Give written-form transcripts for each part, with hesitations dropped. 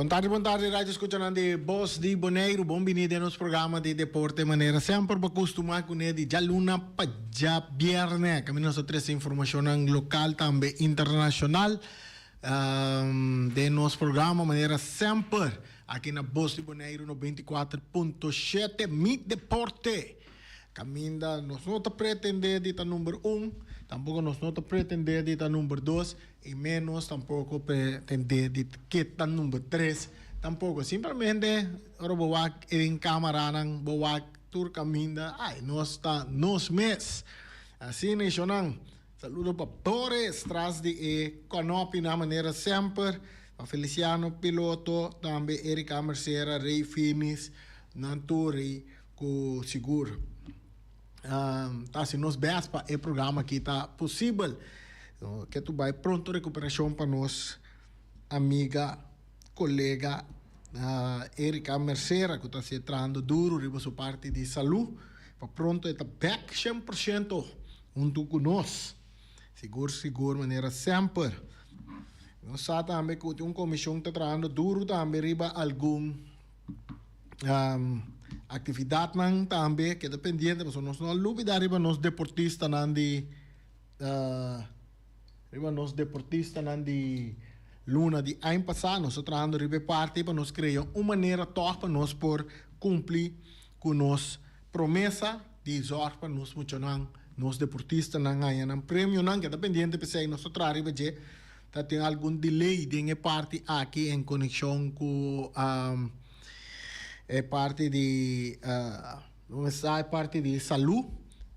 Bon tardi, bon tardi, radio escuchanan di Bos di Boneiru. Bon bini den nos programa di deporte manera semper bo costuma cune di djaluna pa djabierne. Caminda nos ta trece informacionnan local tambe internacional den nos programa manera semper aki na Bos di Boneiru 94.7 Mi Deporte. Caminda nos no ta pretende di ta number un, tampoco nos no ta pretende di ta number dos y menos tampoco pretende di ke ta number tres tampoco. Simplemente ora bo wak den camaranan, bo wak tur caminda, ay nos ta nos mes. Asina y shonan, saludo pa Boris tras di e conopinan manera semper, pa Feliciano Piloto, tambe Erika Mercera, Rey Finis, nan tur y Ku sigur ta hasi nos best pa e programa aki ta posibel. Ke tu bai pronto rekuperashon pa nos amiga, kolega Erika Mercera ku ta hasi trahando duru riba su parti di salu pa pronto e ta bek shen por shento huntu ku nos. Sigur sigur manera semper. Nos sa tambe ku tin un komishon ta trahando duru tambe riba algun. Actividadnan tambe keda pendiente pasobra nos no a lubida riba nos deportistanan di riba nos deportistanan di luna di aña pasa. Nos ta trahando riba e parti pa nos crea un manera tog pa nos por cumpli cu nos promesa di zorg pa nos muchanan, nos deportistanan haña nan premionan. Keda pendiente p'esei nos ta traha riba dje. Ta tin algun delay den e parti aki en konekshon ku e parti di e parti di salú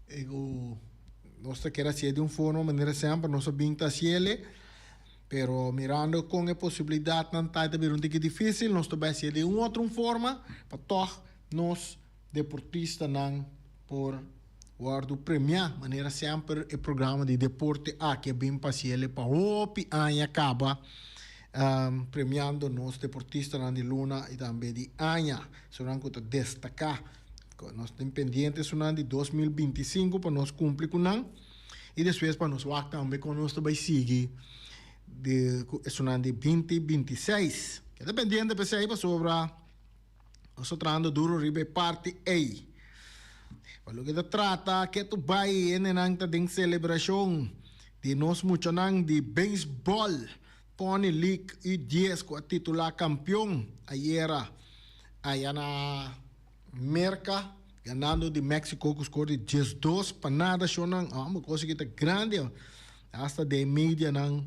i ku nos ta kere hasié di un forma manera semper nos a bin ta hasiele pero mirando kon e posibilidatnan ta e ta bira un tiki difisil nos ta bai hasié di un otro forma pa tòg nos deportistanan por Wòrdu premiá manera semper e programa di deporte aki a bin pasiele pa hopi aña kaba premiando nos deportistanan di luna i tambe di aña esunnan ku ta destaká. Nos tin pendiente esunnan di 2025 pa nos kumpli ku nan i despues pa nos wak tambe kon nos ta bai sigui di ku esunnan di 2026. Keda pendiente p'esei pasobra. Nos ta trahando duro riba e parti ei. Pa loke ta trata ketu bai hendenan ta den selebrashon di nos muchanan di beisbòl Pony League U dies ku a titulá kampion ayera aya na Merka ganando di Mexico ku skor di 12-0. Shonnan amo kos aki ta grandi. Hasta den medianan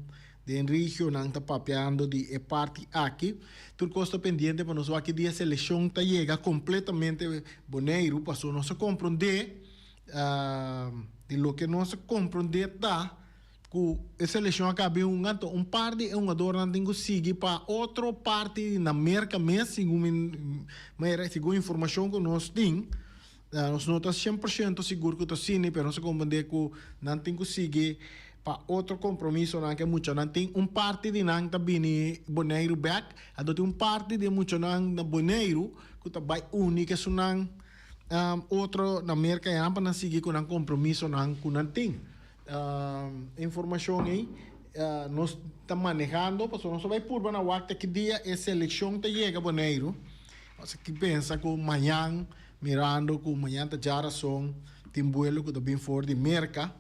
den regionan ta papiando di e parti aki. Tur kos ta pendiente pa nos wak ki dia selekshon ta yega kompletamente Boneiru paso nos a komprondé di loke nos a komprondé ta ku e selekshon a kabe hunga anto un par di e hungadornan tin ku sigui pa otro parti na Merka mes segun mi manera segun informashon ku nos tin. Nos no ta shen por shento sigur ku ta asina, pero nos a komprendé ku nan tin ku sigui pa otro kompromisonan ku e muchanan tin. Un parti di nan ta bini Boneiru bèk, anto tin un parti di e muchanan na Boneiru ku ta bai uni ku esunnan otro na Merka ya pa nan sigui ku nan kompromisonan ku nan tin. Informashon ei nos ta manehando pasobra nos ta bai purba na wak te ki dia e selekshon ta yega Boneiru. Nos a pensa ku mañan Mirando ku mañan ta djarason, tin buelo ku ta bin for di Merka,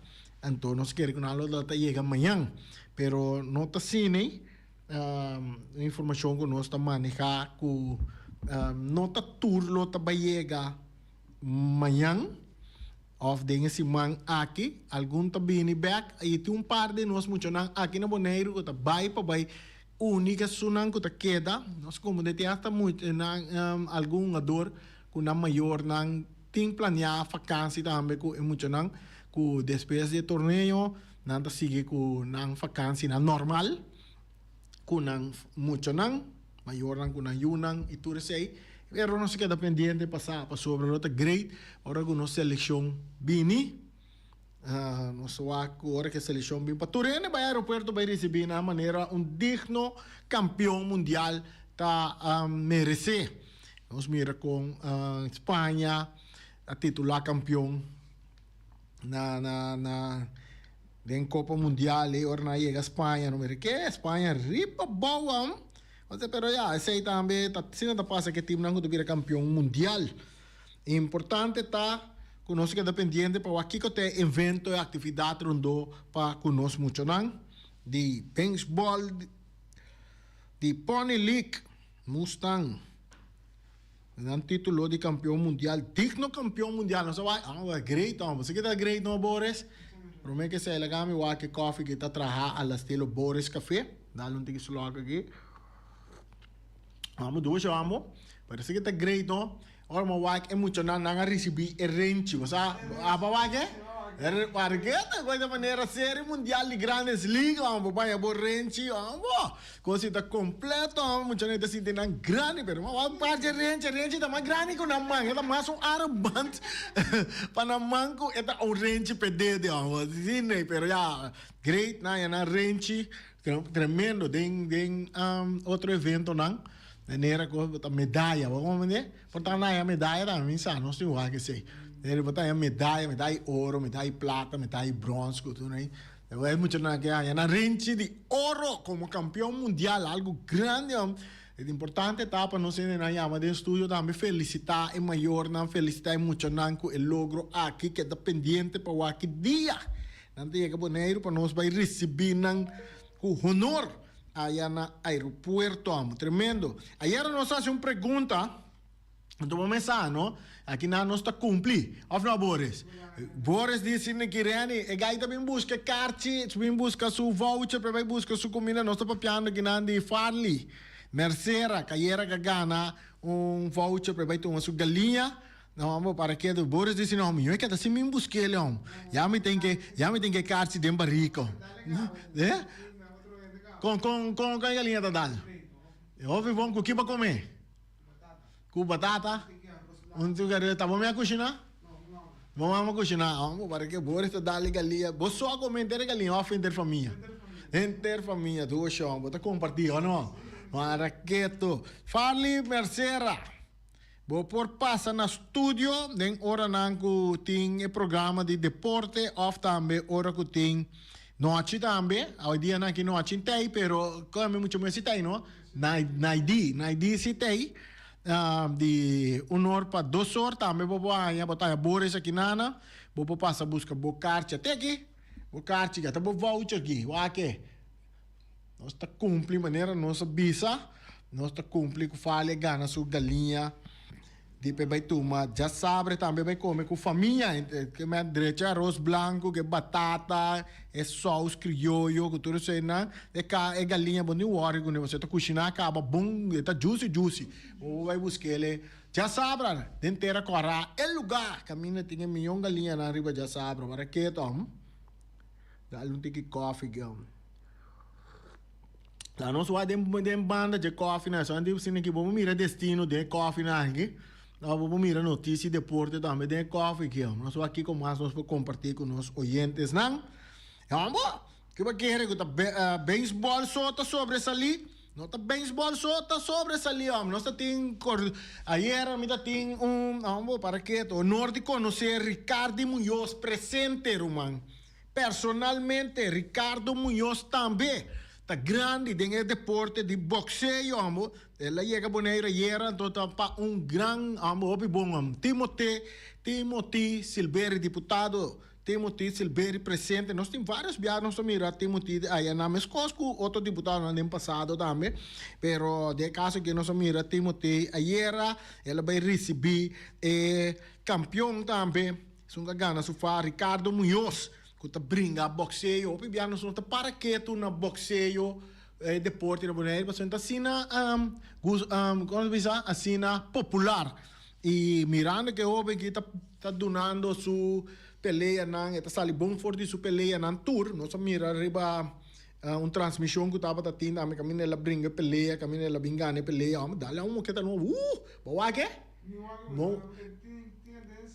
anto nos kere ku nan lo ta yega mañan. Pero no ta asina ei. Un informashon ku nos ta manehá ku no ta tur lo ta bai yega mañan òf den e siman aki. Algun ta bini bèk i tin un par di nos muchanan aki na Boneiru ku ta bai pa bai Uni esunnan ku ta keda, nos komo tin hasta muchanan, algun hungador ku nan mayornan tin planeá fakansi tambe ku e muchanan ku despues di e torneo nan ta sigui ku nan fakansinan normal ku nan muchanan, mayornan ku nan yunan i tur esei. Pero nos a keda pendiente pa sa pasobra lo ta great ora ku nos selekshon bini. Nos wak ku ora ku e selekshon bin pa tur hende bai aeropuerto bai risibí nan manera un digno kampion mundial ta meresé. Nos mira kon Spaña a titulá kampion na na na den Kopa Mundial ei ora nan a yega Spaña no mira ke Spaña riba bou. Pero ya, esei tambe ta asina ta pasa ku e timnan ku ta bira kampion mundial. Importante ta ku nos keda pendiente pa wak kiko ta e evento, e aktividat rondó pa ku nos muchanan di beisbòl, di Pony League, Mustang. Nan titulo di kampion mundial, digno kampion mundial. Nos a wak, ah, great hombre. Bo sa ke ta great no, Boris? Prome ke esei laga mi wak e koffie ke ta traha a la estilo Boris Café. Dale un tiki slok aki. Amo dushi amo. Parece ke ta great no. Ora mi a wak e muchanan nan a ricibi e renchi. Bo sa aba wak e? Parke ta koe ta manera serie mundial di Grandes Liga amo. Bo baña bo renchi amo. Cos ta completo amo muchanan ta sinti nan grandi pero ma wak parche renchi renchi ta mas grandi cu nan man e ta mas un armband pa nan man cu e ta un renchi pe dede amo si nee pero ya great nan ya nan renchi tremendo den den otro eventonan manera cu bo ta medaya bo comprende por ta nan ya medaya tambe mi sa nos tin wak esey bo ta haña medaya medaya oro medaya plata medaya brons cu tur ahí. E muchanan ke haña nan renchi di oro komo kampion mundial, algu grandi hom. E importante ta pa nos hendenan yama den studio tambe felisitá e mayornan, felisitá e muchanan ku e logro aki keda pendiente pa wak ki dia nan ta yega Boneiru pa nos bai risibí nan ku honor aya na aeropuerto amo. Tremendo. Ayera nos a hasi un pregunta. Anto bo mes sa no, aki nan nos ta cumpli, of no Boris? Boris dici Nicky Renny, e guy ta bin busca e carchi, ta bin busca su voucher pa e bay busca su cuminda, nos ta papiando aki nan di Farley Mercera, cayera ca gana un voucher pa e bay tuma su galiña, no homber para ke, Boris dici no, mi no e keda sin bin busquele hom, ya mi tin ke, ya mi tin ke carchi den barico, eh? Con, con, con e galiña ta dal? E hopi bon cu ki bo come? Ku batata? Un tu kere ta bo mi a kushina? Bo mama a kushina? Amo para ke Boris ta dal e galia. Bo so a kome henter e galia of henter famia? Henter famia tu shon. Bo ta komparti o no? Mara ketu. Farley Mercera. Bo por pasa na studio den oranan ku tin e programa di deporte of tambe ora ku tin nochi tambe. Awe dianan aki nochi tei pero kome mucho mes si tei no. Naidi, Naidi si tei di un or pa dos or tambe bo por haña, bo ta haña Boris aki nana, bo por pasa buska bo karchi ate aki, bo karchi aki, ata bo voucher aki, wak e. Nos ta kumpli manera nos a bisa, nos ta kumpli ku Fali a gana su galiña. Di pe bai tuma djasabre tambe bai come cu famia ke men drecha aros blanco ke batata e saus crioyo cu tur eseinan e ca e galiña bo ni worry cune pasobra ta cushina caba bon e ta juicy juicy bo bai buskele djasabra den tera cora e lugar caminda tin e miyon galiñanan riba djasabra wara keto amo dal un tiki coffee gel. La nos wak den den banda dje koffie nan so di asina ki bo por mira destino den e koffie nan aki of bo por mira noticia y deporte tambe den e koffie aki nos wak kiko mas nos por comparti cu nos oyentesnan homber ki bo kere cu ta beisbol so ta sobresali no ta beisbol so ta sobresali homber nos ta tin ayera mi ta tin un homber para ke honor di conoce Ricardi Muñoz presente ruman. Personalmente Ricardo Muñoz tambe ta grandi den e deporte di boxeo amo. El a yega Bonaire ayera anto ta pa un gran amo hopi bon amo. Timote Timothy Silberie diputado Timothy Silberie presente. Nos tin varios biaha nos ta mira Timothy aya nan meskos ku otro diputadonan den pasado tambe pero den e kaso aki nos a mira Timothy ayera el a bai risibi e kampion tambe. Esun ka gana su fa Ricardo Muñoz ku ta bringa boxeo. Hopi bia nos no ta para ketu na boxeo e deporte na Bonaire pasobra ta asina komo ta bisa asina popular. I mirando ku e hoben aki ta ta dunando su peleanan e ta sali bon for di su peleanan tur. Nos a mira riba un transmishon ku tabata tin tambe kaminda el a bringa e pelea kaminda el a bin gana e pelea. Ome dale un moketa nobo bo wak e? No.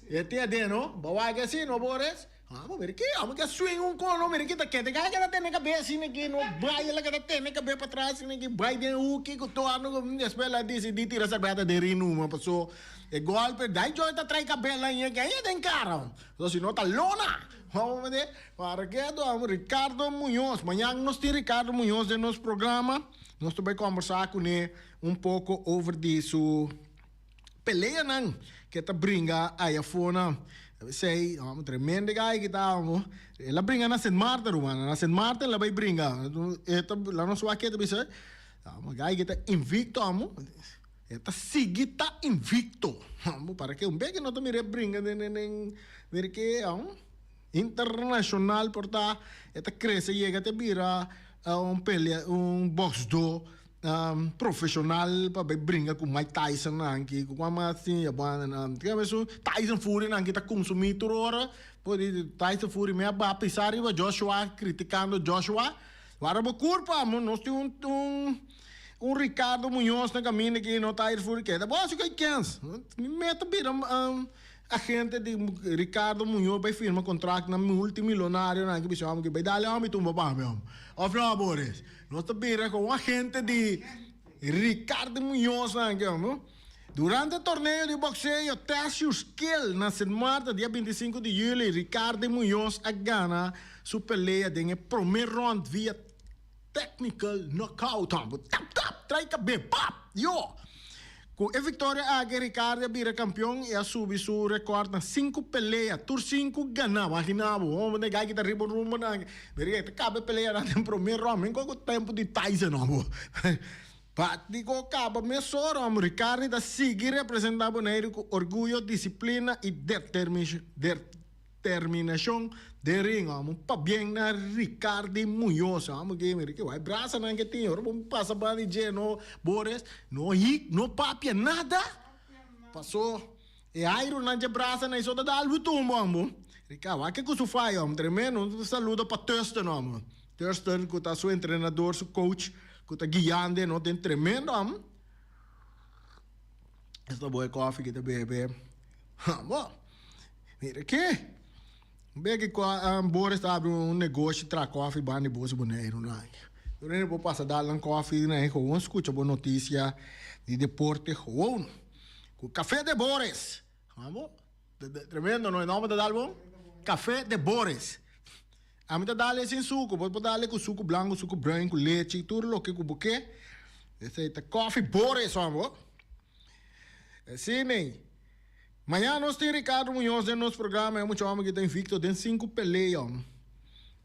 E tin aden no. Bo wak asi no Boris. Amo mira ki amo ke swing un kono mira ki ta kete kai keda tene kabes asina aki no bai el a keda tene kabes patras asina aki bai den hoeki ku tur ano despues el a disidi tira serbeta den ring numa paso e golpe dai joy ta trai kabes la aki ai den kara so si no ta lona amo mira para ke amo Ricardo Muñoz mañan nos tin Ricardo Muñoz den nos programa. Nos ta bai kombersá kuné un poko over di su peleanan ke ta bringa aya afó. Esei, amo tremendo guy ki ta amo. El a bringa na Sint Maarten, ruman. Na Sint Maarten el a bai bringa. E ta, la nos wak e ta bisa, amo guy ki ta invicto amo. E ta sigui ta invicto. Amo para ke un beke no ta mira e bringa den den den mira ke amo internacional por ta. E ta crece yega te bira un pelea un boxdor profesional pa bay bringa cu Mike Tyson nan aki cu cual mas tin ya banda nan Tyson Fury nan aki ta consumi tur ora por di Tyson Fury me a ba pisa riba Joshua criticando Joshua wara bo curpa amo nos tin un un un Ricardo Muñoz na caminda aki no Tyson Fury keda bo haci cu kens mi meta bira Agente di Ricardo Muñoz bay firma contract na multimillonario nan ki bisa homber ki bay dale homber y tumba pa mi homber. Of no Boris? Nos ta bira con un agente di Ricardo Muñoz nan ki homber. Durante torneo di boxeo Test Your Skill na Sint Maarten dia 25 di juli Ricardo Muñoz a gana su pelea den e prome rond via technical knockout homber. Tap tap! Trai cabe pap! Yo! Ku e viktoria aki Ricardi a bira kampion i a subi su rekòrt na sinku pelea, tur sinku ganá. Imagina bo, homber den gai ki ta riba un rumbo nan, mira ke ta kaba e peleanan den promé rònd, men koko tempu di Tyson homber. Pátiko kaba mesora homber, Ricardi ta sigui representá Boneiru ku orguyo, disiplina i Terminacion den ring amo pabien na Ricardi Muñoz amo ke mira ke wai brasanan ke tin ora bo pasa banda di dje no Boris no hik no papia nada paso e aironan dje brasanan so ta dal bo tumbo amo Ricardo wak ke ku su faya amo tremendo un saludo pa Thurston amo Thurston ku ta su entrenador su coach ku ta guiando no den tremendo amo esta bo e koffie ke ta bebe amo. Mira ke! Beke ku Boris ta abri un negoshi traha kòfi banda di bos Boneiru nan. Tur hende por pasa dal nan kòfi nan i gewoon skucha bo notisia di deporte gewoon. Ku Café de Boris! Amo? Tremendo no? E nòmber ta dal bon? Café de Boris. Ami ta dal e sin suku. Bo por dal e ku suku blanku, suku bruin, ku lechi, tur loke ku bo ke. Esei ta Kòfi Boris, amo. Asina. Mañana nos tin Ricardo Muñoz den nos programa, e mucha homber ki ta invicto den sinku pelea.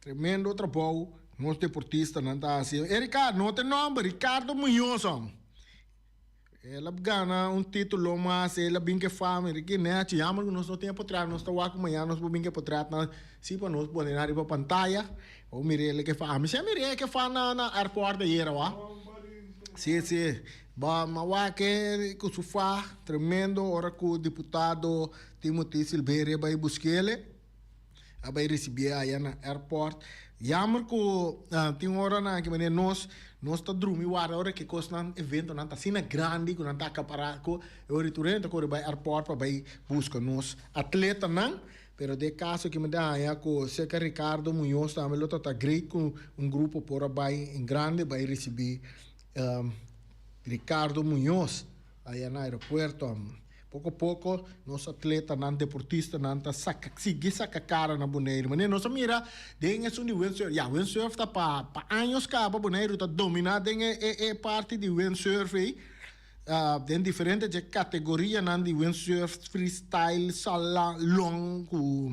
Tremendo trabou nos deportistanan ta hasi. E Ricardo, no ta e nomber, Ricardo Muñoz hom. El a gana un titulo mas, el a bin ke fama, Ricky Nechi, jammer ku nos no tin e potret, nos ta wak ku mañana nos por bin ke potretnan si pa nos pone nan riba pantaya. Bo mira el ke fa, ami si a mira el ke fa na na airport ayera wak. Si, si. Bo a wak e ku su fa tremendo ora ku diputado Timothy Silveria bai busk'ele, a bai risibié aya na airport. Jammer ku tin oranan aki manera nos nos ta drumi warda ora ke kosnan eventonan ta asina grandi ku nan ta akapará ku e ora tur hende ta kore bai airport pa bai buska nos atletanan. Pero den e kaso aki mi ta haña ku serka Ricardo Muñoz tambe lo ta ta great ku un grupo por a bai en grande bai risibí Ricardo Muñoz aya na aeropuerto. Poko poko nos atletanan, deportistanan ta saka sigui saka kara na Boneiru. Manera nos a mira den esun di windsurf, ya windsurf ta pa pa años kaba Boneiru ta dominá den e e e parti di windsurf ei den diferente dje kategorianan di windsurf, freestyle, sala, long ku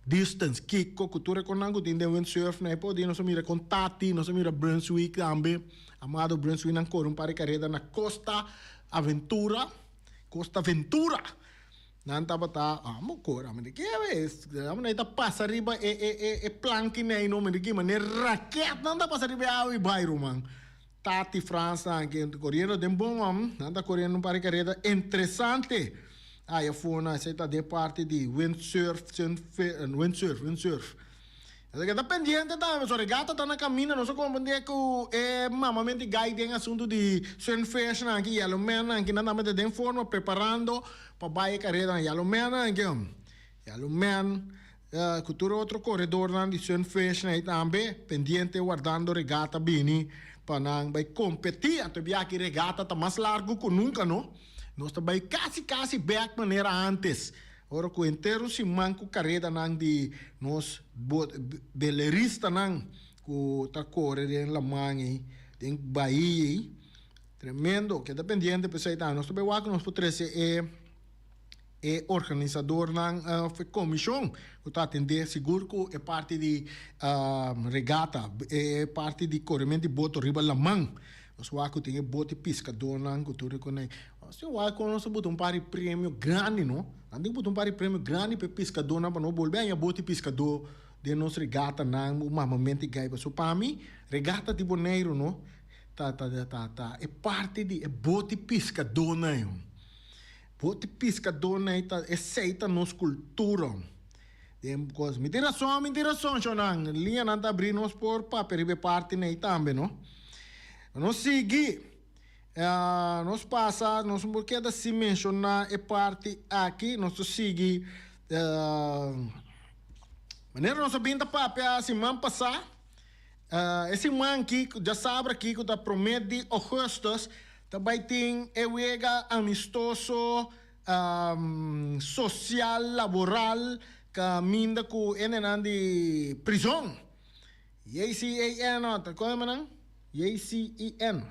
Distance, kiko ku tur e konan ku tin den windsurf na e podi nos a mira kon Tati, nos a mira Brunswick tambe, Amado Brunswick nan kore un par di kareda na Costa Aventura, Costa Ventura, nan tabata amo kore, amo di ke wes, amo nan ta pasa riba e e e e planki nei no, mi di ki manera raket nan ta pasa riba e awa i bai ruman. Tati Frans nan ke koriendo den bon om, nan ta koriendo un par di kareda interesante. Aya fona esei ta den parti di windsurf, windsurf, windsurf. Esei ke ta pendiente tambe, pasobra regata ta na kaminda, nos a komprende ku e mamamenti gai den asuntu di sunfish nan aki, yellow man nan aki, nan tambe ta den forma preparando pa bai e kareda nan, yellow man nan aki, yellow man. Ku tur otro koredornan di Sunfish nan ei tambe pendiente wardando regata bini pa nan bai kompetí. Anto bia aki regata ta mas largu ku nunka no. Nos ta bai kasi kasi bèk manera ántes ora ku henter un siman ku karedanan di nos beleristanan ku ta kore den laman ei. Den bahia ei. Tremendo. Keda pendiente p'esei tambe. Nos ta bay wak ku nos por trese e e organisadornan of e komishon ku ta atendé sigur ku e parti di regata, e parti di korementu di boto riba laman. Nos wak ku tin e bote piskadornan ku tur e kos ei. Nos tin wak kon nos ta buta un par di premio grandi no. Nan tin ku buta un par di premio grandi pa e piskadornan pa no bolbe haña bote piskador den nos regatanan un mamamento gai. Pasobra pa mi regata di Boneiru no ta ta ta ta e parti di e bote piskadornan ei. Bote piskadornan ei ta esei ta nos kultura. Den kos mi tin rason mi tin rason shownan liñanan ta abri nos por papia riba e parti nei tambe no. Nos sigui nos pasa nos no por keda sin menshoná e parti aki nos ta sigui manera nos a bin ta papia siman pasá e siman aki djasabra aki ku ta promé di ougùstùs ta bai tin e wega amistoso Social laboral kaminda ku hendenan di prizon. JCAN no ta koe nan? JCEN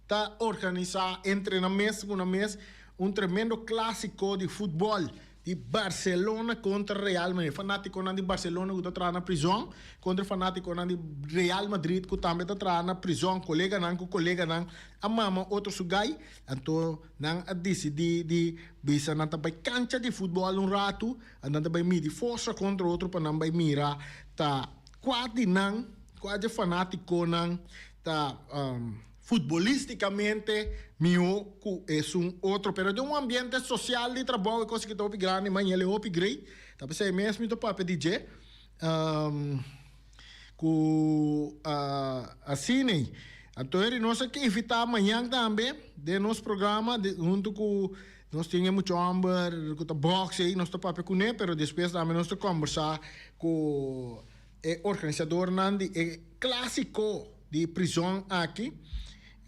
ta organisá entre nan mes ku nan mes un tremendo klásiko di futbòl di Barcelona kontra Real Madrid. Fanátikonan di Barcelona ku ta traha na prizon kontra fanátikonan di Real Madrid ku tambe ta traha na prizon. Koleganan ku koleganan a mama otro su gai. Anto nan a disidí di bisa nan ta bai kancha di futbòl un ratu, nan ta bai midi forsa kontra otro pa nan bai mira ta kua di nan, kua dje fanátikonan ta futbolístikamente mihó ku esun otro. Pero den un ambiente sosial di trabou e kos aki ta hopi grandi, maña el e hopi grei, ta p'esei mes mi ta papia di dje. Ku asina ei. Anto heri nos a invitá mañan tambe den nos programa huntu ku nos tin e mucha hòmber ku ta bòks ei nos ta papia kuné pero despues tambe nos ta kòmbersá ku e organisadornan di e klásiko di prizòn aki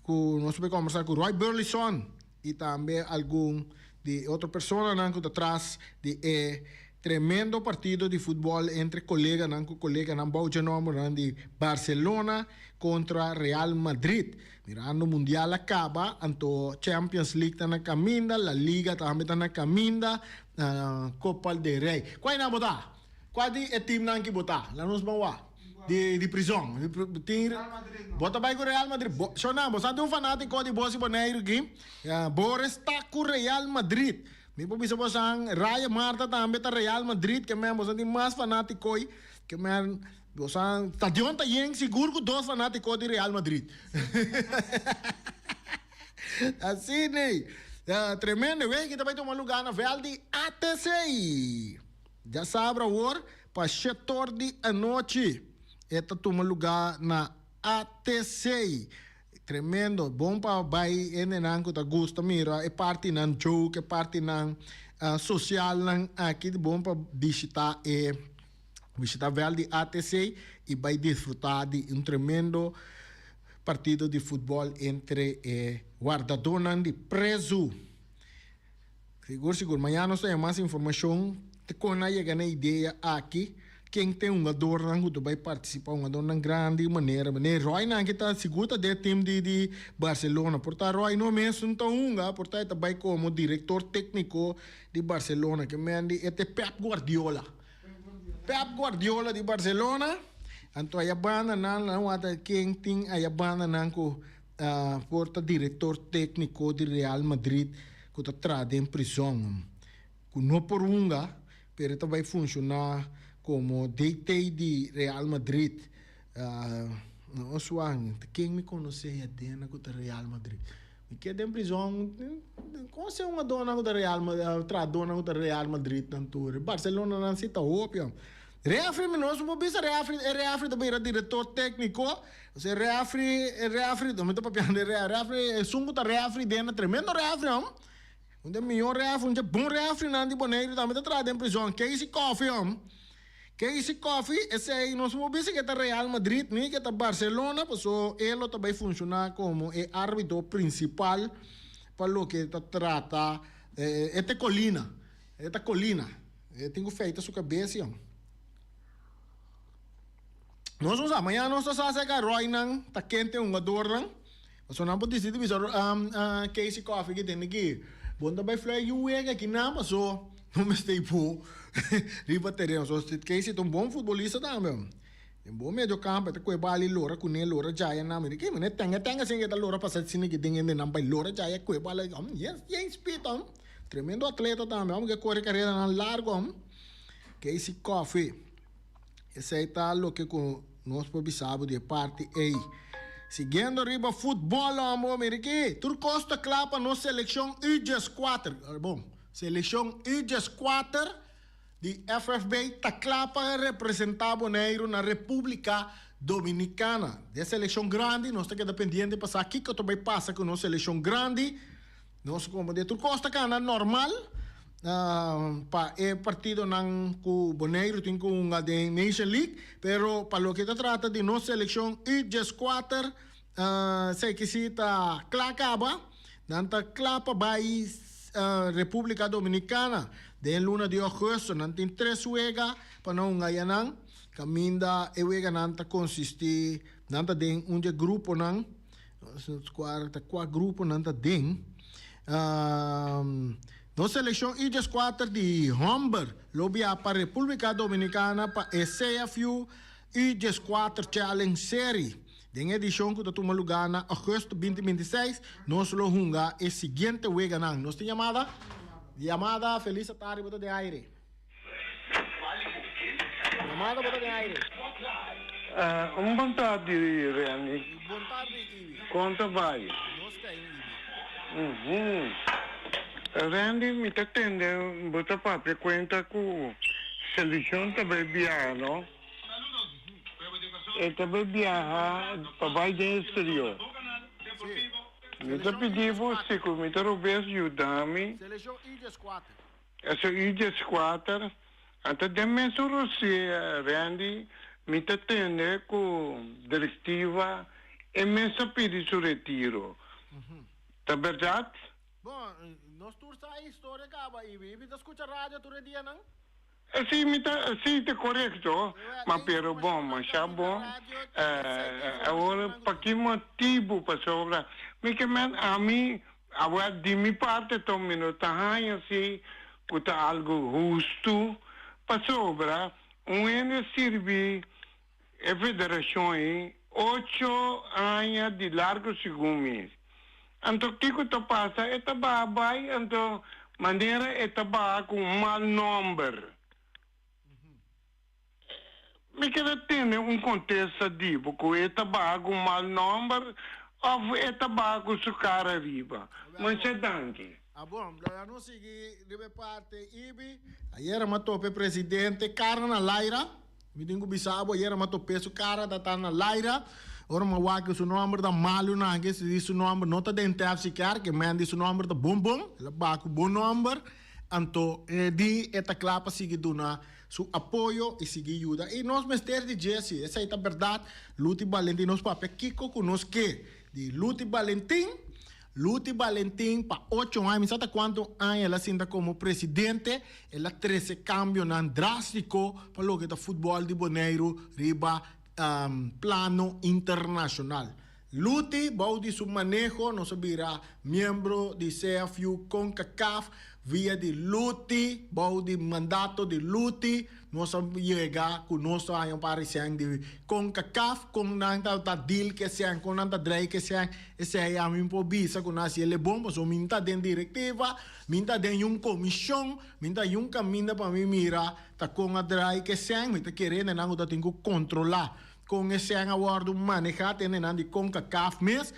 ku nos ta bai kòmbersá ku Roy Burleson. y tambe algun di e otro personanan cu ta tras di e tremendo partido di futbol entre coleganan cu coleganan bou dje nombernan di Barcelona contra Real Madrid. Mirando Mundial a caba, anto Champions League ta na caminda, La Liga tambe ta na caminda, Copa del Rey. Cual nan bo ta? Cual di e teamnan ki bo ta? Laat nos ban wak. Di di prizon. Tin Bo ta bai ku Real Madrid. Bo Shona, bo sa tin un fanátiko di Bosi Boneiru aki. Boris ta ku Real Madrid. Mi por bisa bosan Raya Marta tambe ta Real Madrid. Ke men bosan tin mas fanátiko ei. Ke men bosan stadion ta yen sigur ku dos fanátiko di Real Madrid. Asina ei. Tremendo. Wei ki ta bai tuma lugá na vèlt di ATC. Djasabra awor pa shetor di anochi e ta tuma luga na ATC. Tremendo, bon pa bai hendenan ku ta gusta mira e partinan joke, e partinan socialnan aki, bon pa bishita e bishita vèlt di ATC i bai disfruta di un tremendo partido di futbòl entre e wardadónan di prezu. Sigur sigur, mañana nos ta haña mas informashon te kon a yega na e idea aki, ken ta e hungadornan ku ta bai partisipá, hungadornan grandi manera manera Roynan aki ta sigur ta den e tim di di Barcelona, por ta Roy no mes no ta hunga, por ta e ta bai komo direktor tékniko di Barcelona, ke men di e ta e Pep Guardiola, Pep Guardiola di Barcelona, anto aya bandanan nan wak ken tin aya bandanan ku. Por ta director tecnico di Real Madrid cu ta traha den prison cu no por hunga pero ta bay funciona como DT di Real Madrid. No Juan, ta ken mi conoce ayadena cu ta Real Madrid? Mi keda den prison, conoce un adona cu ta Real Madrid, trahadornan cu ta Real Madrid nan tur. Barcelona nan si ta hopi. Refri mi nos por bisa refri e refri ta bira director tecnico e refri e refri mi ta papiando di refri refri esun cu ta refri den tremendo refri hom un di e miyor refri un di e bon refrinan di Boneiru tambe ta traha den prison Casey Coffee hom Casey Coffee esey nos por bisa ke ta Real Madrid ni ke ta Barcelona paso e lo ta bay funciona como e arbitro principal pa loke ta trata e ta Colina e ta Colina. E tin ku feita su kabes yon. Nos no sa, mañana nos ta sa acerca Roynan ta kente hungadornan. Pasobra nan por dicidi bisa Casey Coffey ki tende ki bo no ta bay fluit yu wega aki nan paso no mester y bo riba tereno. So Casey ta un bon futbolista tambe. Den bon medio campo e ta coge bal y lora cune, lora djaya nan. Mira ki manera tenga tenga asin ke ta lora pasa asina ki den hende nan bay lora djaya coge bal yes yen speed hom. Tremendo atleta tambe hom ke core careranan largo hom. Casey Coffey. Esei ta loke ku nos por bisa bo di e parti ei. Siguiendo riba futbòl hombo, mira aki, tur kos ta kla pa nos selekshon U dieskuater. Bon, selekshon U dieskuater di FFB ta kla pa representá Boneiru na Repúblika Dominikana. Den selekshon grandi nos ta keda pendiente pa sa kiko ta bai pasa ku nos selekshon grandi. Nos como di tur cos ta cana normal pa e partidonan cu Boneiru tin cu hunga den Nation League, pero pa loke ta trata di nos seleccion U dieskuater esaki si ta cla caba, nan ta cla pa bay Republica Dominicana den luna di augustus, nan tin tres wega pa nan hunga ayanan, caminda e weganan ta consisti, nan ta den un di e gruponan. Ta kua grupo nan ta den. Nos selekshon U dieskuater di hòmber lo bia pa Repúblika Dominikana pa e CFU U dieskuater Challenge Serie. Den e edishon ku ta tuma lugá na ougùstùs binti binti seis, nos lo hunga e siguiente weganan. Nos tin yamada? Yamada, Felis atardi, bo ta den aire. Yamada bo ta den aire. Un bon tardi Renny. Bon tardi Ibi. Kon ta bai? Nos ta en Ibi. Rendy mi ta tende bo ta papia kuenta ku selekshon ta bai biaha no? E ta bai biaha pa bai den eksterior. Si. Mi ta pidi bo si ku mi ta robes yuda mi. Selekshon I dieskuater. Eso i dieskuater, anto den mesun rosea Randy mi ta tende ku direktiva e mes a pidi su retiro. Ta bèrdat? Bon, nos tur sa e historia kaba i mi ta skucha radio tur e dianan. Si, mi ta, si ta korekto, ma pero bon, masha bon. Awor pa ki motibu? Pasobra mi ke men ami Awor di mi parte to mi no ta haña si ku ta algu hustu, pasobra un hende sirbi e federashon ei ocho aña di largu segun mi. Anto kiko ta pasa? E ta baha bai, anto manera e ta baha ku un mal nòmber. Mi keda tene un kontesta di bo ku e ta baha ku un mal nòmber òf e ta baha ku su kara riba. Masha danki. A bon, lo nos sigui riba e parte ibi. Ayera m'a topa e presidente kara na laira. Mi tin ku bisa bo ayera m'a top'é su kara ta ta na laira. Ora m'a wak ku su nòmber ta malu nan ke si di su nòmber no ta den tèpsi kèr ke men di su nòmber ta bon bon. El a baha ku bon nòmber. Anto e di e ta kla pa sigui duna su apoyo y sigui yuda. Y nos mester di dje si esey ta berdad. Luti Balentin nos papia kico cu nos ke di Luti Balentin. Luti Balentin pa ocho aña, mi sa ta cuanto aña el a sinta como presidente, el a trece cambionan drastico pa loke ta futbol di Boneiru riba plano internacional. Luti, bou di su maneho nos a bira miembro di CFU Concacaf via di Luti, bou di mandato di Luti nos a yega ku nos ta haña un par di sèn di Concacaf, kon nan ta ta deal ku e sèn, kon nan ta drei ku e sèn, esei ami por bisa ku nan hasi el e bon pasobra mi ta den direktiva, mi ta den un komishon, mi ta un kaminda pa mi mira ta kon a drei ku e sèn, mi ta kere nan ku ta tin ku kontrolá. Kon e sèn a wòrdu manehá tende nan di Concacaf mes,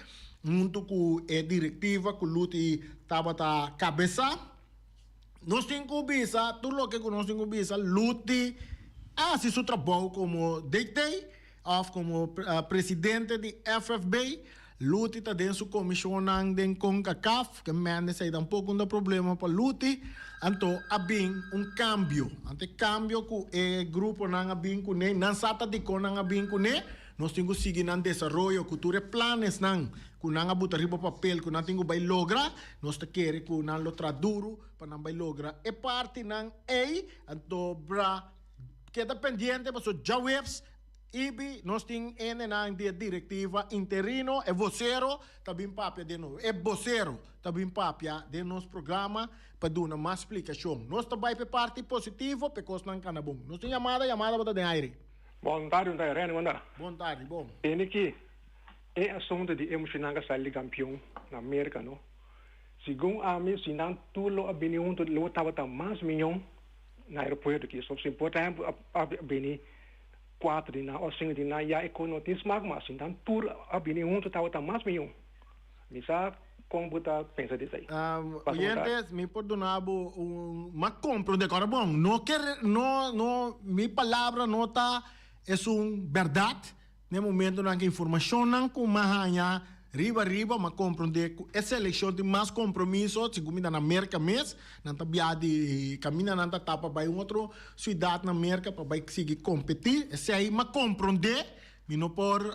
huntu ku e direktiva ku Luti tabata kabesá. Nos tin ku bisa tur loke ku nos tin ku bisa, Luti a hasi su trabou komo DT òf komo presidente di FFB. Luti ta den su komishonnan den Concacaf, ke mende esei tampoko no ta problema pa Luti. Anto a bin un kambio. Anto e kambio ku e gruponan a bin kuné, nan sa ta dikon nan a bin kuné, nos tin ku sigui nan desaroyo ku tur e planesnan ku nan a buta riba papel ku nan tin ku bai logra, nos ta kere ku nan lo traha duru pa nan bai logra e partinan ei. Anto bra keda pendiente pasobra djaweps. Ibi, nos tin hendenan di e direktiva interino, e vocero ta bin papia den nos, e bosero ta bin papia den nos programa pa duna mas splikashon. Nos ta bai pa e parti positivo pa e kosnan kana bon. Nos tin yamada, yamada bo ta den aire. Bon tardi, un ta Rene, bon ta. Bon tardi, bon. Tende ki e asunto di e muchanan ka sali di kampion na Merka no. Segun ami si nan tur lo a bini hunto lo tabata mas miyon na aeropuerto ki. So si por ehempel a bini kuater di nan of sinku di nan ya e kos no tin smak mas. Si nan tur a bini hunto tabata mas miyon. Mi sa kon bo ta pensa di esei. Oyentes, mi por duna bo un ma komprondé kòrda bon. No kere no no mi palabra no ta esun bèrdat Na e momentonan ku informashonnan ku m'a haña riba riba, m'a komprondé ku e selekshon tin mas kompromiso, segun mi ta na Merka mes, nan ta biaha di kaminda nan ta ta pa bai un otro siudat na Merka pa bai sigui kompetí. Esei m'a komprondé, mi no por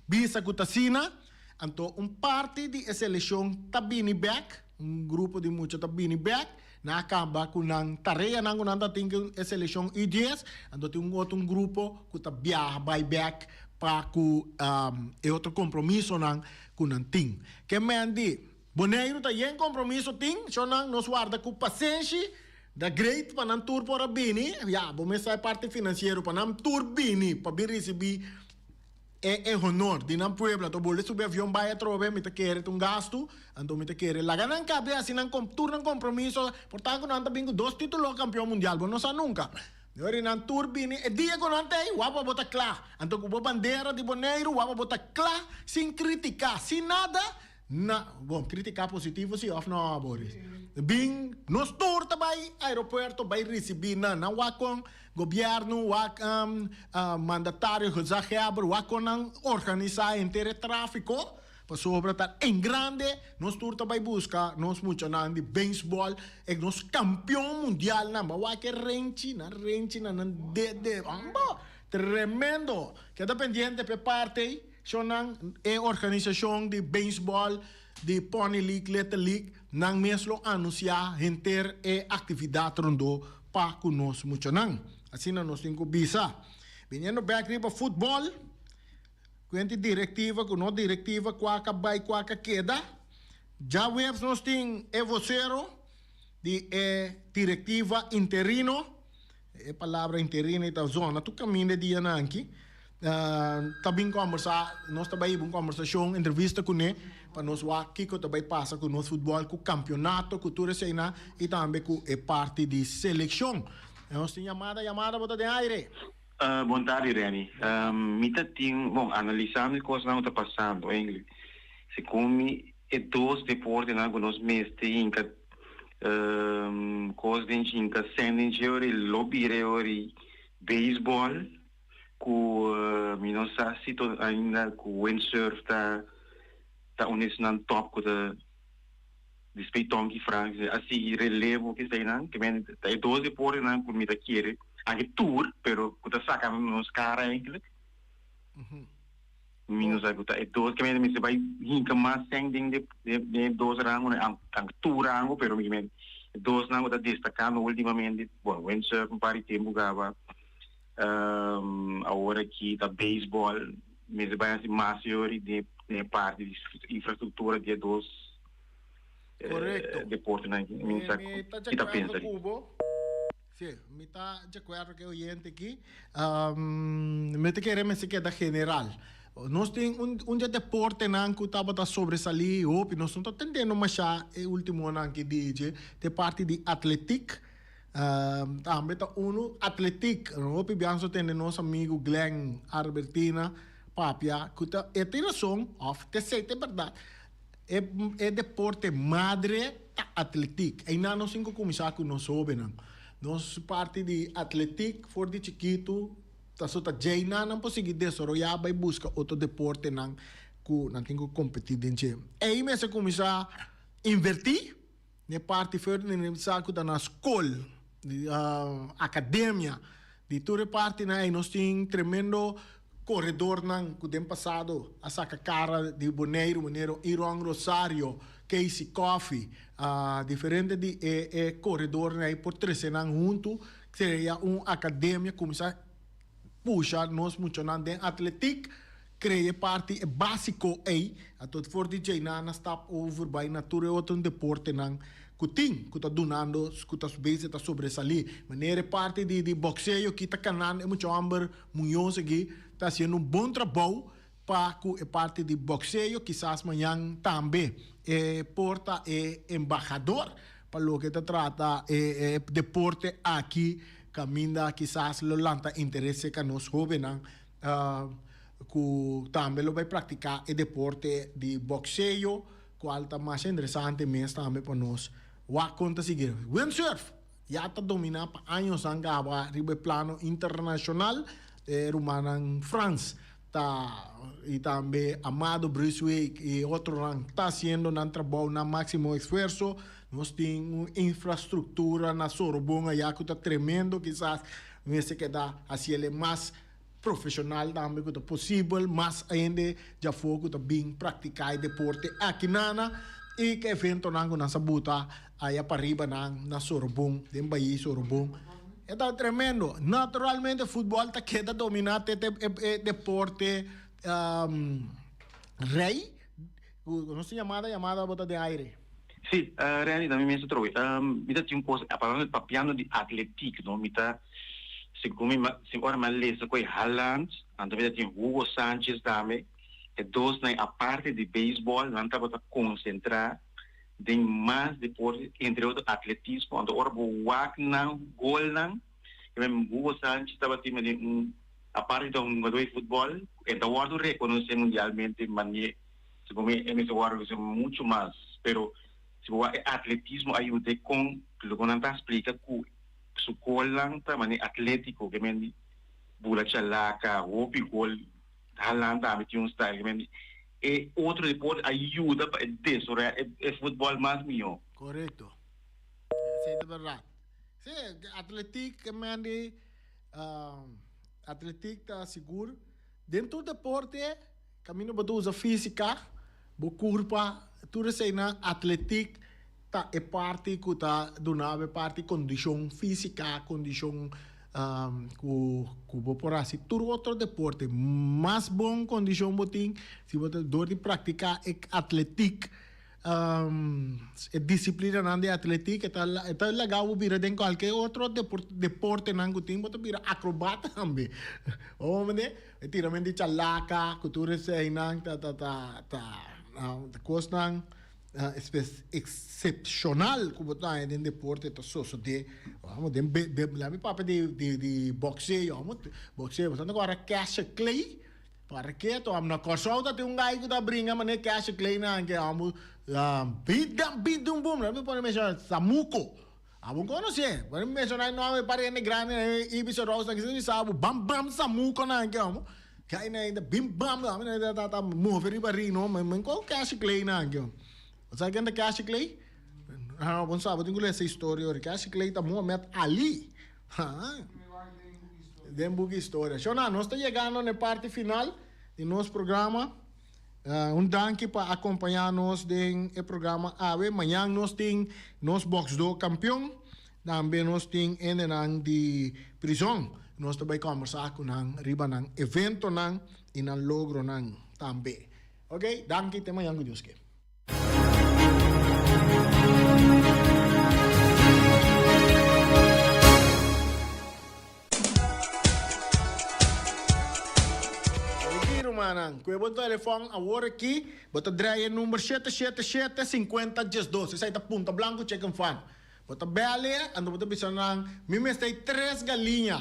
bisa ku ta asina. Anto un parti di e selekshon ta bini bèk, un grupo di mucha ta bini bèk, Nan a kaba ku nan tareanan ku nan ta tin ku e selekshon U dies, anto tin un otro un grupo ku ta biaha bai bèk pa ku e otro kompromisonan ku nan tin. Ke men di, Boneiru ta yen kompromiso tin, shonnan nos warda ku pasenshi, da great pa nan tur por a bini, ya bo mes sa e parti finansiero pa nan tur bini pa bin risibí E e honor di nan pueblo. Anto bolbe subi avion bai atrobe, mi ta kere ta un gastu, anto mi ta kere laga nan kabe hasi nan tur nan kompromiso, por tanto ku nan ta bin ku dos titulo kampion mundial, bo no sa nunka. Ora nan tur bini, e dia ku nan ta ei, wak pa bo ta kla. Anto ku bo bandera di Boneiru, wak pa bo ta kla, sin kritiká, sin nada, Na, bon, critica positivo si of no, Boris? Bin, nos tur ta bai aeropuerto bai ricibi nan. Nan wak con gobierno, wak mandatario, gezaghebber, wak con nan organisa henter e trafico, pasobra ta en grande, nos tur ta bai busca nos muchanan di baseball, e nos campeon mundialnan. Bo a wak e renchi, nan renchi na nan dede, amba, tremendo! Keda pendiente p'e parti ei. Shonnan, e organisashon di beisbòl di Pony League, Little League, nan mes lo anunsiá henter e aktividat rondó pa ku nos muchanan. Asina nos tin ku bisa. Biniendo bèk riba futbòl, kuenti direktiva ku no direktiva kua ka bai kua ka keda. Djaweps nos tin e vosero di e direktiva interino. E palabra interino ta zona tur kaminda e dianan aki. Ta bin kòmbersá, nos ta bai hiba un kòmbersashon, entrevista kuné, pa nos wak kiko ta bai pasa ku nos futbòl, ku kampionato, ku tur eseinan i tambe ku e parti di selekshon. Nos tin yamada, yamada bo ta den aire. Bon tardi Renny. Mi ta tin, bon, analisando e kosnan ku ta pasando eindelijk, segun mi e dos deportenan ku nos mester hinka Kos den hinka sèn den dje ora i lo bira e ora i beisbòl ku mi no sa si to ainda ku windsurf ta ta un esnan tòp ku ta dispei Tonky Franks a sigui relevo keseinan ke men ta e dos deportenan ku mi ta kere anke tur pero ku ta saka nos kara eindelijk. Mi no sa ku ta e dos ke mester bai hinka mas sèn den de den e dos rangonan, anke tur rango, pero mi men e dosnan ku ta destakando ultimamente, bon windsurf un par di tempu kaba, awor aki ta beisbòl, mester bai hasi mas yori den den e parti di infrastruktura di e dos Korekto. deportenan aki. Mi no sa Mi ta ki ta djakuerdo pensa di. ku bo. Sí, mi ta di acuerdo cu e oyente aki. Mi ta kere mester keda general. Nos tin un un di e deportenan cu tabata sobresali hopi, nos no ta tendendo masha e ultimonan aki di dje, ta e parti di atletiek. Tambe ta uno atletiek, hopi biaha nos ta tende nos amigo Glenn Arbertina papia cu ta e tin rason of ta esey ta e berdad. E e deporte madre ta atletiek. Einan nos tin ku kuminsá ku nos hóbennan. Nos parti di atletiek for di chikitu ta so ta djeinan nan por sigui desaroyá bai buska otro deportenan ku nan tin ku kompetí den dje. Ei mester kuminsá invertí den e parti for di sa ku ta na skol, di akademia, di tur e partinan ei nos tin tremendo Koredornan ku den pasado a saka kara di Boneiru manera Iron Rosario, Casey Coffey, diferente di e e koredornan ei por trese nan huntu, krea un akademia, kuminsá pusha nos muchanan den atletiek, crea e parti e basico ey, anto for di djey nan a stap over bay na tur e otro deportenan cu tin, cu ta dunando, cu ta bezig ta sobresali. Manera e parti di di boxeo ki ta canando e mucha homber Muñoz aki ta haciendo un bon trabou pa cu e parti di boxeo, kisas mañan tambe e por ta e embahador pa loke ta trata e deporte aki caminda kisas lo lanta interes cerca nos hobennan cu tambe lo bay practica e deporte di boxeo cual ta masha interesante mes tambe pa nos wak con ta sigui. Windsurf ya ta domina pa añosnan caba riba e plano internacional, e rumannan Frans ta y tambe Amado Brunswijk y otronan ta haciendo nan trabou nan maximo esfuerzo. Nos tin un infrastructura na Sorobon aya cu ta tremendo, kisas mester keda haciele mas profesional tambe cu ta posibel, mas hende djafor cu ta bin practica e deporte aki nana y cu eventonan cu nan sa buta aya pariba nan na Sorobon, den Bahia Sorobon. E ta tremendo. Naturalmente futbol ta keda domina te te e deporte rey. Nos tin yamada, yamada bo ta den aire. Si, Randy, ta mi mes atrobe. Mi ta tin un cos, papiando di atletiek, no, mi ta, segun mi, ora mi a lesa cu e Haaland, anto mi ta tin Hugo Sanchez tambe, e dosnan aparte di beisbol, nan tabata concentra den mas deporte, entre otro atletismo. Anto ora bo wak nan golnan, Hugo Sanchez tabatin mane un, aparte di ta un hungador di futbol, e ta wordo reconoce mundialmente mane, segun mi e mester wordo reconoce mucho mas, pero si bo wak e atletismo a yuda con loke nan ta splica cu su golnan ta mane atletico, ke men di bula chalaka, hopi gol. Haaland tambe tin un style ki men e otro deporte a yuda pa e desaroya e futbol mas miho. Korekto. Esei ta bèrdat. Sí, atletik ke men di atletik ta sigur den tur deporte kaminda bo ta usa físika, bo kurpa, tur eseinan atletik ta e parti ku ta duna bo e parti kondishon físika, kondishon ku ku bo por hasi tur otro deporte. Mas bon kondishon bo tin si bo ta dor di praktiká e atletik, e disiplinanan di atletik e ta e ta laga bo bira den kualke otro deportenan ku tin bo ta bira akrobata tambe. Bo mende? E tirament di chalaka ku tur eseinan ta ta ta ta kosnan. Excepcional cu bo ta haña den deporte ta sosode. Vamos, den be, be, laat mi papia di, di, di boxeo. Vamos, boxeo. Bo ta acorda Cassius Clay? Para keto, am na Kòrsou ta tin un guy cu ta bringa manera Cassius Clay nan ke amo beat down, beat down boom. Laat mi pone menciona Samuco. Abo conoce. Pone menciona e nomber pa rende grandi Ibis Roos nan kisa bisa abo Bam Bam Samuco nan ke amo. Guy nan ta bim bam ami nan ta ta move riba ring no men con Cassius Clay nan ke. Bo sa ken ta Cassius Clay? Ha bo sa bo tin ku lesa historia ori. Cassius Clay ta Muhammad Ali. Ha. Den buki historia. Shona, nos ta yegando na e parti final di nos programa. Un danki pa acompaña nos den e programa awe. Mañan nos tin nos boxdor campeon. Tambe nos tin hendenan di prizon. Nos ta bai kòmbersá ku nan riba nan eventonan i nan logronan tambe. Ok, danki, te mañan ku Dios ke. Oki rumannan, ku e bo telefòn awor aki, bo ta draai e number shete shete shete sinkuenta diesdos. Esei ta Punta Blanco Chicken Farm. Bo ta bel e, anto bo ta bisa nan, Mi mester ei tres galiña.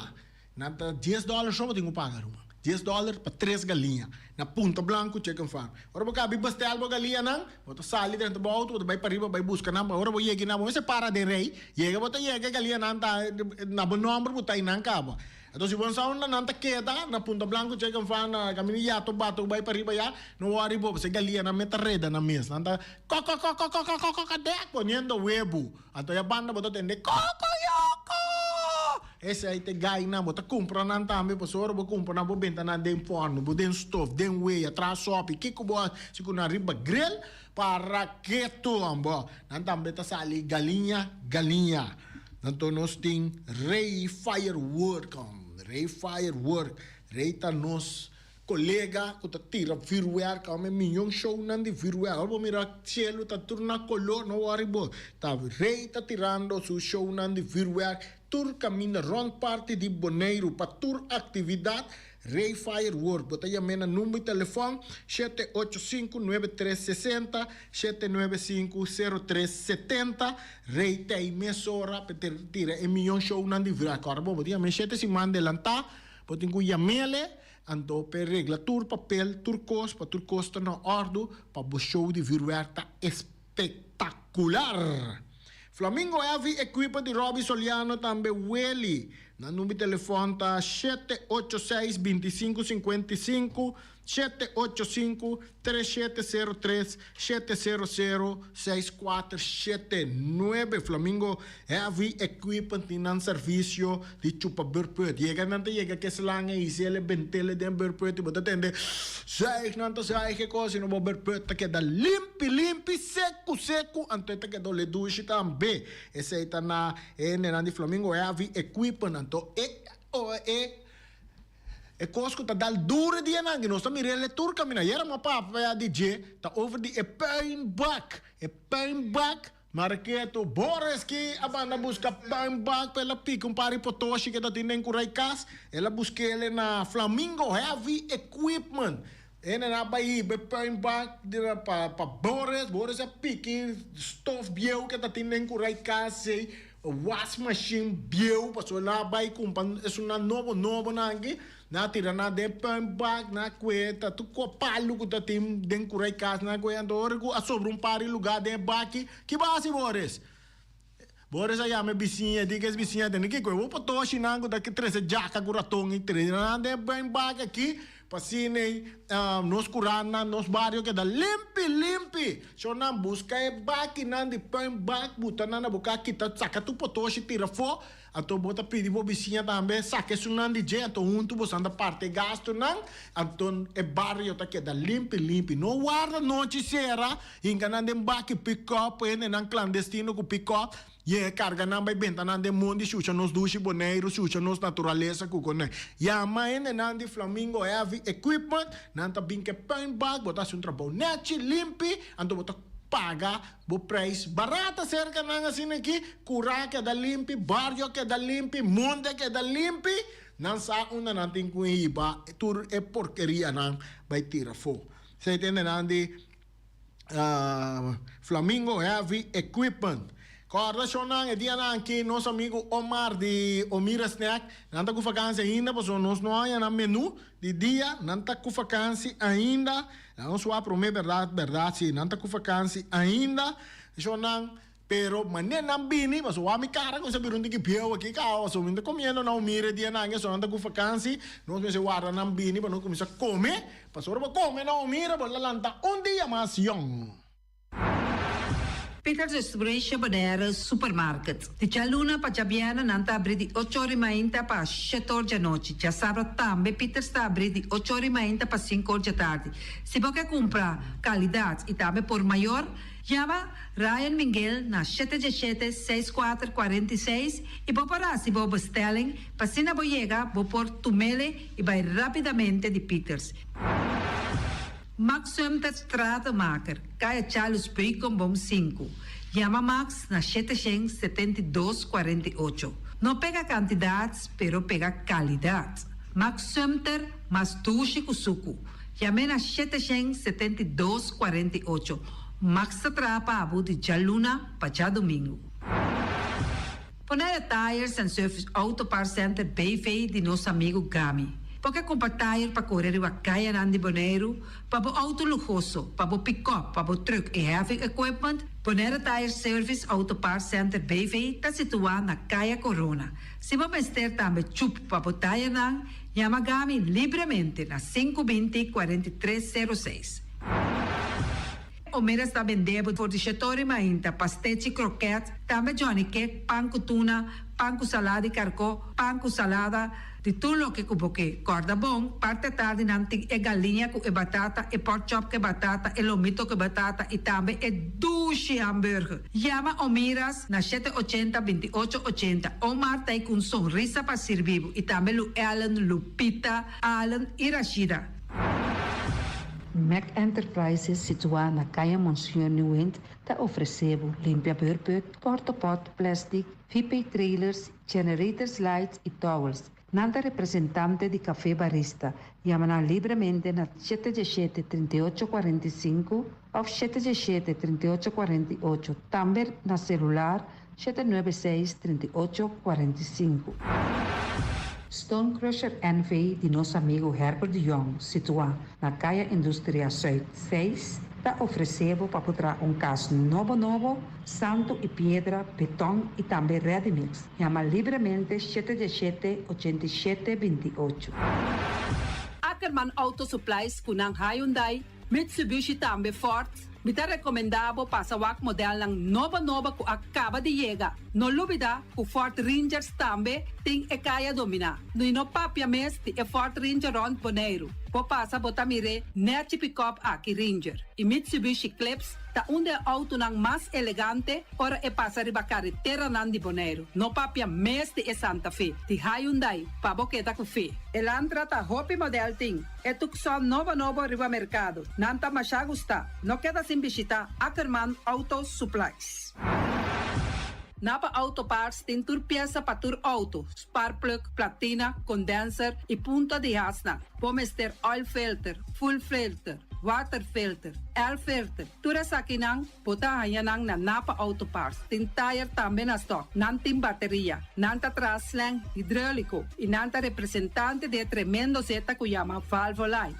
Nan ta dies dòler so bo tin ku paga, ruman. Dies dòler pa tres galiña. Na Punta Blanco Chicken Farm. Ora bo kabi bestel bo galiñanan, bo ta sali drenta bo outo, bo ta bai pariba bai buska nan. Ora bo yega einan, bo mester para den rei. Yega bo ta yega e galiñanan ta na bo nòmber ku ta einan kaba. Anto si bo no sa unda nan ta keda, na Punta Blanco Chicken Farm, na kaminda Yato Bato ku bai pariba ya, no wòri bo, pasobra e galiñanan mester reda nan mes. Nan ta. Kokokokokokokokokokadek poniendo webu. Anto ya banda bo ta tende kokoyoko. Esei ta e gainan. Bo ta kumpra nan tambe pasobra ora bo kumpra nan bo benta nan den fòrnu, bo den stof, den wea, traha sòpi, kiko bo hasi ku nan riba grill para ketu ambo. Nan tambe ta sali galiña galiña. Anto nos tin Rey Firework. Rey Firework, Rey ta nos Kolega ku ta tira vürwèrk ome miyon shownan di vürwèrk ora bo mira cielo ta tur na kolor no wòri bo ta rey ta tirando su shownan di vürwèrk tur kaminda rònt parti di Boneiru pa tur aktividat Rey Firework bo ta yam'é na number di telefòn shete ocho sinku nuebe tres sesenta shete nuebe sinku sero tres setenta Rey ta ei mesora pa tira e miyon shownan di vürwèrk ora bo bo ta yam'é shete siman delantá bo tin ku yam'ele. Anto p'e regla tur papel, tur kos, pa tur kos ta na òrdu, pa bo show di vürwèrk ta espektakular! Flamingo Heavy Equipo di Robby Soliano tambe Willy. Nan number di telefòn ta shete ocho seis bintisinku sinkuenta i sinku, shete ocho sinku tres shete sero tres, shete sero sero seis kuater shete nuebe. Flamingo Heavy Equipment tin nan servisio di chupa beurput. Yega nan ta yega ke slang e hisele bentele den beurput i bo ta tende zuig nan ta zuig e kos i no bo beurput ta keda limpi limpi seku seku anto e ta keda ole dushi tambe. Esei ta na e hendenan di Flamingo Heavy Equipment anto e e E kos ku ta dal duru e dianan aki, nos ta mira el e tur kaminda. Ayera mi a papia di dje, ta over di e puinbak. E puinbak, Marketo Boris ki a banda buska puinbak pa el a pika un par di potoshi ku e ta tin den kurai kas. El a busk'el na Flamingo Heavy Equipment. E nan a bai hiba e puinbak pa Boris. Boris a piki stof bieu ku e ta tin den kurai kas ei. Was machine bieu pasobra nan a bai cumpra esunnan nobo nobo nan aki nan a tira nan den puinbak nan a cue ta tur cua palu cu ta tin den cura e cas nan a cue anto ora cu a sobra un par di lugar den e baki ki bo a haci Boris? Boris a yama e bisiña e di cu es bisiña tene kico e bo potoshi nan cu ta trece djaka cu raton y tira nan den e puinbak aki Pa asina nos kurannan, nos bario keda limpi limpi. So nan buska e bakinan di puinbak, buta nan na bo kar, kita saka tur potoshi tira afó. Anto bo ta pidi bo bisiña tambe saka esunnan di dje, anto huntu boso anda parti e gastunan, anto e bario ta keda limpi limpi. No warda nochi sera, hinka nan den baki pikòp, hendenan klandestino ku pikòp. Ye karga nan bai benta nan den mondi shucha nos dushi Boneiru, shucha nos naturalesa ku konai. Yama hendenan di Flamingo Heavy Equipment, nan ta bin ke puinbak, bo ta hasi un trabou nechi, limpi, anto bo ta paga bo prijs barata serka nan asina aki, kura keda limpi, bario keda limpi, monde keda limpi, nan sa unda nan tin ku hiba tur e porkerianan bai tira afó. Esei ta hendenan di. Flamingo Heavy Equipment. Kòrda shownan e dianan aki nos amigu Omar di Omira Snack nan ta ku vakansi ainda pasobra nos no haña nan menu di dia nan ta ku vakansi ainda nos wak promé bèrdat bèrdat si nan ta ku vakansi ainda shownan. Pero manera nan bini, pasobra wak mi kara ku sa bira un tiki bieu aki kaba, pasobra mi ta komiendo na un mira e dianan aki, esonan ta ku fakansi, nos mester warda nan bini pa nos kuminsá kome, pasobra bo kome na un mira bo ta lanta un dia mas yòn. Peters Restauration Bonaire Supermarket. Di djaluna pa djabièrnè nan ta abrí di ocho or di mainta pa shete or djanochi. Djasabra tambe Peters ta abrí di ocho or di mainta pa sinku or djatardi. Si bo ke kumpra kalidat i tambe por mayor, Yama Ryan Minguel na shete djeshete seis kuater kuarenta i seis i bo por hasi bo bestelling pa asina bo yega bo por tumele i bai rapidamente di Peters. Max Sumter Stratenmaker, Kaya Charles Beukenboom sinku. Yama Max na shete shen setenta i dos kuarenta i ocho. No pega kantidat pero pega kalidat. Max Sumter mas dushi ku suku. Yam'é na shete shen setenta i dos kuarenta i ocho. Max ta traha pa bo di djaluna pa djadumingu. Bonaire Tires and Service Auto Parts Center BV di nos amigu Gami. Bo ke kumpra tire pa kore riba kayanan di Boneiru, pa bo auto luhoso, pa bo pikòp, pa bo trùk i heavy equipment? Bonaire Tire Service Auto Parts Center BV ta situá na Kaya Corona. Si bo mester tambe chup pa bo tayenan, Yama Gami libremente na sinku binti kuarenta i tres sero seis. Omeras ta bende bo for di shetori mainta, pastechi, kroket, tambe Johnny cake, pan ku tuna, pan ku salada di karkó, pan ku salada, di tur loke ku bo ke. Kòrda bon, parti atardi nan tin e galiña ku e batata, e pork chop ku e batata, e lomito ku e batata i tambe e dushi hamburger. Yama Omiras na shete ochenta, binti ocho ochenta. Omar ta ei ku un sonrisa pa sirbi bo i tambe Lu Ellen, Lupita, Allen i Rashida. Mac Enterprises situá na Kaya Monsignor Nieuwind ta ofresé bo limpia beurput, portapot, plastic, VP trailers, generators lights i towels. Nan ta representante di Café Barista. Yama nan libremente na 717 3845 òf 717 3848. Tambe na selular 796 3845. Stone Crusher NV di nos amigu Herbert de Jong, situá na Kaya Industria Zuid 6, ta ofresé bo pa traha un kas nobo nobo, santu i piedra, beton i tambe ready mix. Yama libremente 717 87 28. Ackerman Auto Supplies ku nan Hyundai, Mitsubishi tambe Ford. Mi ta rekomendá bo pasa wak modelnan nobo nobo ku a kaba di yega. No lubidá ku Ford Rangers tambe tin e kaya dominá. No no papia mes di e Ford Ranger rònt Boneiru. Bo pasa bo ta mir'é nèchi pick-up aki Ranger. I Mitsubishi Eclipse ta un di e outonan mas elegante ora e pasa riba kareteranan di Boneiru. No papia mes di e Santa Fe, di Hyundai, pa bo keda ku fe. Elantra ta hopi model tin. E Tucson nobo nobo riba merkado. Nan ta masha gusta. No keda sin bishitá Ackerman Auto Supplies. Napa Auto Parts tin tur piesa pa tur outo, spark plug, platina, condenser i punta di hasnan. Bo mester oil filter, fuel filter, water filter, air filter. Tur esakinan bo ta haña nan na Napa Auto Parts. Tin tire tambe na stock. Nan tin bateria. Nan ta traha slang hidráuliko i nan ta representante di e tremendo zeta ku yama Valvoline.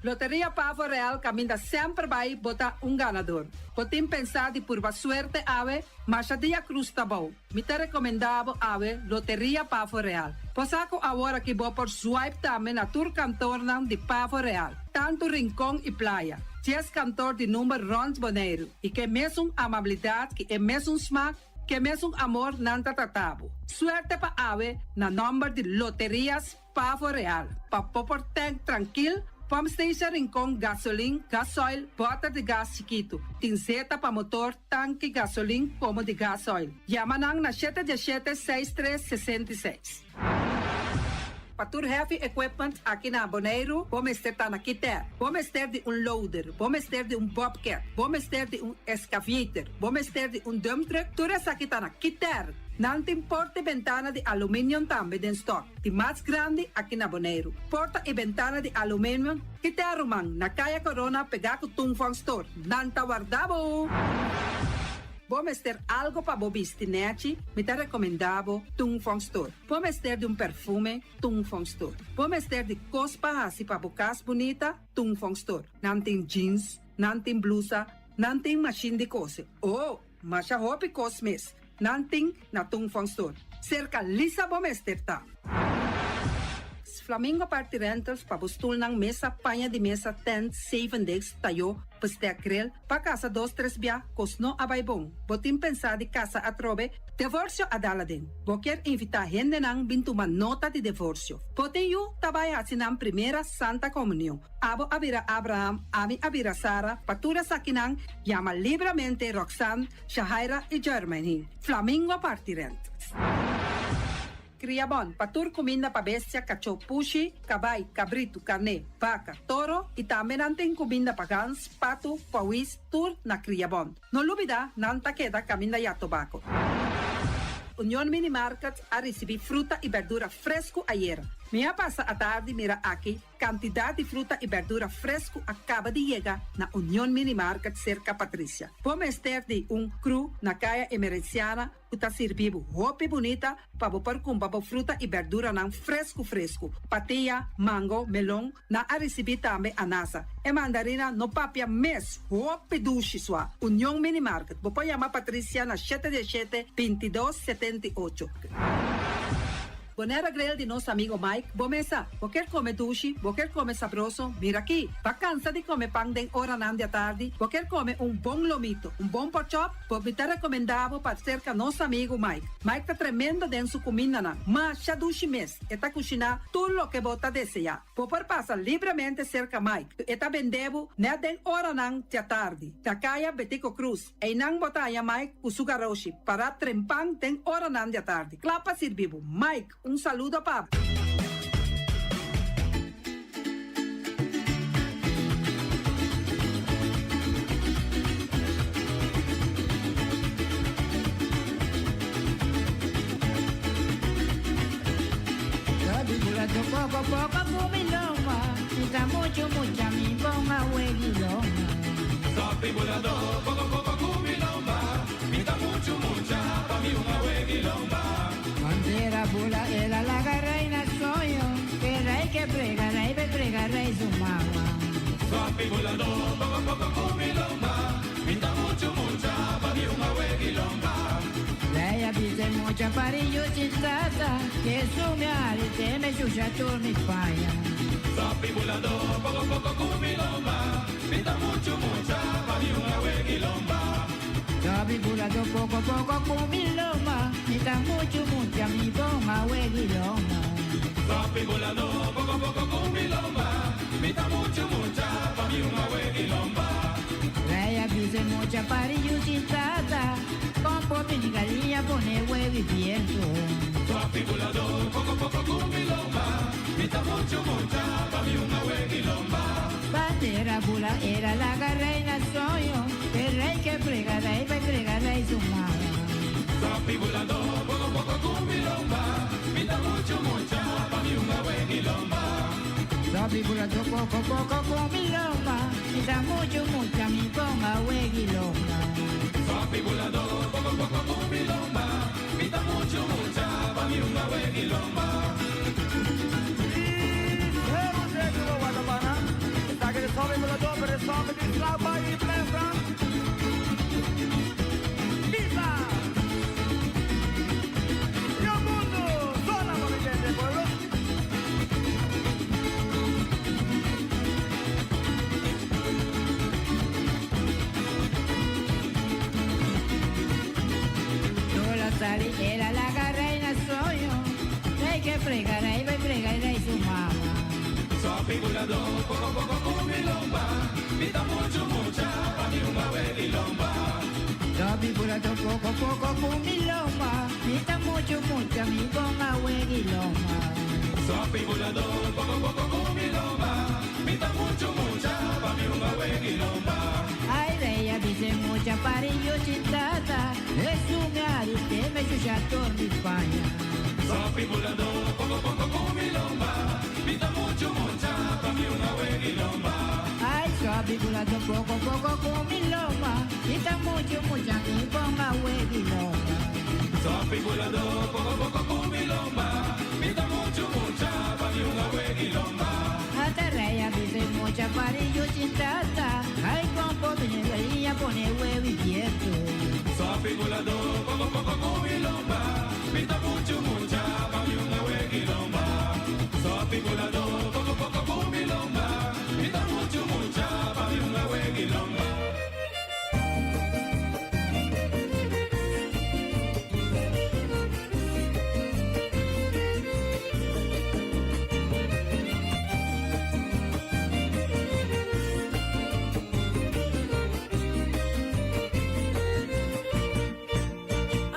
Loteria Pavo Real kaminda semper bai bo ta un ganadó. Bo tin pensá di purba suerte awe, masha dia krus ta bou. Mi ta rekomendá bo awe Loteria Pavo Real. Bo sa ku awor aki bo por swipe tambe na tur kantornan di Pavo Real. Tantu Rincon i Playa. 10 kantor di number rònt Boneiru. I ku e mesun amabilidat, ku e mesun smak, ku e mesun amor nan ta trata bo. Suerte pa awe na nòmber di Loterias Pavo Real. Pa bo por tank trankil, pump station Rincon, gasolin, gasoil, bòter di gas chikitu. Tin zeta pa motor, tanki, gasolin, komo di gasoil. Yama nan na 717 6366. Pa tur heavy equipment aki na Boneiru, bo mester ta na Kiter. Bo mester di un loader, bo mester di un bobcat, bo mester di un excavator, bo mester di un dump truck, tur esaki ta na Kiter. Nan tin porta i bentana di aluminium tambe den stock. Di mas grandi aki na Boneiru. Porta i bentana di aluminium, Kiter ruman, na Kaya Corona pegá ku Tung Store. Nan ta warda bo! Bo mester algu pa bo bisti nèchi, mi ta rekomendá bo Tung Fong Store. Bo mester di un perfume, Tung Fong Store. Bo mester di kos pa hasi pa bo kas bunita, Tung Fong Store. Nan tin jeans, nan tin blusa, nan tin machine di kose. Oh, masha hopi kos mes. Nan tin na Tung Fong Store. Serka Lisa bo mester ta. Flamingo Party Rentals pa bo stulnan mesa, paña di mesa, tent, seven days, tayó, bestek grill, pa kasa dos tres bia, kos no a bai bon. Bo tin pensá di kasa atrobe, divorsio a dal aden. Bo ke invitá hendenan bin tuma nota di divorsio. Bo tin yu ta bai hasi nan primera Santa Komunion. Abo a bira Abraham, ami a bira Sara, pa tur esakinan yama libremente Roxanne, Shahaira i Jermaine. Flamingo Party Rentals. Kriabon, pa tur kuminda pa bestia, kachó, pushi, kabai, kabritu, karné, baka, toro i tambe nan tin kuminda pa gans, patu, pòwis, tur na Kriabon. No lubidá, nan ta keda kaminda ya tobako. Union Mini Market a risibí fruta i berdura fresku ayera. Mi a pasa atardi mira aki kantidat di fruta i berdura fresku a kaba di yega na Union Mini Market serka Patricia. Bo mester di un crew na Kaya Emerenciana ku ta sirbi bo hopi bunita pa bo por kumpra bo fruta i berduranan fresku fresku. Patia, mango, melon, nan a risibí tambe anasa. E mandarina no papia mes, hopi dushi sua. Union Mini Market, bo por yama Patricia na 7 7 22 78. Bonera Grill di nos amigo Mike, bo mesa. Bo kier come dushi, bo kier come sabroso, mira aki. Ba cansa di come pan den oranan di atardi, bo kier come un bon lomito, un bon porkchop, bo mi ta recomenda bo pa cerca nos amigo Mike. Mike ta tremendo den su cumindanan, masha dushi mes, e ta cushina tur loke bo ta desea. Bo por pasa libremente cerca Mike, e ta bende bo net den oranan di atardi, na caya Betico Croes. Einan bo ta haña Mike ku su garoshi pará trempan den oranan di atardi, kla pa sirbi bo. Mike, un saludo pa bo.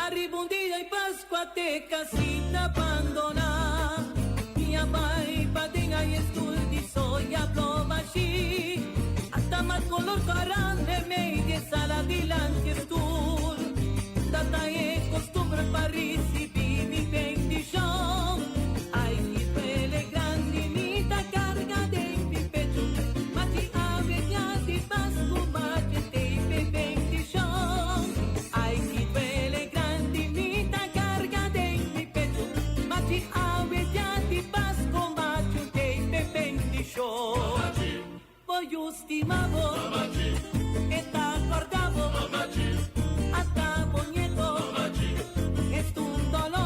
Arriba un dia y Pascua te casita abandona Mi abai paden ay stoel di soya plomashi Hasta mas color grande me de sala dilante stoel Tata e costumbre pa ricibi mi bendicion Ay ki duele grandi mi ta carga den mi pecho Machi awe dia di Pascu machi tei pe bendicion Ay ki duele grandi mi ta carga den mi pecho Machi awe dia di Pascu machi tei pe bendicion Bo yu stima bo E ta corda bo Hasta bo nieto Esta un dolor.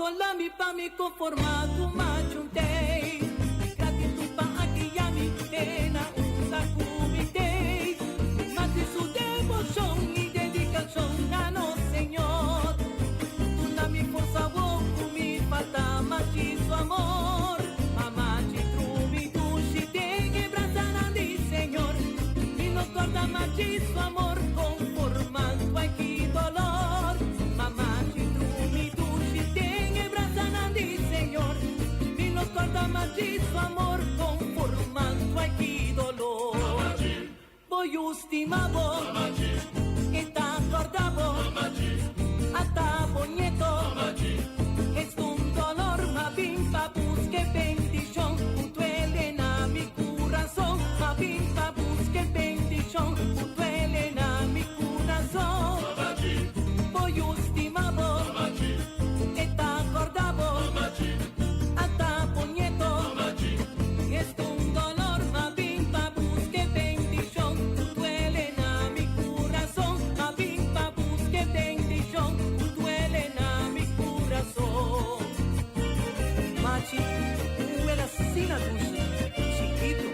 Consolami pa mi conforma cu machuntei. Gratitud pa aki mi tena unda cubitei. Mati su devoción y dedicación a nos Señor. Tuna mi forza boku mi falta machi su amor. Mamachi trubi dushi te di Señor. Mi no corda machi su amor conformando aquí dolor. Mamachi trubi dushi te di Señor. Mi no corda machi su amor conformando aquí dolor. Voy estimabo, que te acordabo, hasta boñeto. Es un dolor, ma pa busque bendición, duele na mi corazón, ma pa busque bendición, duele na mi corazón. Voy estimabo, que te acordabo, hasta boñeto. Es un dolor, ma pa busque bendición, duele na mi corazón, ma pa busque bendición, duele na mi corazón. Machi, uela sina dushi, chiquito,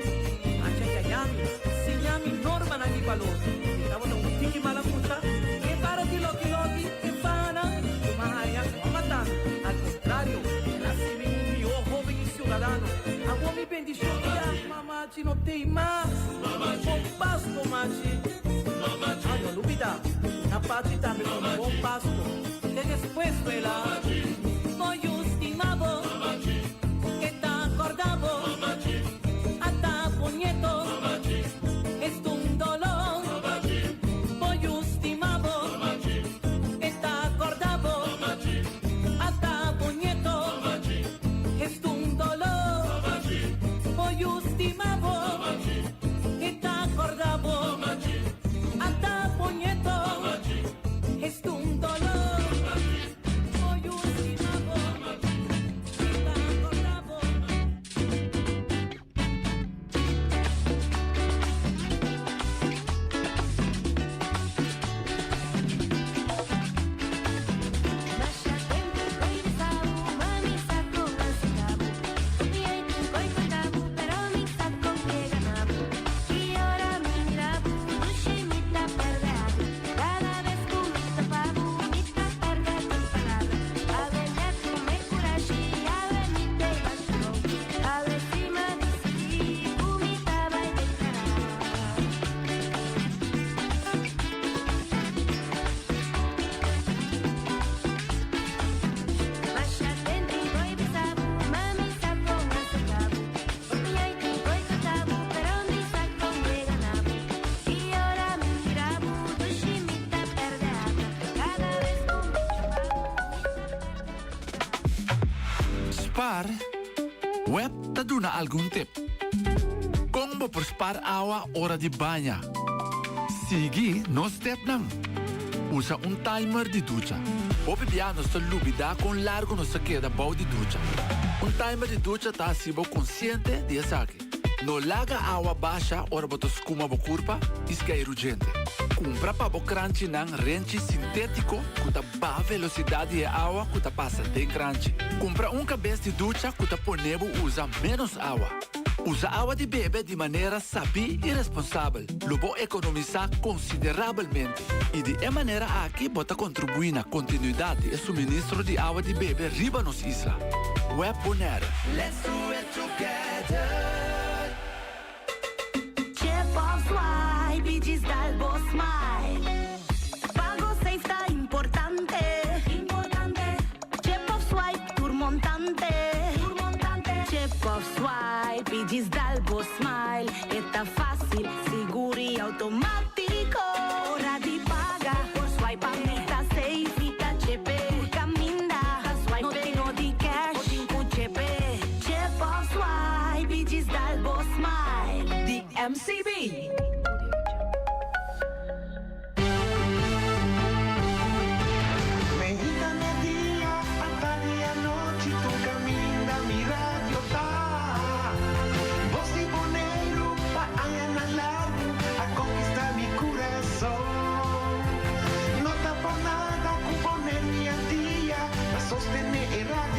achachayami, siñami norma na di valor. Estaba no tiki malamucha, que para ti loki loki, que pana, kumahaya, matando. Al contrario, el así un mío joven y ciudadano. Hago mi bendición ya, mamachi, no te más. Bom pasto, machi. Ay, no olvida, na pachi también con bom pasto. Que después, vela. Voy estimabo, que te acordabo, hasta puñeto, es un dolor. Voy estimabo, que te acordabo, hasta puñeto, es un dolor. Voy estimabo, que te acordabo, hasta puñeto, es un dolor. Voy estimabo, que te acordabo. Spar, web ta duna algun tip. Kon bo por spar awa ora di baña? Sigui nos stepnan. Usa un timer di ducha. Hopi bia nos ta lubidá kon largu nos ta keda bou di ducha. Un timer di ducha ta hasi bo konsiente di esaki. No laga awa basha ora bo ta skuma bo kurpa i skeiru djente. Kumpra pa bo kranchinan renchi sintétiko ku ta baha velosidat di e awa ku ta pasa den kranchi. Kumpra un kabes di ducha ku ta pone bo usa ménos awa. Usa awa di bebe di manera sabí i responsabel. Lo bo ekonomisá konsiderabelmente i di e manera aki bo ta kontribuí na kontinuidat di e suministro di awa di bebe riba nos isla. Web Bonaire. Let's do it together. Chip of swipe y djis dal bo smile. Pago safe ta importante. Importante. Chip of swipe tur montante. Tur montante. Chip of swipe y djis dal bo smile. Ta fásil, sigur i outomátiko. Ora di paga, por swipe ami ta safe i ta chip. Kaminda, swipe no tin di cash, tin ku chip. Chip of swipe i djis dal bo smile. Di MCB. Mainta, mèrdia, atardi, anochi, tur kaminda, mi radio ta. Bos di Boneiru, pa añanan largu, a konkistá mi kurason. No ta pa nada ku Boneiru i Antia, pa sostené e radio.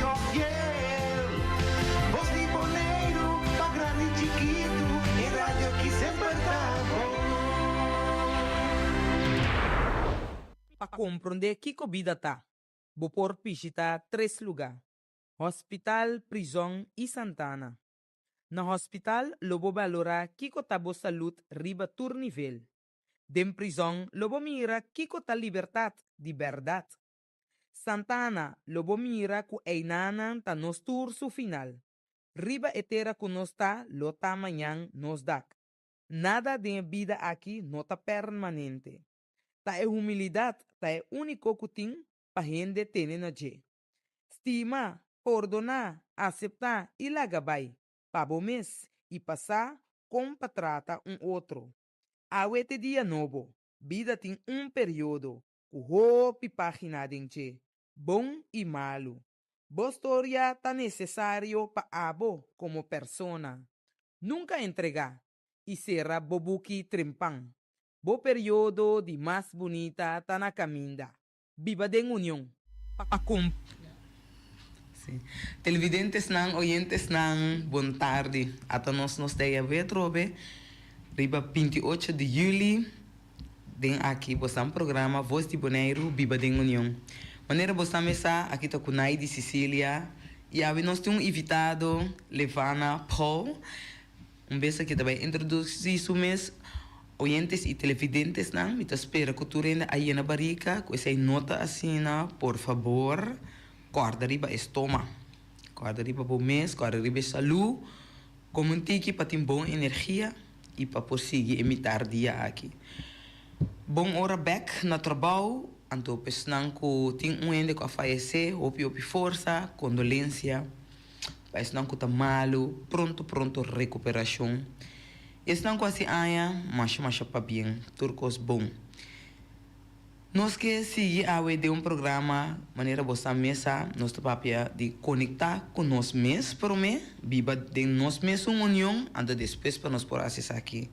Pa komprondé kiko bida ta, bo por bishitá tres lugá, Hospital, prizòn i Santana. Na hospital lo bo balorá kiko ta bo salud riba tur nivel. Den prizòn lo bo mira kiko ta libertat di bèrdat. Santana lo bo mira ku einanan ta nos tur su final. Riba e tera ku nos ta lo ta mañan nos dak. Nada den e bida aki no ta permanente. Ta e humilidat ta e úniko ku tin pa hende tene na dje. Stima, pordoná, aseptá i laga bai, pa bo mes i pa sa kon pa trata un otro. Awe t'e dia nobo, bida tin un periodo ku hopi página den dje, bon i malu. Bo storia ta nesesario pa abo komo persona. Nunka entregá i sera bo buki trempan. Bo periodo di mas bunita ta na kaminda. Biba den union. Pa kump. Sí. Televidentesnan, oyentesnan, bon tardi. Ata nos nos ta yawe atrobe riba 28 di juli den aki bosan programa Voz di Boneiru, Biba den Union. Manera bosan mes sa, aki ta ku Naidy Cicilia i awe nos tin un invitado, Levana Paul. Un bes aki ta bai introdusí su mes oyentes i televidentesnan. Mi ta spera ku tur hende a yena barika ku esei no ta asina. Por fabor, kòrda riba e stoma. Kòrda riba bo mes, kòrda riba e salú. Kome un tiki pa tin bon energia i pa por sigui e mitar dia aki. Bon ora bèk na trabou. Anto pa esnan ku tin un hende ku a fayesé, hopi hopi forsa, kondolensia. Pa esnan ku ta malu, pronto pronto rekuperashon. I esnan ku hasi aña, masha masha pabien, tur kos bon. Nos ke sigui awe den un programa, manera bo sa mes sa, nos ta papia di konektá ku nos mes promé, biba den nos mesun union, anto despues pa nos por hasi esaki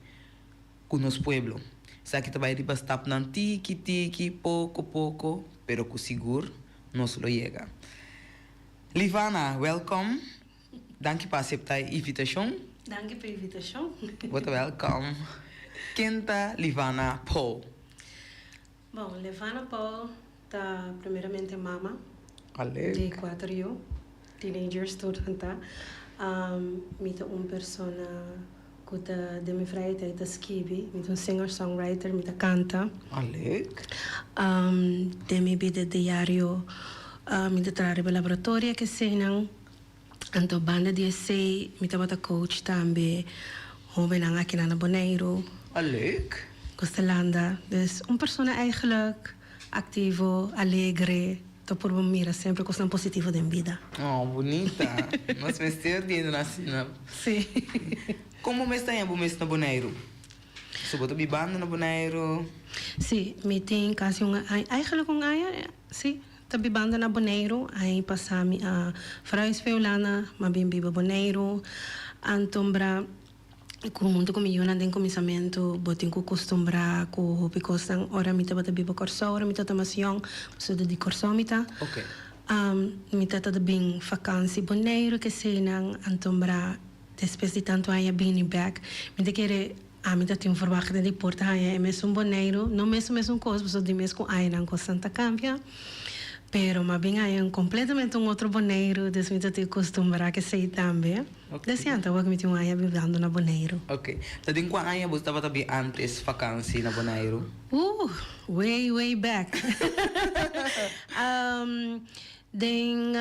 ku nos pueblo. Esaki ta bai riba stapnan tiki tiki, poko poko, pero ku sigur nos lo yega. Livana, welkom. Danki pa aseptá e invitashon. Danki pa e invitashon. Bo ta welkom. Ken ta Livana Paul? Bon, Livana Paul ta primeramente mama Leuk. di kuater yu, teenagers tur nan ta. Mi ta un persona ku ta den mi vrije tijd ta skibi. Mi ta un singer-songwriter, mi ta kanta. Ah, leuk. Den mi bida diario mi ta traha riba laboratorio ke eseinan. Anto banda di esei mi tabata coach tambe hobennan akinan na Boneiru. Ah, leuk. Costa-Landa. Dus un persona eigenlijk activo, alegre. Ta purba mira semper cosnan positivo den bida. Oh, bunita. Nos mester di hende asina. Sí. Con bo mes ta haña bo mes na Boneiru? So bo ta bibando na Boneiru? Sí, mi tin casi un aña, eigenlijk un aña, sí, ta bibando na Boneiru. Aña pasa mi a verhuis pa Hulanda, m'a bin biba Boneiru. Antombra. Ku huntu ku mi yunan den kuminsamentu bo tin ku kustumbrá ku hopi kosnan. Ora mi tabata biba Kòrsou, ora mi tabata mas yòn, pasobra di Kòrsou mi ta, mi tata ta bin fakansi Boneiru keseinan, antombra despues di tantu aña bini bèk. Mi ta kere ami ta tin verwachting di por ta haña e mesun Boneiru, no mesun mesun kos pasobra di mes ku añanan kosnan ta kambia. Pero m'a bin haña un completamente un otro Boneiru, dus mi ta tin costumbrá k'esei tambe. Desde antes awor ku mi tin un aña bibando na Boneiru. Ok. Ta den kua aña bo tabata bin antes vakansi na Boneiru? Uh, way, way back. Den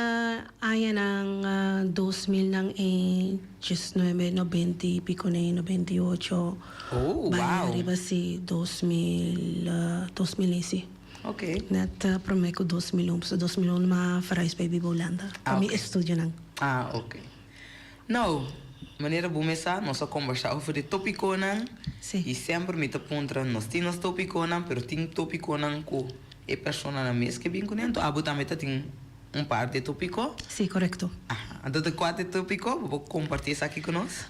añanan 2000 nan e diesnuebe, nobenta i piko nei, nobenta i ocho. Oh, wow. Bai ariba si 2000, 2000 ei si. Ok. Net prome ku 2001, pasobra 2001 m'a verhuis bai biba Hulanda pa mi estudionan. Ah, ok. Nou, manera bo mes sa, nos a kombersá over di topikonan. Sí. I semper mi ta puntra, nos tin nos topikonan, pero tin topikonan ku e personanan mes ke bin kuné, anto abo tambe ta tin un par di topiko. Sí, korekto. Aha. Anto ta kua ta e topiko? Bo por kompartí esaki ku nos?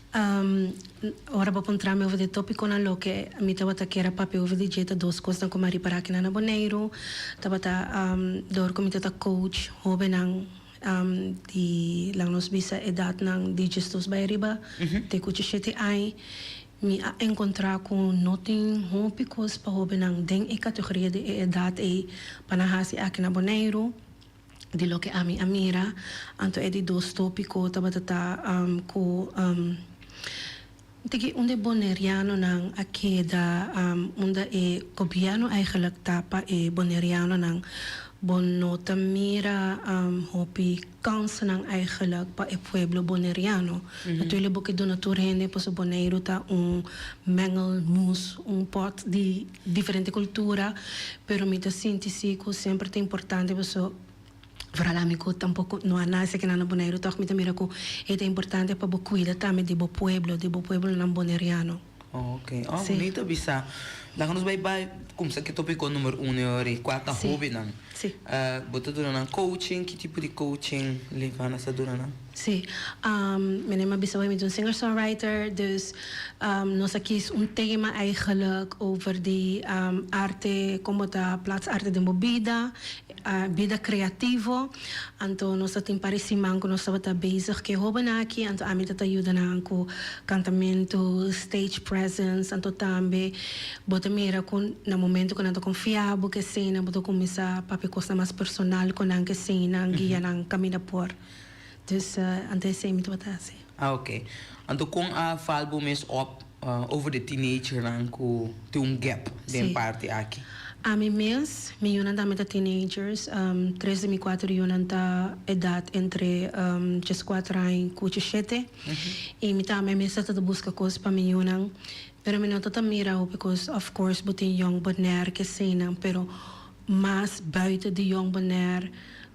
Ora bo puntra mi over di e topikonan loke mi tabata kier a papia over di dje ta dos kosnan ku mi a ripará akinan na Boneiru. Tabata dor ku mi ta ta coach hobennan di laga nos bisa edatnan di diesdos bai ariba te ku dishete aña. Mi a enkontrá ku no tin hopi kos pa hóbennan den e kategoria di e edat ei pa nan hasi aki na Boneiru. Di loke ami a mira, anto e di dos tópiko tabata ta ku tiki unda e bonerianonan a keda, unda e gobièrnu eigenlijk ta pa e bonerianonan. Bo no ta mira hopi kansanan eigenlijk pa e pueblo boneriano. Natuurlijk bo ke duna tur hende pasobra Boneiru ta un mengelmoes, un pòt di diferente kultura, pero mi ta sinti si ku semper ta importante paso vooral ami ku tampoko no a nase kinan na Boneiru tòg mi ta mira ku e ta importante pa bo kuida tambe di bo pueblo, di bo pueblonan boneriano. Oh ok, oh bunito bisa. Laga nos bai bai kumsa ku e topiko number uno e ora ei, kua ta hobennan. Bo ta duna nan coaching, ki tipo di coaching Levana sa duna nan? Sí, mi a bisa mi ta un singer songwriter, dus nos a kies un tema eigenlijk over di arte, kon bo ta plaats arte den bo bida, bida creativo. Anto nos ta tin par di siman ku nos tabata bezig ku e hobennan aki, anto ami ta ta yuda nan ku kantamentu, stage presence, anto tambe bo ta mira ku na momento ku nan ta konfia bo ku eseinan bo ta kuminsá papia kosnan mas personal ku nan ku eseinan guia nan kaminda por. Dus anto esei mi tabata hasi. Ah ok. Anto kon a val bo mes op over de teenagernan ku tin un gap den parti aki? Ami mes, mi yunan tambe ta teenagers. Tres di mi kuater yunan ta edat entre dieskuater aña ku diesshete. I mi tambe mes ta ta buska kos pa mi yunan. Pero mi no ta ta mira hopi kos. Of course bo tin Jong Bonaire keseinan, pero mas buiten di Jong Bonaire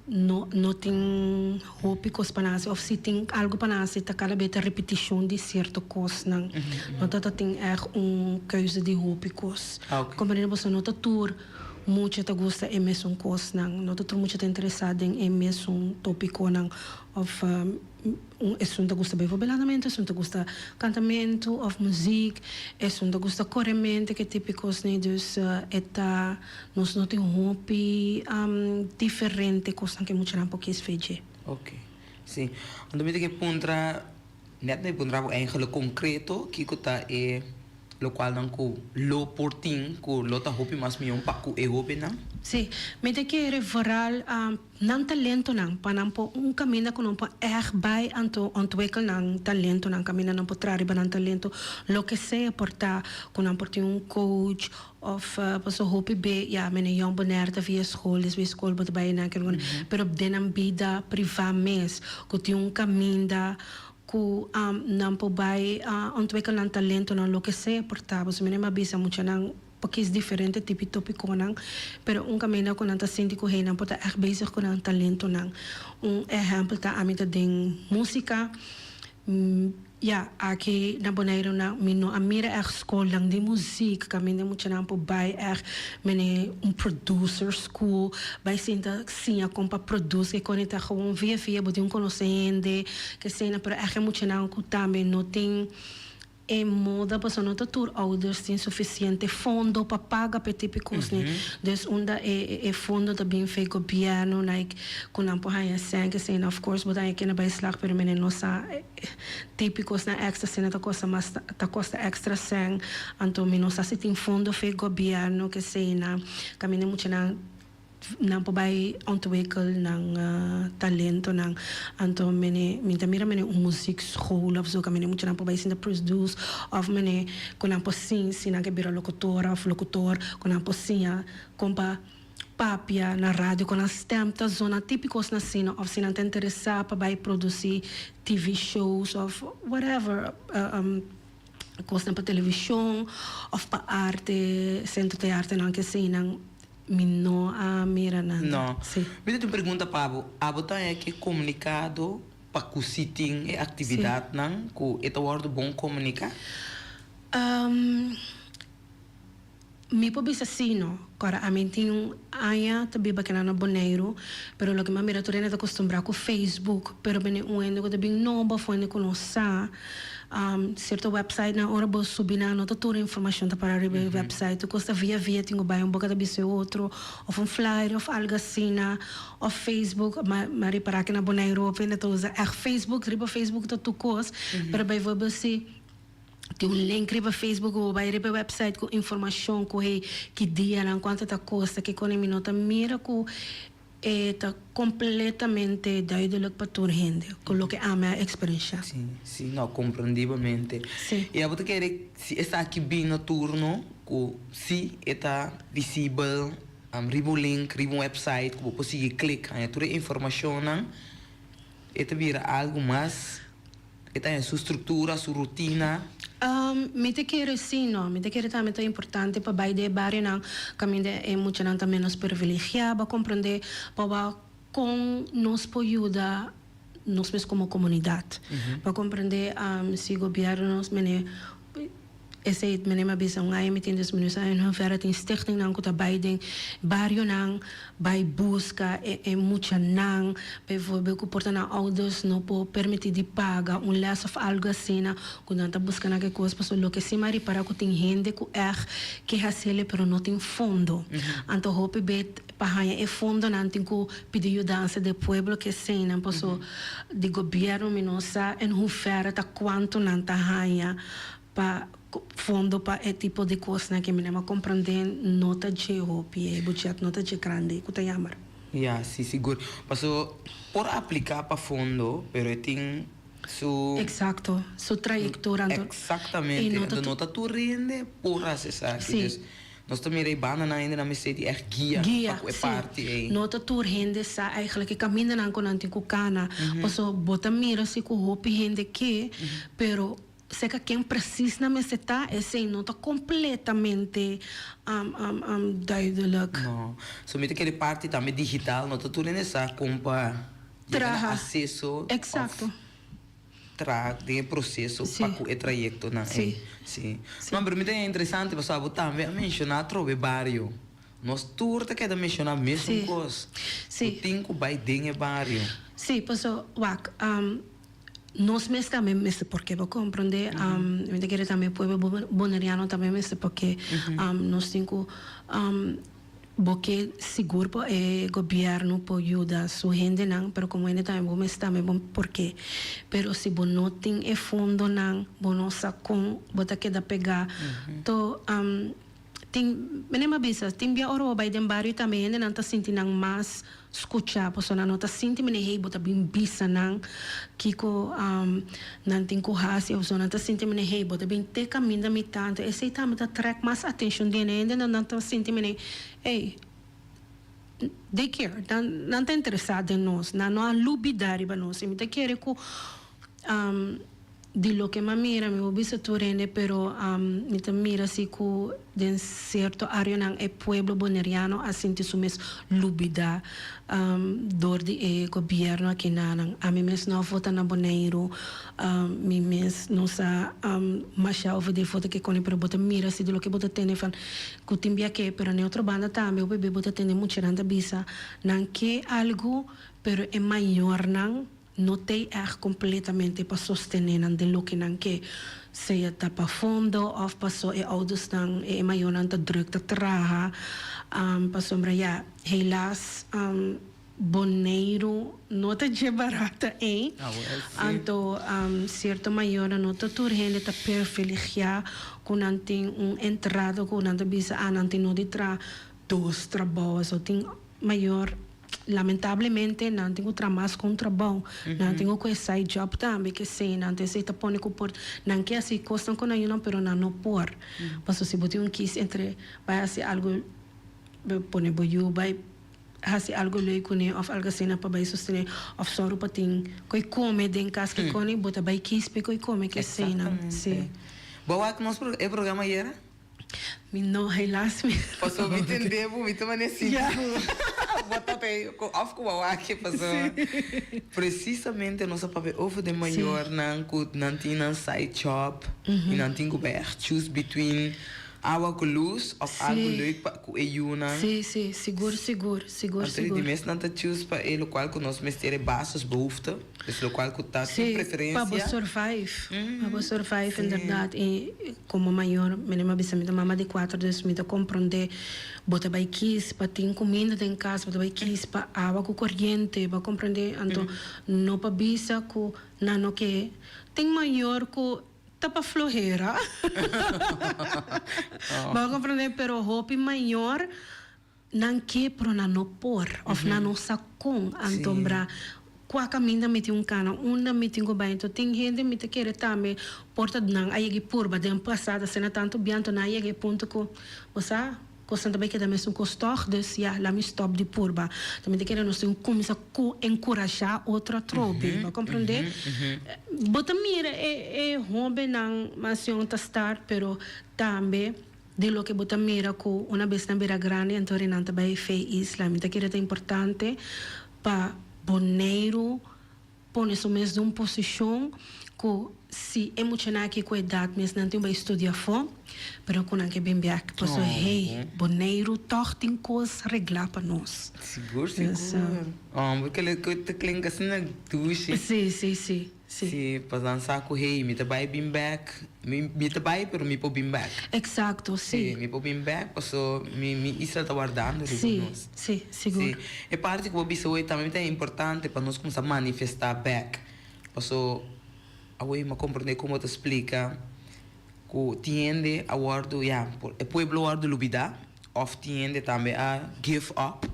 no no tin hopi kos pa nan hasi of si tin algo pa nan hasi ta kada bes ta repetishon di sierto kosnan. No ta ta tin ègt un keuze di hopi kos. Komprende boso no ta tur mucha ta gusta e mesun kosnan, no ta tur mucha ta interesá den e mesun topikonan of Un esun ta gusta bebe belandamentu, esun ta gusta kantamentu òf muzik, esun ta gusta korementu, ke tipo di kos nei. Dus e ta, nos no tin hopi diferente kosnan ke muchanan por kies fe dje. Ok, si. Anto mi ta ke puntra, nèt mi puntra bo eigenlijk konkreto kiko ta e Lokualnan ku lo por tin ku lo ta hopi mas mihó pa ku e hóbennan. Sí, mi ta kere vooral nan talentonan pa nan por un kaminda ku nan por ègt bai anto ontwikkel nan talentonan, kaminda nan por traha riba nan talento, loke sea por ta ku nan por tin un coach òf pasobra hopi be ya mene Jong Bonaire ta via skol, despues skol bo ta bai nan pero den nan bida privá mes ku tin un kaminda Ku nan por bai ontwikkel nan talentonan loke sea por ta. Boso mira mi a bisa muchanan por kis diferente tipo topikonan, pero un kaminda ku nan ta sinti ku hey nan por ta ègt bezig ku nan talentonan. Un ehèmpel ta ami ta den músika, ya aki na Boneiru nan mi no a mira ègt skolnan di muzik kaminda muchanan por bai ègt mene un producer school bai sinta siña kon pa produce ke kon e ta gewoon via via bo tin un konosé hende ke esena pero ègt e muchanan ku tambe no tin e moda pasobra no ta tur ouders tin sufisiente fondo pa paga pa e tipo kos ni dus unda e e fondo ta bin fe gobièrnu like ku nan por haña sèn ke esena of course bo ta haña kende bai slag pero mene no sa tipo kosnan èkstra asina ta kosta mas ta kosta èkstra sèn anto mi no sa si tin fondo fe gobièrnu ke esena kaminda e muchanan Nan por bai ontwikkel nan talentonan. Anto mene mi ta mira mene un muziekschool of zo kaminda muchanan por bai sinta produce of mene ku nan por siña si nan ke bira lokutora of lokutor ku nan por siña kon pa papia na radio ku nan stem ta zona tipikos na asina of si nan ta interesa pa bai produci TV shows of whatever. Kosnan pa televishon òf pa arte, sentro di artenan ke eseinan mi no a mira nan. No. Si. Mi ta tin un pregunta pa bo. Abo ta haña ke komunikado pa ku si tin e aktividatnan ku e ta wòrdu bon komuniká? Mi por bisa si no. Kora ami tin un aña ta biba kina na Boneiru, pero loke mi a mira tur hende ta kustumbrá ku Facebook, pero bini un hende ku ta bin nobo òf un hende ku no sa sierto websitenan ora bo subi nan no ta tur informashon ta para riba e website. Tur kos ta via via tin ku bai un boka ta bisa e otro òf un flyer òf algu asina òf Facebook. Mi a ripará ki na Boneiru hopi hende ta usa ègt Facebook, riba Facebook ta tur kos, pero bijvoorbeeld si. Tin un link riba Facebook ku bo bai riba e website ku informashon ku hey ki dianan, kuantu ta kosta, kiko ni mi no ta mira ku e ta kompletamente duidelijk pa tur hende ku loke ami a eksperenshá. Sí, sí, no, komprendibamente. Sí. I abo ta kere si esaki bin na turno ku sí e ta visibel riba un link, riba un website ku bo por sigui klik haña tur e informashonnan, e ta bira algu mas. E ta en su struktura, su rutina. Mi ta kere si, no. Mi ta kere tambe ta importante pa bai den e barionan kaminda e muchanan ta menos privilegiá, pa komprendé pa wak kon nos por yuda nos mes komo komunidat. Pa komprendé si gobièrnu nos mene. Esei meneer mi a bisa un aña mi tin disminuí en hoeverre tin stichtingnan ku ta bai den barionan bai buska e e muchanan bijvoorbeeld ku por ta nan ouders no por permití di paga un les of algo asina ku nan ta buska nan ke kos pasobra loke si mi a ripara ku tin hende ku ègt ke hasele pero no tin fondo anto hopi bet pa haña e fondonan tin ku pidi yudansa di e pueblo ke eseinan paso di gobierno mi no sa en hoeverre ta kuantu nan ta haña Pa fondo pa e tipo di kosnan ke mi a komprendé no ta dje hopi, e budget no ta dje grandi, ku ta yammer. Ya, si, sigur. Paso por apliká pa fondo, pero e tin su. Eksakto, su trayektoria. Anto Eksaktamente, anto no ta tur hende por hasi esaki. Si. Dus nos ta mira e bandanan hende nan mester di ègt guia Guia, pa ku e si. parti ei. No ta tur hende sa eigenlijk e kamindanan ku nan tin ku kana. Paso bo ta mira si ku hopi hende ke, pero. Seka ken precies nan mester ta, esei no ta completamente duidelijk. No. So mi ta kere parti tambe digital, no ta tur hende sa kon pa yega na Traha. aseso of Exacto. traha den e proseso pa Sí. ku e trayektonan Sí. ei. Sí. Sí. No, pero mi ta haña interesante pasobra bo tambe a menshoná atrobe bario. Nos tur ta keda menshoná mesun Sí. kos. Sí. Ku tin ku bai den e bario. Sí, paso wak, Nos mes tambe mester porke bo comprende mi ta kere tambe pueblo boneriano tambe mester porke nos tin ku bo ke sigur pa e gobierno por yuda su hendenan pero como hende tambe bo mes tambe bo porke pero si bo no tin e fondonan bo no sa kon bo ta keda pega to. Tin, meneer m'a bisa, tin bia ora bo bai den bario tambe hendenan ta sinti nan mas skuchá, pasobra nan no ta sinti meneer hey bo ta bin bisa nan kiko nan tin ku hasi of so, nan ta sinti meneer hey bo ta bin te kaminda mi ta, anto esei tambe ta trèk mas atenshon di e hendenan, nan ta sinti meneer hey they care, nan nan ta interesá den nos, nan no a lubidá riba nos i mi ta kere ku. Di loke m'a mira mi por bisa tur hende pero mi ta mira si ku den sierto areanan e pueblo boneriano a sinti su mes lubida dor di e gobierno akinanan. Ami mes no a vota na Boneiru, mi mes no sa masha over di e vota ke koni pero bo ta mira si di loke bo ta tende van ku tin bia ke pero na e otro banda tambe hopi be bo ta tende muchanan ta bisa nan ke algu pero e mayornan No t'ei ègt kompletamente pa sostené nan den loke nan ke, sea ta pa fondo òf paso e oudosnan, e mayornan ta drùk ta traha. Pasobra ya, helaas Boneiru no ta dje barata ei. Anto sierto mayornan no ta tur hende ta perfiligiá ku nan tin un entrada ku nan ta bisa, ah nan tin no di traha dos trabou. So tin mayor. Lamentablemente nan tin ku traha mas ku un trabou. Nan tin ku kohe side job tambe ke esei nan ta esei ta pone ku por nan ke hasi kosnan ku nan yunan pero nan no por. Pasobra si bo tin un kis entre bai hasi algu pone bo yu bai hasi algu leuk kuné òf algu asina pa bai sostené òf sòru pa tin koi kome den kas ke koni bo ta bai kis pa e koi kome ke eseinan. Exactamente. Bo a wak nos e programa ayera? Mi no, helaas mi. Paso mi tende bo, mi ta mane sinti ku bo ta te ku of ku bo wak paso precisamente nos a papia over den mayornan ku nan tin nan side job i nan tin ku bai echt choose between awa ku luz of algu leuk pa ku e yunan. Si, si, sigur, sigur, sigur, Anto sigur. di mes nan ta choose pa e lokual ku nos mester e basisbehoefte. Dus lokual ku ta sin Sí, preferensia. pa bo survive. Pa bo survive inderdaad. I komo mayor, mi a bisa mi ta mama di kuater, dus mi ta komprondé. Bo ta bai kis pa tin kuminda den kas, bo ta bai kis pa awa ku koriente, bo a komprondé? Anto no pa bisa ku nan no ke. Tin mayor ku. ta pa flohera. Bo a comprende? Pero hopi mayor nan ke pero nan no por of nan no sa con. Anto bra cua caminda mi tin un cana, unda mi tin cu bay. Anto tin hende mi ta kere tambe por ta nan a yega e purba den pasado asina tanto bianto nan a yega e punto cu bo sa Kosnan ta bai keda mesun kos tòg, dus ya, laat mi stòp di purba. Ta mi ta kere nos tin ku kuminsá ku enkurashá otro atrobe, bo a komprondé? Bo ta mira e e hóbennan mas yòn ta start, pero tambe di loke bo ta mira ku una bes nan bira grandi anto ri nan ta bai fe isla. Mi ta kere ta importante pa Boneiru pone su mes den un posishon ku si e muchanan aki ku edat mes nan tin bai studia afó, pero ku nan ke bin bèk. Pasobra hey, Boneiru tòg tin kos reglá pa nos. Sigur, sigur. Homber, kila ku ta klinka asina dushi. Sí, sí, sí, sí. Sí, pas nan sa ku hey, mi ta bai bin bèk. Mi mi ta bai pero mi por bin bèk. Exacto, sí. Sí, mi por bin bèk paso mi mi isla ta wardando riba Sí, nos. sí, sigur. Sí, e parti ku bo bisa hoy tambe ta importante pa nos kumsa manifestá bèk. Paso awor mi a komprondé kon bo ta splika ku tin hende a wòrdu ya por e pueblo a wòrdu lubidá òf tin hende tambe a give up.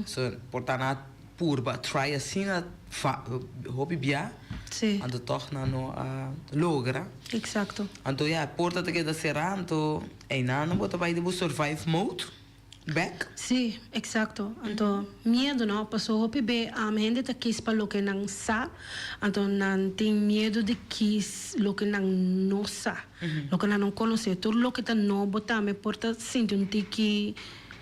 So por ta nan a purba try asina fa hopi bia. Sí. Anto tòg nan no a logra. Exacto. Anto ya, e porta ta keda será, anto einan nan bo ta bai den bo survive mode bèk. Sí, exacto. Anto miedu no, paso hopi be hende ta kis pa loke nan sa, anto nan tin miedu di kis loke nan no sa, loke nan no konosé. Tur loke ta nobo tambe por ta sinti un tiki.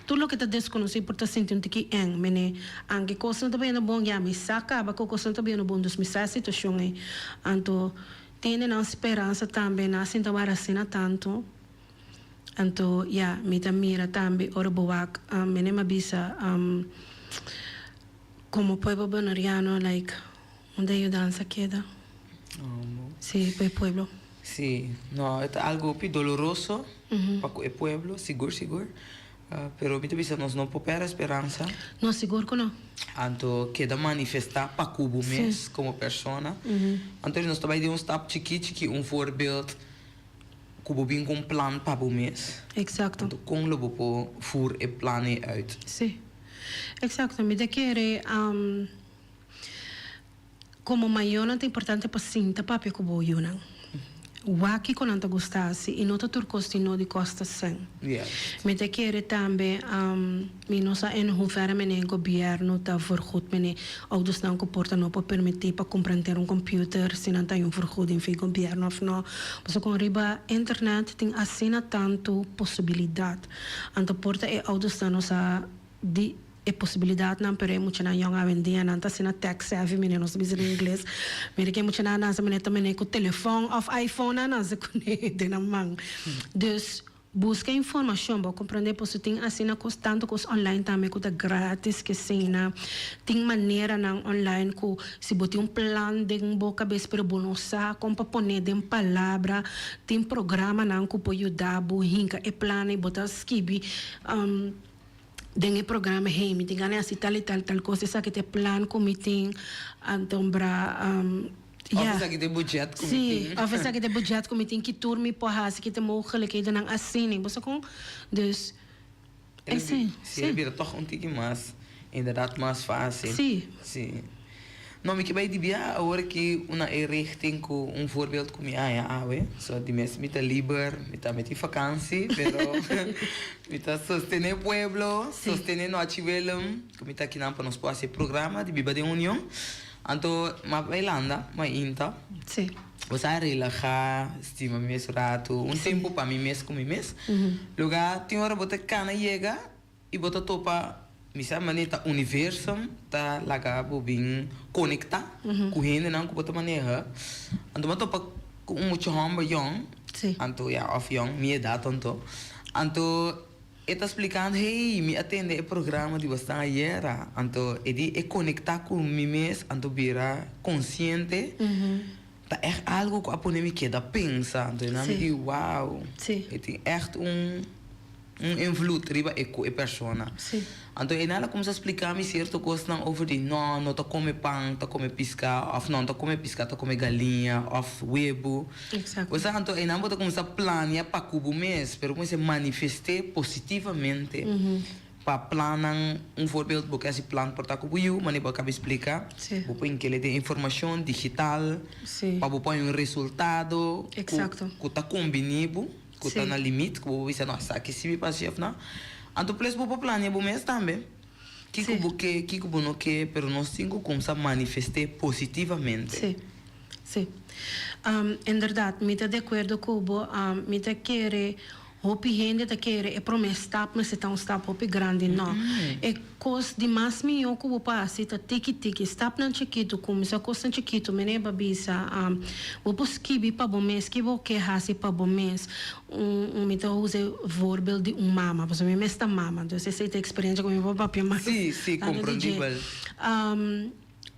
Tur loke ta deskonosí por ta sinti un tiki eng, mene, anke kosnan ta bayendo bon, ya mi sa kaba ku kosnan ta bayendo bon, dus mi sa e situashon ei. Anto tene nan speransa tambe, nan a sinta wara asina tantu. Anto ya, mi ta mira tambe ora bo wak, mene mi a bisa, komo pueblo boneriano, like, unda e yudansa keda? Sí, pa e pueblo. Sí, no, e ta algo hopi doloroso pa ku e pueblo, sigur sigur. Pero mi ta bisa nos no por pèrdè speransa. No, sigur ku no. Anto keda manifestá pa ku bo mes komo persona. Anto nos ta bai den un stap chikí chikí, un voorbeeld ku bo bin ku un plan pa bo mes. Eksakto. Anto kon lo bo por voer e plan ei uit? Sí, eksakto. Mi ta kere. Komo mayornan ta importante pa sinta papia ku bo yunan. Wak kiko nan ta gusta hasi i no ta tur kos tin no di kosta sèn. Mi ta kere tambe mi no sa en hoeverre mene gobièrnu ta vergoed mene oudosnan ku por ta no por permití pa kumpra enter un computer si nan ta hay un vergoeding fi gobièrnu òf no. Pasobra kon riba internet tin asina tantu posibilidat. Anto por ta e oudosnan no sa di e posibilidadnan pero e muchanan yong awendia nan ta asina tech savvy mene nos ta bisa den ingles mira ke muchanan a nase mene ta mene ku telefon of iPhone a nase kune den nan man dus buska informacion bo comprende pasobra tin asina kos tanto kos online tambe ku ta gratis kesina tin maneranan online ku si bo tin un plan den bo kabes pero bo no sa kon pa pone den palabra tin programanan ku por yuda bo hinka e plan ei bo ta skibi. Den e programa hey mi tin gana hasi tal y tal tal cos esaki ta e plan cu mi tin anto bra ya Of esaki ta e budget cu mi tin. Si of esaki ta e budget cu mi tin ki tur mi por hasi ki ta e mogelijkhedennan asina bo sa con dus esey Si e bira toch un tiki mas inderdaad mas facil. Si. Si. No, mi ke bai di bia awor ki una e richting ku un voorbeeld ku mi haña awe. So di mes mi ta liber, mi ta meti vakansi, pero mi ta sostené pueblo, sostené Nochi Willem, ku mi ta akinan pa nos por hasi e programa di Biba den Union. Anto m'a bai landa mainta. Si. Bo sa relahá, stima mi mes ratu, un tempu pa mi mes ku mi mes. Luga tin ora bo ta kana yega. I bo ta topa, mi sa manera ta universum ta laga bo bin konektá ku hendenan ku bo ta maneha. Anto bo a topa ku un mucha hòmber yòn, anto ya òf yòn, mi edat anto. Anto e ta splikando, hey, mi a tende e programa di bosnan ayera. Anto e di e konektá ku mi mes, anto bira konsiente. Ta ègt algu ku a pone mi keda pensa. Anto e nan mi di, wow, e tin ègt un. un invloed riba e ku e persona. Sí. Anto einan el a kuminsá splika mi sierto kosnan over di no, no ta kome pan, ta kome piská, òf no, no ta kome piská, ta kome galiña òf webu. Exacto. Bo sa, anto einan bo ta kuminsá plania pa ku bo mes, pero kuminsá manifest'é positivamente pa plannan. Un voorbeeld, bo ke hasi plan por ta ku bo yu, manera bo a kaba splika, Sí. bo por inkele den informashon digital Sí. pa bo pone un resultado ku Exacto. ku ta kombiní bo. Ku ta Sí. na limit, ku bo por bisa no, esaki sí mi por hasi òf no. Anto ples bo por plania bo mes tambe. Kiko Sí. bo ke, kiko bo no ke, pero nos tin ku kumsa manifest'é positivamente. Sí, sí. Inderdaad, mi ta di akuerdo ku bo. Mi ta kere hopi hende ta kere e promé stap mester ta un stap hopi grandi. No. E Kos di mas mihó ku bo por hasi ta tiki tiki, stapnan chikitu, kuminsá kosnan chikitu. Meneer ba bisa, Bo por skibi pa bo mes ki bo ke hasi pa bo mes. Un, mi ta usa e voorbeeld di un mama, pasobra mi mes ta mama, dus esei ta eksperensia ku mi por papia mas Sí, sí, tantu di dje. komprendibel.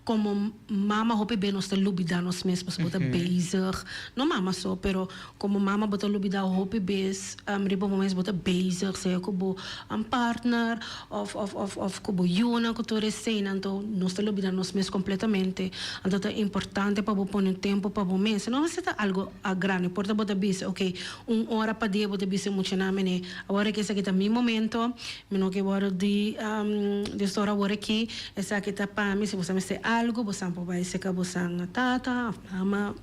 Komo mama hopi be nos ta lubida nos mes pasobra bo ta bezig, no mama so, pero komo mama bo ta lubida hopi bes riba bo mes bo ta bezig sea ku bo partner of of of of ku bo yunan ku tur eseinan anto nos ta lubida nos mes kompletamente anto ta importante pa bo pone un tempu pa bo mes no mester ta algo grandi por ta bo ta bisa ok un ora pa dia bo ta bisa e muchanan mene awor aki esaki ta mi momento Mi no ke wòrdu di distor awor aki, esaki ta pa mi, si boso mester algu, bosan por bai seka bosan tata òf mama,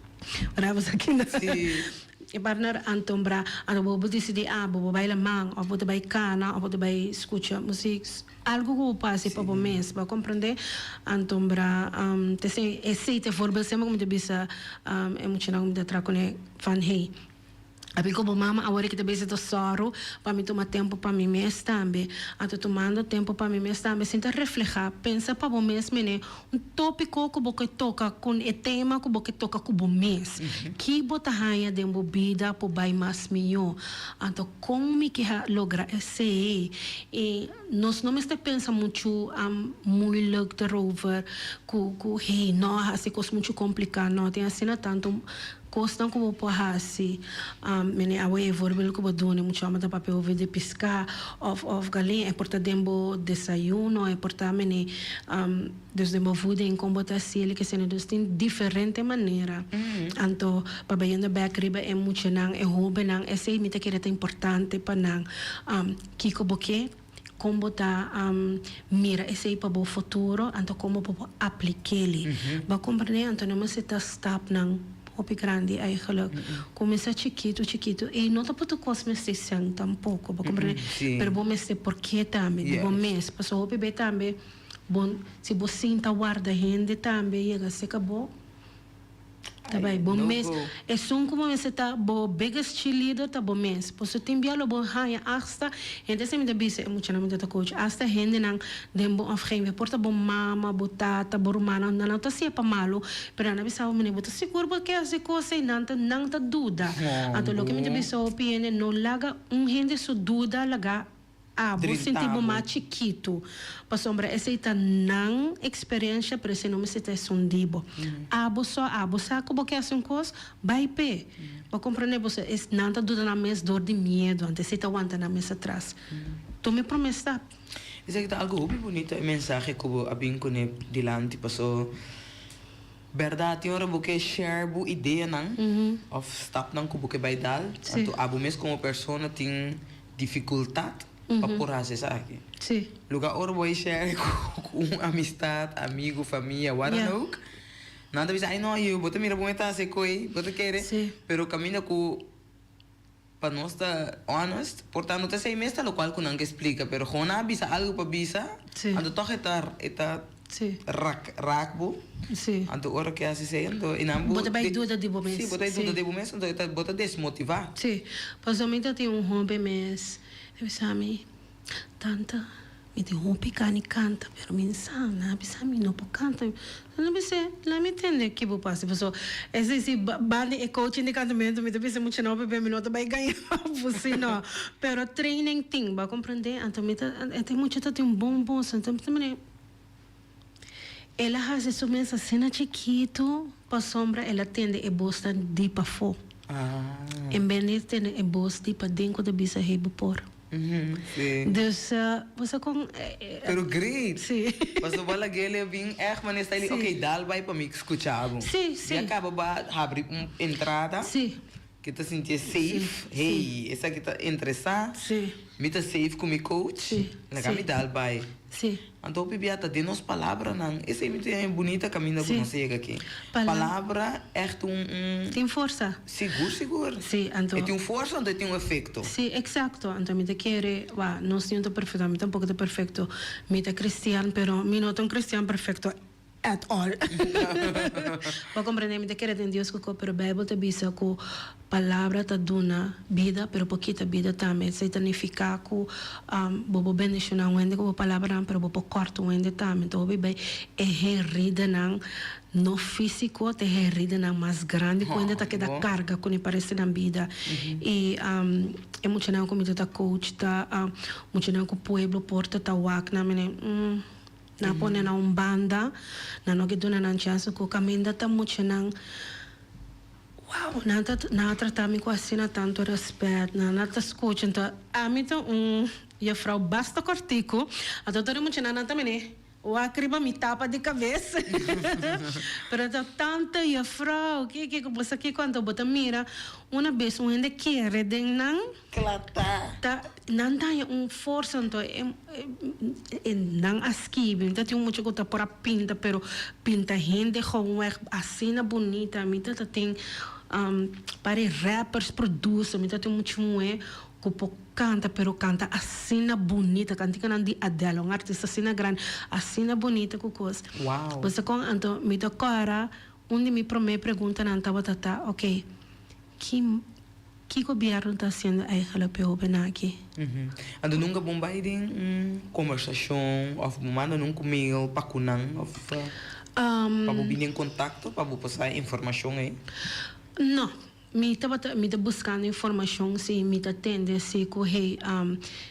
ora boso kinda e partner antombra, anto bo por disidí, ah, bo por bai laman, òf bo ta bai kana, òf bo ta bai skucha muzik, algu ku bo por hasi pa bo mes, bo a komprendé? Antombra, t'esei, esei ta e voorbeeld semper ku mi ta bisa e muchanan ku mi ta traha kuné, van hey. Abi ku bo mama awor ki ta bisa ta sòru pa mi tuma tempu pa mi mes tambe. Anto tumando tempu pa mi mes tambe sin ta reflehá, pensa pa bo mes mene un tópiko ku bo ke toka ku e tema ku bo ke toka ku bo mes. Ki bo ta haña den bo bida por bai mas mihó? Anto kon mi ke logra esei? I nos no mester pensa muchu moeilijk erover ku ku hey no a hasi kos muchu kompliká no tin asina tantu Kosnan ku bo por hasi, mene awe e voorbeeld ku bo duna, mucha hòmber ta papia over di piská òf òf galiña, e por ta den bo desayuno, e por ta mene dus den bo voeding kon bo ta hasi el ke sena, dus tin diferente manera. Anto pa bayendo bèk riba e muchanan, e hóbennan, esei mi ta kere ta importante pa nan, kiko bo ke? Kon bo ta mira esei pa bo futuro, anto kon bo por aplik'é. Bo a komprendé? Anto no mester ta stapnan hopi grandi eigenlijk. Kuminsá chikitu chikitu i no ta por tur kos mester sèn tampoko, bo a komprendé? Pero bo mester por ke tambe di bo mes, pasobra hopi be tambe bo si bo sinta warda hende tambe yega serka bo. Ta bai bo mes. Esun ku bo mester ta bo biggest cheerleader ta bo mes. Pasobra tin bia lo bo haña asta hende esei mi ta bisa e muchanan mi ta ta coach asta hendenan den bo omgeving por ta bo mama, bo tata, bo rumannan nan no ta hasié pa malu pero nan a bisa bo mene bo ta sigur bo ke hasi kos ei nan ta nan ta duda. Anto loke mi ta bisa hopi hende no laga un hende su duda laga Abo sinti bo mas chikitu, pasobra esei ta nan eksperensia, pero esei no mester ta esun di bo. Abo so, abo sa ku bo ke hasi un kos, bai p'e. Bo komprendé? Bo sa, es, nan ta duda nan mes dor di miedu, anto esei ta wanta nan mes atras. Tuma e promé stap. Esaki ta algu hopi bunito e mensahe ku bo a bin kuné dilanti, paso bèrdat tin ora bo ke share bo ideanan òf stapnan ku bo ke bai dal, anto abo mes komo persona tin Dificultad pa por haci esaki. Sí. Lugar ora bo a share cu un amistad, amigo, famia, what dan ook, nan ta bisa, ay no yu, bo ta mira bo ta haci e coy, bo ta kere, pero caminda cu pa nos ta honest, por ta no ta esey mes ta locual cu nan ke splica, pero gewoon nan a bisa algo pa bisa, anto toch e ta, e ta rak, raak bo, anto ora ke haci esey anto e nan bo. Bo ta bay duda di bo mes. Si, bo ta bay duda di bo mes, anto e ta, bo ta desmotiva. Si, pasobra mi ta tin un hoben mes, e bisa mi, Tanta, mi tin hopi gana di canta, pero mi sa, nan a bisa mi no por canta. Mi bisa, la mi tende ki bo pasa, pasobra esei si banda e coaching di cantamento mi ta bisa mucha no bebe mi no ta bay gaña bo si no, pero training tin, bo a comprende? Anto mi ta, e tin mucha ta tin un bon bos, anto mi ta mira. El a hasi su mes asina chikitu pasobra el a tende e bosnan di pafó, en bes di tende e bos di paden ku ta bisa, Hey, bo por. Si. Dus bo sa kon. Pero great. Si. Pasobra bo a lag'é bin ègt manera sta li, ok dal bai pa mi skucha bo. Si, si. Ya kaba bo a habri un entrada. Si. Ki ta sintié safe. Hey, esaki ta interesá. Si. Mi ta safe ku mi coach. Si. Laga mi dal bai. Si. Anto hopi bia ta den nos palabranan. Esei mi ta haña bunita kaminda ku Si. nos a yega aki. Palabra Palabra ègt un un. Tin forsa. Sigur sigur. Si, anto. E tin un forsa anto e tin un efekto. Si, eksakto. Anto mi ta kere, wak, nos no ta perfekto, ami tampoko ta perfekto. Mi ta kristian, pero mi no ta un kristian perfekto at all. Bo a komprende? Mi ta kere den Dios ku ko, pero Beibel ta bisa ku palabra ta duna bida, pero por kita bida tambe. Esei ta nifiká ku bo por bendishoná un hende ku bo palabranan, pero bo por kòrta un hende tambe. Enton hopi bai e heridanan no físiko ta e heridanan mas grandi ku hende ta keda karga kuné pa resta nan bida. I e muchanan ku mi ta ta coach ta muchanan ku pueblo por ta ta wak nan mene. Nan a pone na un banda, nan no ke duna nan chance ku kaminda ta muchanan, wow, nan ta nan a trata mi ku asina tantu rèspèt, nan a ta skucha, anto ami ta un juffrouw basta kòrtiku, anto tur e muchanan nan ta mene wak riba mi tapa di kabes, pero ta tantu juffrouw, ke ke ku bo sa kiko, anto bo ta mira una bes un hende kere den nan. Kla ta. Ta nan ta haña un forsa anto e e nan a skibi mi ta tin un mucha ku ta por a pinta pero pinta hende gewoonweg asina bunita mi ta ta tin par e rappers producer mi ta tin mucha muhé ku por kanta pero kanta asina bunita kantikanan di Adele un artista asina grandi asina bunita ku kos Wow. bo sa kon anto mi ta kòrda un di mi promé preguntanan tabata ta oke ki Ki gobierno ta haciendo eigenlijk p'e hobennan aki? Anto nunca bon bay den un conversacion of bo manda nun un mail pa cu nan of pa bo bini en contacto pa bo por sa e informacion ey? No, mi tabata mi ta buscando informacion si mi ta tende si cu hey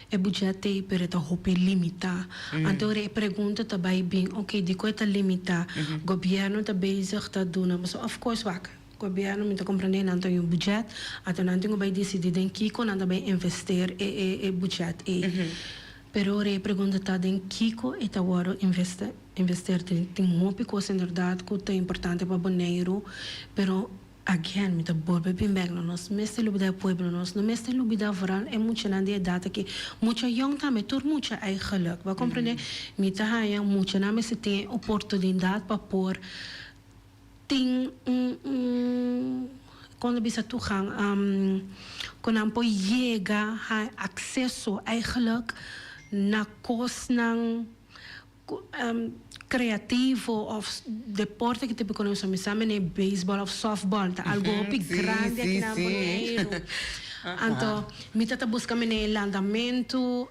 e budget ey pero e ta hopi limita. Anto ora e pregunta ta bay bin ok dicon e ta limita? Gobierno ta bezig ta duna pasobra of course wak. Gobierno mi ta comprende nan ta un budget, anto nan tin cu bay dicidi den kico nan ta bay investeer e e e budget ey. Pero ora e pregunta ta den kico e ta wordo investe investeer tin tin hopi cos inderdaad cu ta importante pa Boneiru, pero again mi ta bolbe bin bek no nos mester lubida e pueblo nos no mester lubida vooral e muchanan di edad aki, mucha yong tambe tur mucha eigenlijk bo a comprende mi ta haya muchanan mester tin e oportunidad pa por Tin un un kon ta bisa toegang ku nan por yega ha akseso eigenlijk na kosnan ku kreativo òf deporte ku ta por konosé. Mi sa mene beisbòl òf sòftbòl ta algu hopi grandi aki na Boneiru. Anto mi ta ta buska mene landamentu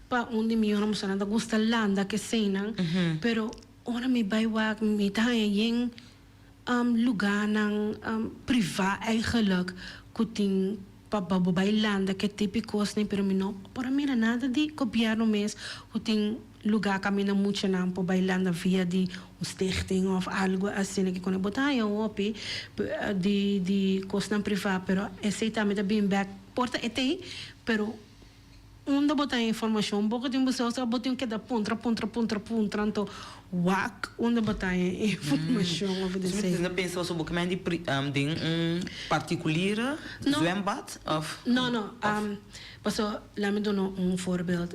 pa un di mi yòrnan nan ta gusta landa keseinan pero. Ora mi bai wak mi ta haña yen lugánan privá eigenlijk ku tin pa bo bai landa ke tipo kosnan pero mi no por a mira nada di gobièrnu mes ku tin lugá kaminda muchanan por bai landa via di un stichting òf algu asina ke kone bo ta haña hopi di di kosnan privá pero esei tambe ta bin bèk por ta e tei pero. Unda bo ta haña informashon? Bo ku tin buseo sa bo tin keda puntra, puntra, puntra, puntra, anto wak unda bo ta haña informashon over di esei. Mi ta pensa pasobra bo ke mende den un partikulier zwembad of? No, no, pasobra laat mi duna un voorbeeld.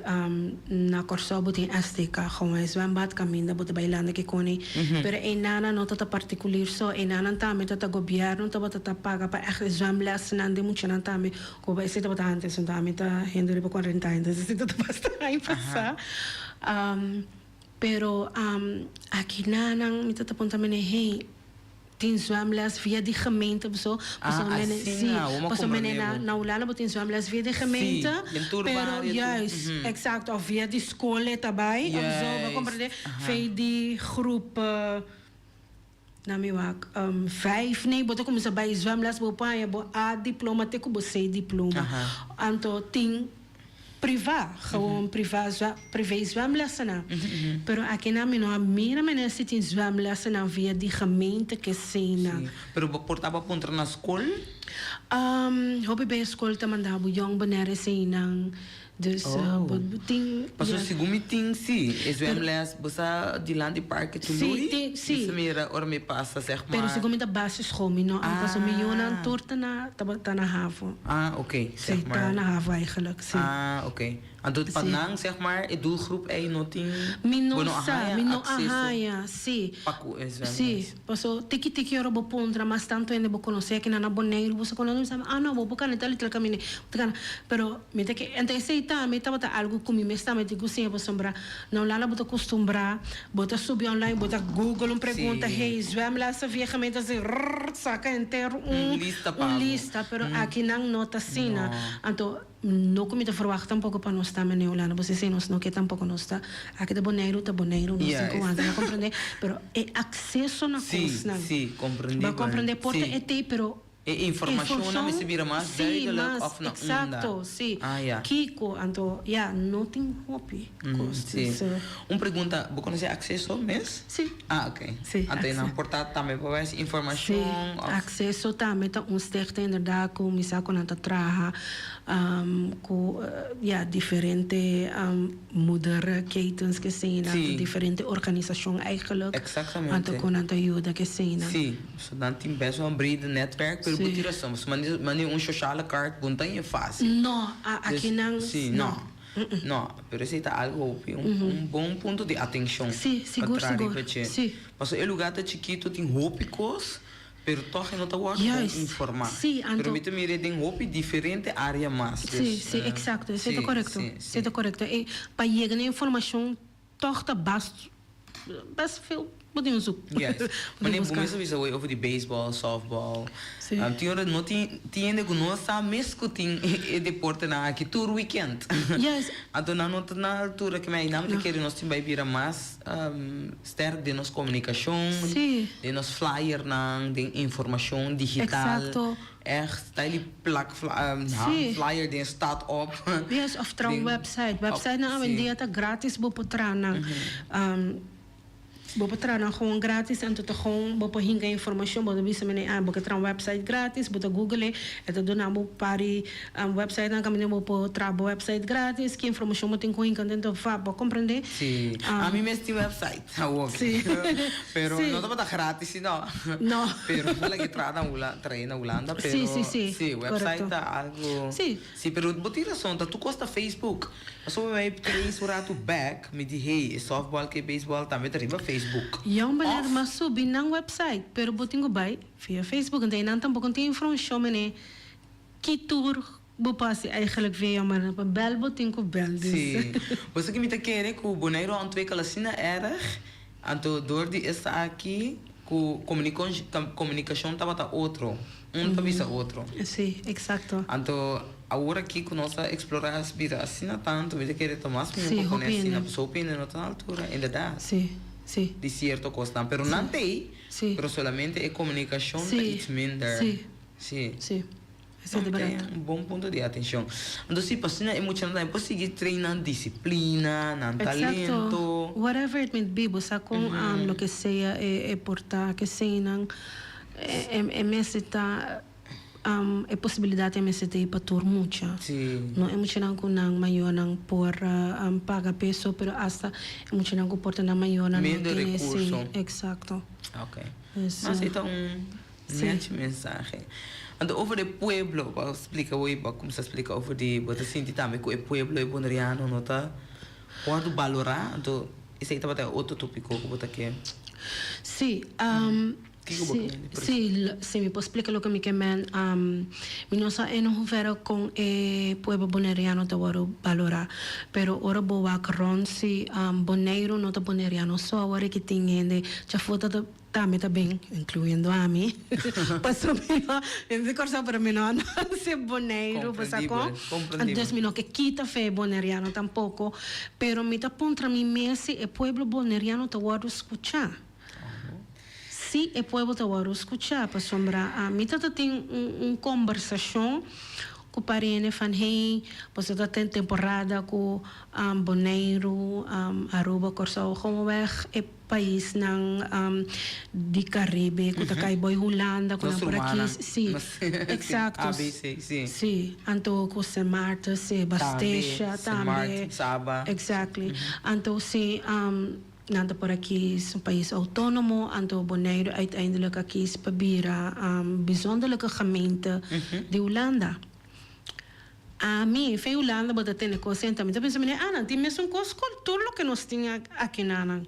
Na Kòrsou bo tin STK, gewoon e zwembad kaminda bo ta bai landa kikoni, pero einana no ta ta partikulier so, einanan tambe ta ta gobièrnu tabata ta paga pa ègt e zwemlesnan di muchanan tambe. Ku esei tabata antes, anto ami ta hende riba kuarenta aña, entonces esei tabata basta aña pasá. Pero aki nan mi ta ta puntra mene, hey, tin zwemles via di gemeente of so? Pasobra mene, si, pasobra mene na na Hulanda bo tin zwemles via di gemeente, pero juist, exacto, of via di skol e ta bai of so, bo a komprende? Via di groep. Na mi wak vijf nee bo ta kuminsá bai zwemles bo por haña bo A diploma te ku bo C diploma. Anto tin privá gewoon privá privé zwemlessennan. Pero aki nan mi no a mira manera si tin zwemlessennan via di gemeente ke eseinan. Pero bo por taba puntra na skol? Um, hopi bij school ta manda bo Jong Bonaire eseinan. Dus Oh. bo bo tin Paso ja. segun mi tin si, e zwemles bo sa dilanti parke Si, Tului, tin, si. mi sa mira ora mi pasa zeg Pero maar. segun mi ta basisschool mi no a paso mi yunan Ah. tur ta na ta na havo. Ah, oké, Si, zeg ta maar. na havo eigenlijk, si. Ah, oké. Anto pa Si. nan zeg maar e doelgroep ei no tin Mi no bo no a sa, haya mi no a acceso haya, si. pa ku e zwemles. Si, paso tiki tiki ora bo puntra mas tanto hende bo conoce aki na na Boneiru bo sa conoce mi sa ah no bo por cana tal y tal camina bo ta cana pero mi ta ke anto esey tambe tabata algo cu mi mes tambe tin cu siña pasobra na un lado bo ta custumbra bo ta subi online bo ta google un pregunta Si. hey zwemles ta vieja mi ta haci rrrr saca henter un Un lista pa un bo. lista pero aki nan no ta asina No. anto No ku mi ta verwacht tampoko pa nos ta mene Hulanda, bo sesei nos no ke tampoko nos ta aki ta Boneiru ta Boneiru nos tin ku wanta, bo komprende? Pero e akseso na Sí, kosnan, sí, komprendí bo a komprende bueno, por ta sí. e tei pero E informashonnan mester bira mas sí, duidelijk mas, of na unda. eksakto, sí. Ah, ya. Kiko, anto ya, no tin hopi kos, Sí. dus. Un pregunta, bo konosé akseso mes? Sí. Ah, oké. Sí, Anto e nan akse. por ta tambe por wes informashon Sí, of. akseso tambe ta un stichting inderdaad ku mi sa ku nan ta traha ku ya diferente moederketens ke eseinan, Sí. diferente organisashon eigenlijk. Exactamente. Anto ku nan ta yuda ke eseinan. Sí, so nan tin best wel een brede netwerk, pero bo Sí. tin rason, pasobra mane mane un sociale kaart bo no ta fácil. No, a Dus, akinan sí, no. no. No, pero esei ta algo hopi, un un bon punto di atencion Sí, pa sigur, traha sigur. riba dje. Sí. Pasobra e lugar ta chikito, tin hopi kos, pero tog e no ta wòrdu bon Juist. informá. Sí, Pero anto mi ta mira den hopi diferente área mas. Sí, Dus, sí, exacto. Esei ta sí, korekto. sí, Esei sí. ta korekto. E pa yega na informashon tog ta bast best veel bo tin un zoek. Yes. Bo tin Wanneer buska. bo mester bisa hoy over di baseball, softball. Sí. Tin ora no tin tin hende ku no sa mes ku tin e deportenan aki tur weekend. Yes. Anto nan no ta na altura ke mi nan ta kere nos tin bai bira mas sterk den nos komunikashon, Sí. den nos flyernan, den informashon digital. Exacto. Echt, ta di plak Sí. flyer den stad op. Yes, of traha un Den website. Website nan sí. awendia ta gratis bo por traha nan. Bo por traha nan gewoon gratis anto ta gewoon bo por hinka informacion bo ta bisa mene ah bo ke traha un website gratis bo ta google e ta duna bo par di website nan kaminda bo por traha bo website gratis ki informacion bo tin ku hinka dentro va bo a comprende. Sí, ami mes tin website awor Sí. pero Sí. no tabata gratis si no. No. Pero bo la ke traha na Hula trae na Hulanda pero Sí, sí, sí. sí website Correcto. ta algo Sí. Sí pero bo tin rason ta tur kos ta Facebook. Pasobra mi bai trace un ratu bek, mi di hey, e softball ku e baseball tambe ta riba Facebook. Jong meneer Of. m'a subi nan website, pero bo tin ku bai via Facebook, anto einan tampoko no tin informashon meneer ki tur bo por hasi eigenlijk via jong meneer, pa bel bo tin ku bel dus. Sí. Bo sa ki mi ta kere ku Boneiru a ontwikkel asina erg, anto dor di esaki ku komunikashon tabata otro, un ta bisa otro. Sí, exacto. Anto awor aki ku nos a eksplorá es bira asina tantu, mi ta kere ta mas mihó Sí, pa pone hopi asina, hende. pasobra hopi hende no ta na altura, inderdat. Sí, sí. Di sierto kosnan, pero nan ta ei, Sí. pero solamente e komunikashon ta Sí, iets minder. sí. Sí. Sí, esei ta Nan bèrdat. ta un bon punto di atenshon. Anto si pa asina e muchanan tambe por sigui train nan disiplina, nan Exacto. talento. Whatever it may be, bo sa kon loke sea e por ta, ke eseinan e mester ta. E posibilidat e mester ta ei pa tur mucha. No e muchanan ku nan mayornan por paga peso, pero asta e muchanan ku por ta nan mayornan no Minder tin ese. recurso. Exacto. Ok. Dus, Mas ei ta un nechi mensahe. Anto over e pueblo, bo a splika hoy, bo a kumsa splika over di bo ta sinti tambe ku e pueblo e boneriano no ta wòrdu balorá, anto esei tabata e otro topiko ku bo ta ke. Sí, Kiko bo Sí, ke mende? sí, sí, mi por splika loke mi ke men. Mi no sa en hoeverre kon e pueblo boneriano ta wòrdu balorá, pero ora bo wak rònt si Boneiru no ta boneriano so, awor ki tin hende djafó ta tambe ta bin, inkluyendo ami, pasobra mi no, mi ta di Kòrsou pero mi no a nase Boneiru, bo sa kon? Komprendibel, komprendibel. Dus mi no ke kita fe e boneriano tampoko, pero mi ta puntra mi mes si e pueblo boneriano ta wòrdu skuchá. Sí, e pueblo ta wòrdu skuchá, pasobra ami ta ta tin un kombersashon ku pariente van hey, boso ta ten temporada ku Boneiru, Aruba, Kòrsou, gewoonweg e. paisnan di Caribe cu ta cay boy Hulanda cu nan por a kies si exacto si anto cu Sint Maarten si Bastecia tambe exactly anto si nan ta por a kies un pais autonomo anto Boneiru uiteindelijk a kies pa bira bijzonderlijke gemeente di Hulanda. Ami, fe Hulanda bo ta tene kos senta. Mi ta pensa, Meneer Ana, tin mesun kos ku tur loke nos tin aki nanan.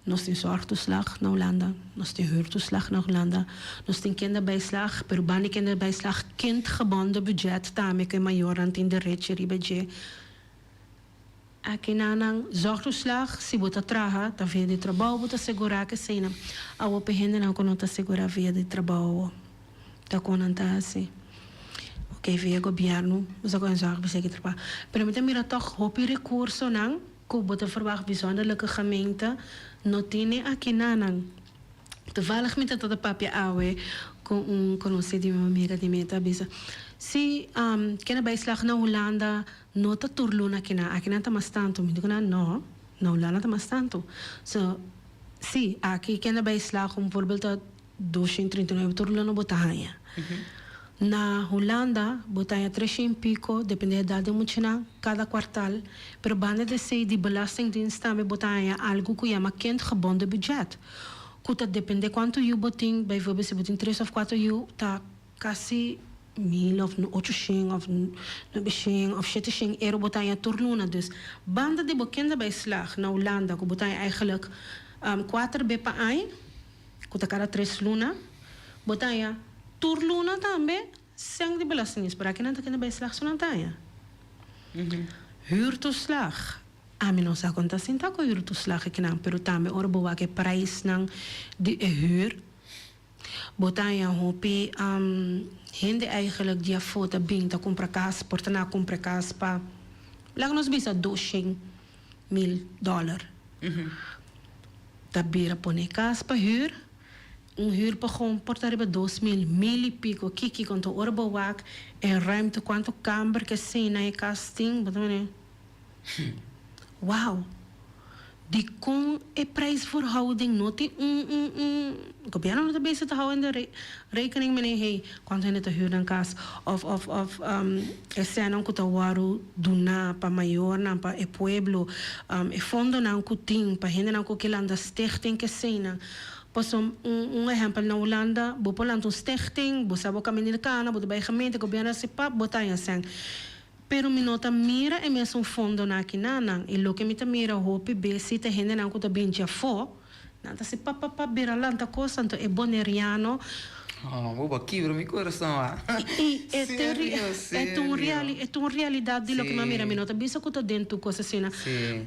Nos tin zorgtoeslag na Hulanda, nos tin huurtoeslag na Hulanda, nos tin kinderbijslag, pero banda di kinderbijslag kindgebonden budget tambe ku e mayornan tin derechi riba dje. Aki nanan, zorgtoeslag, si bo ta traha, ta via di trabou bo ta segurá ku eseinan. Awor pa e hendenan ku no ta segurá via di trabou awor, ta kon nan ta hasi? Oké, via gobièrnu bo sa kon zorg bisei ki trabou. Pero mi ta mira tòg hopi rekursonan ku bo ta verwagt bijzonderlijke gemeente no tene aki nanan. Toevallig mi ta ta papia awe ku un konosí di mi, un amiga di mi, e ta bisa, Si, kende bai slag na Hulanda No ta tur luna akinan, akinan ta mas tantu. Mi di ku nan, no, na Hulanda ta mas tantu. So, si, aki kende bai slaag un voorbeeld ta 239 tur luna bo ta haña. Na Hulanda bo ta haña 300 y pico, depende edad di muchanan, kada kwartal. Pero banda di esei di belastingdienst tambe bo ta haña algu ku yama kindgebonden budget, ku ta depende kuantu yu bo tin, bijvoorbeeld si bo tin tres of kuater yu ta Kasi mil of ochoshen of nobeshen of sheteshen euro bo ta haña tur luna. Dus banda di bo kende bai slag na Hulanda ku bo ta haña eigenlijk kuater be pa aña, ku ta kada tres luna, bo ta haña tur luna tambe sèn di belastingdienst. Pero aki nan ta kende bai slag so nan ta haña. Huurtoeslag, ami no sa kon ta sinta ku huurtoeslag akinan, pero tambe ora bo wak e prijsnan di e huur, Bo ta haña hopi hende eigenlijk di afó ta bin ta kumpra kas, por ta na kumpra kas pa laga nos bisa doshen mil dòler. Ta bira pone kas pa hür, un hür pa gewoon por ta riba 2000, mil i piko, kiki konto ora bo wak e ruimte kuantu kamber ke esei na e kas tin, bo ta mira. Wow! Dikon e prijsverhouding no tin un un un Gobierno no ta bezig ta hou in de rekening meneer hey kuantu hende ta huur nan kas of of of e sènnan ku ta wòrdu duná pa mayornan pa e pueblo e fondonan ku tin pa hendenan ku ke lanta stichting ke eseinan pasobra un un ehèmpel na Hulanda bo por lanta un stichting bo sa bo kaminda di kana bo ta bai gemeente gobierno a hasi pap bo ta haña sèn. Pero mi no ta mira e mesun fondonan aki na nan. E loke mi ta mira hopi bes si ta hendenan ku ta bin djafó, nan ta si pap pap pap bira lanta kos, anto e boneriano. Oh, bo a kibra mi kurason a. I e ta Serio, e ta un serio. reali e ta un realidat di loke mi a mira. Mi no ta bisa ku ta den tur kos asina. Sí.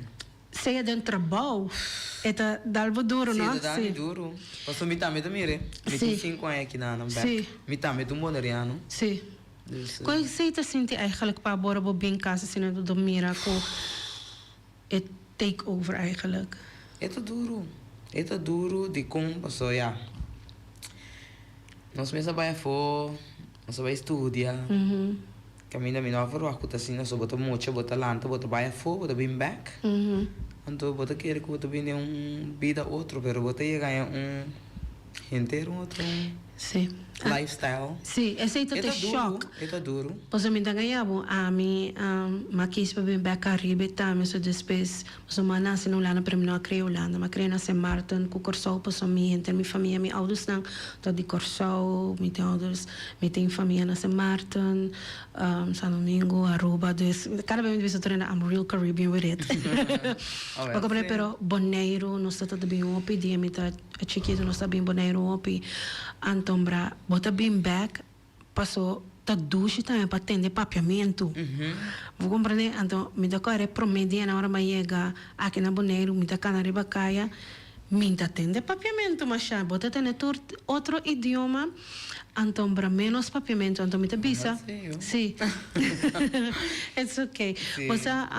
Sea den trabou e ta dal bo duro, Sí, no? e ta dal mi duro. Pasobra mi tambe ta mira. Mi tin sinku aña aki na nan bek. Mi tambe ta un boneriano. Sí. Cu esey ta sinti eigenlijk pa ora bo bin casa asina bo ta mira cu e take over eigenlijk? E ta duro, e ta duro dicon paso ya nos mes a bay afo, nos a bay studia, caminda mi no a verwacht cu ta asina so bo ta mucha bo ta lanta bo ta bay afo bo ta bin bek, anto bo ta kere cu bo ta bin den un bida otro pero bo ta yega en un henter un otro. Sí. Lifestyle. Sí, esei ta te shock. E ta duru. Pasobra mi ta gaña bo, ami m'a kis pa bin bek Caribe tambe, so despues, pasobra m'a nace na Hulanda pero mi no a crea Hulanda, m'a crea na Sint Maarten cu Corsou pasobra mi henter mi famia, mi oudersnan ta di Corsou, mi tin ouders, mi tin famia na Sint Maarten, San Domingo, Aruba, dus cada bes mi ta bisa tur hende I'm real Caribbean with it. Bo comprende? Pero Boneiru nos ta ta bin hopi dia mi ta. E chikitu nos ta bin Boneiru hopi antombra bo ta bin bek paso ta dushi tambe pa tende papiamentu. Bo comprende? Anto mi ta kore prome dianan ora mi a yega aki na Boneiru mi ta kana riba kaya mi ta tende papiamentu masha bo ta tende tur otro idioma antombra menos papiamentu anto mi ta bisa si it's okay. Bo sa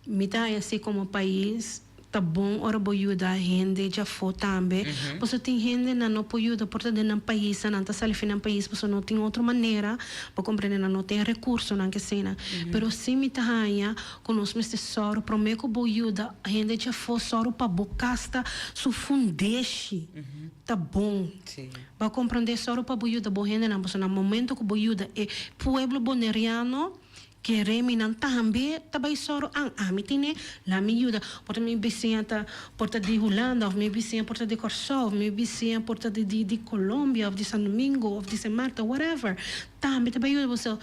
mi ta haña si komo pais. Ta bon ora bo yuda hende djafó tambe. Pasobra tin hende nan no por yuda por ta den nan pais, nan ta sali fi nan pais pasobra no tin otro manera, bo comprende, nan no tin recursonan keseinan. Pero si mi ta haña ku nos mester sòru promé ku bo yuda hende djafó sòru pa bo kas ta su fundeshi ta bon. Bo a comprende? Sòru pa bo yuda bo hendenan pasobra na momento ku bo yuda e pueblo boneriano Kere mi nan tambe ta bai sòru an ami tine la mi yuda por ta mi bisiña ta por ta di Hulanda of mi bisiña por ta di Kòrsou of mi bisiña por ta di di Colombia of di San Domingo of di Sint Maarten whatever tambe ta bai yuda bo so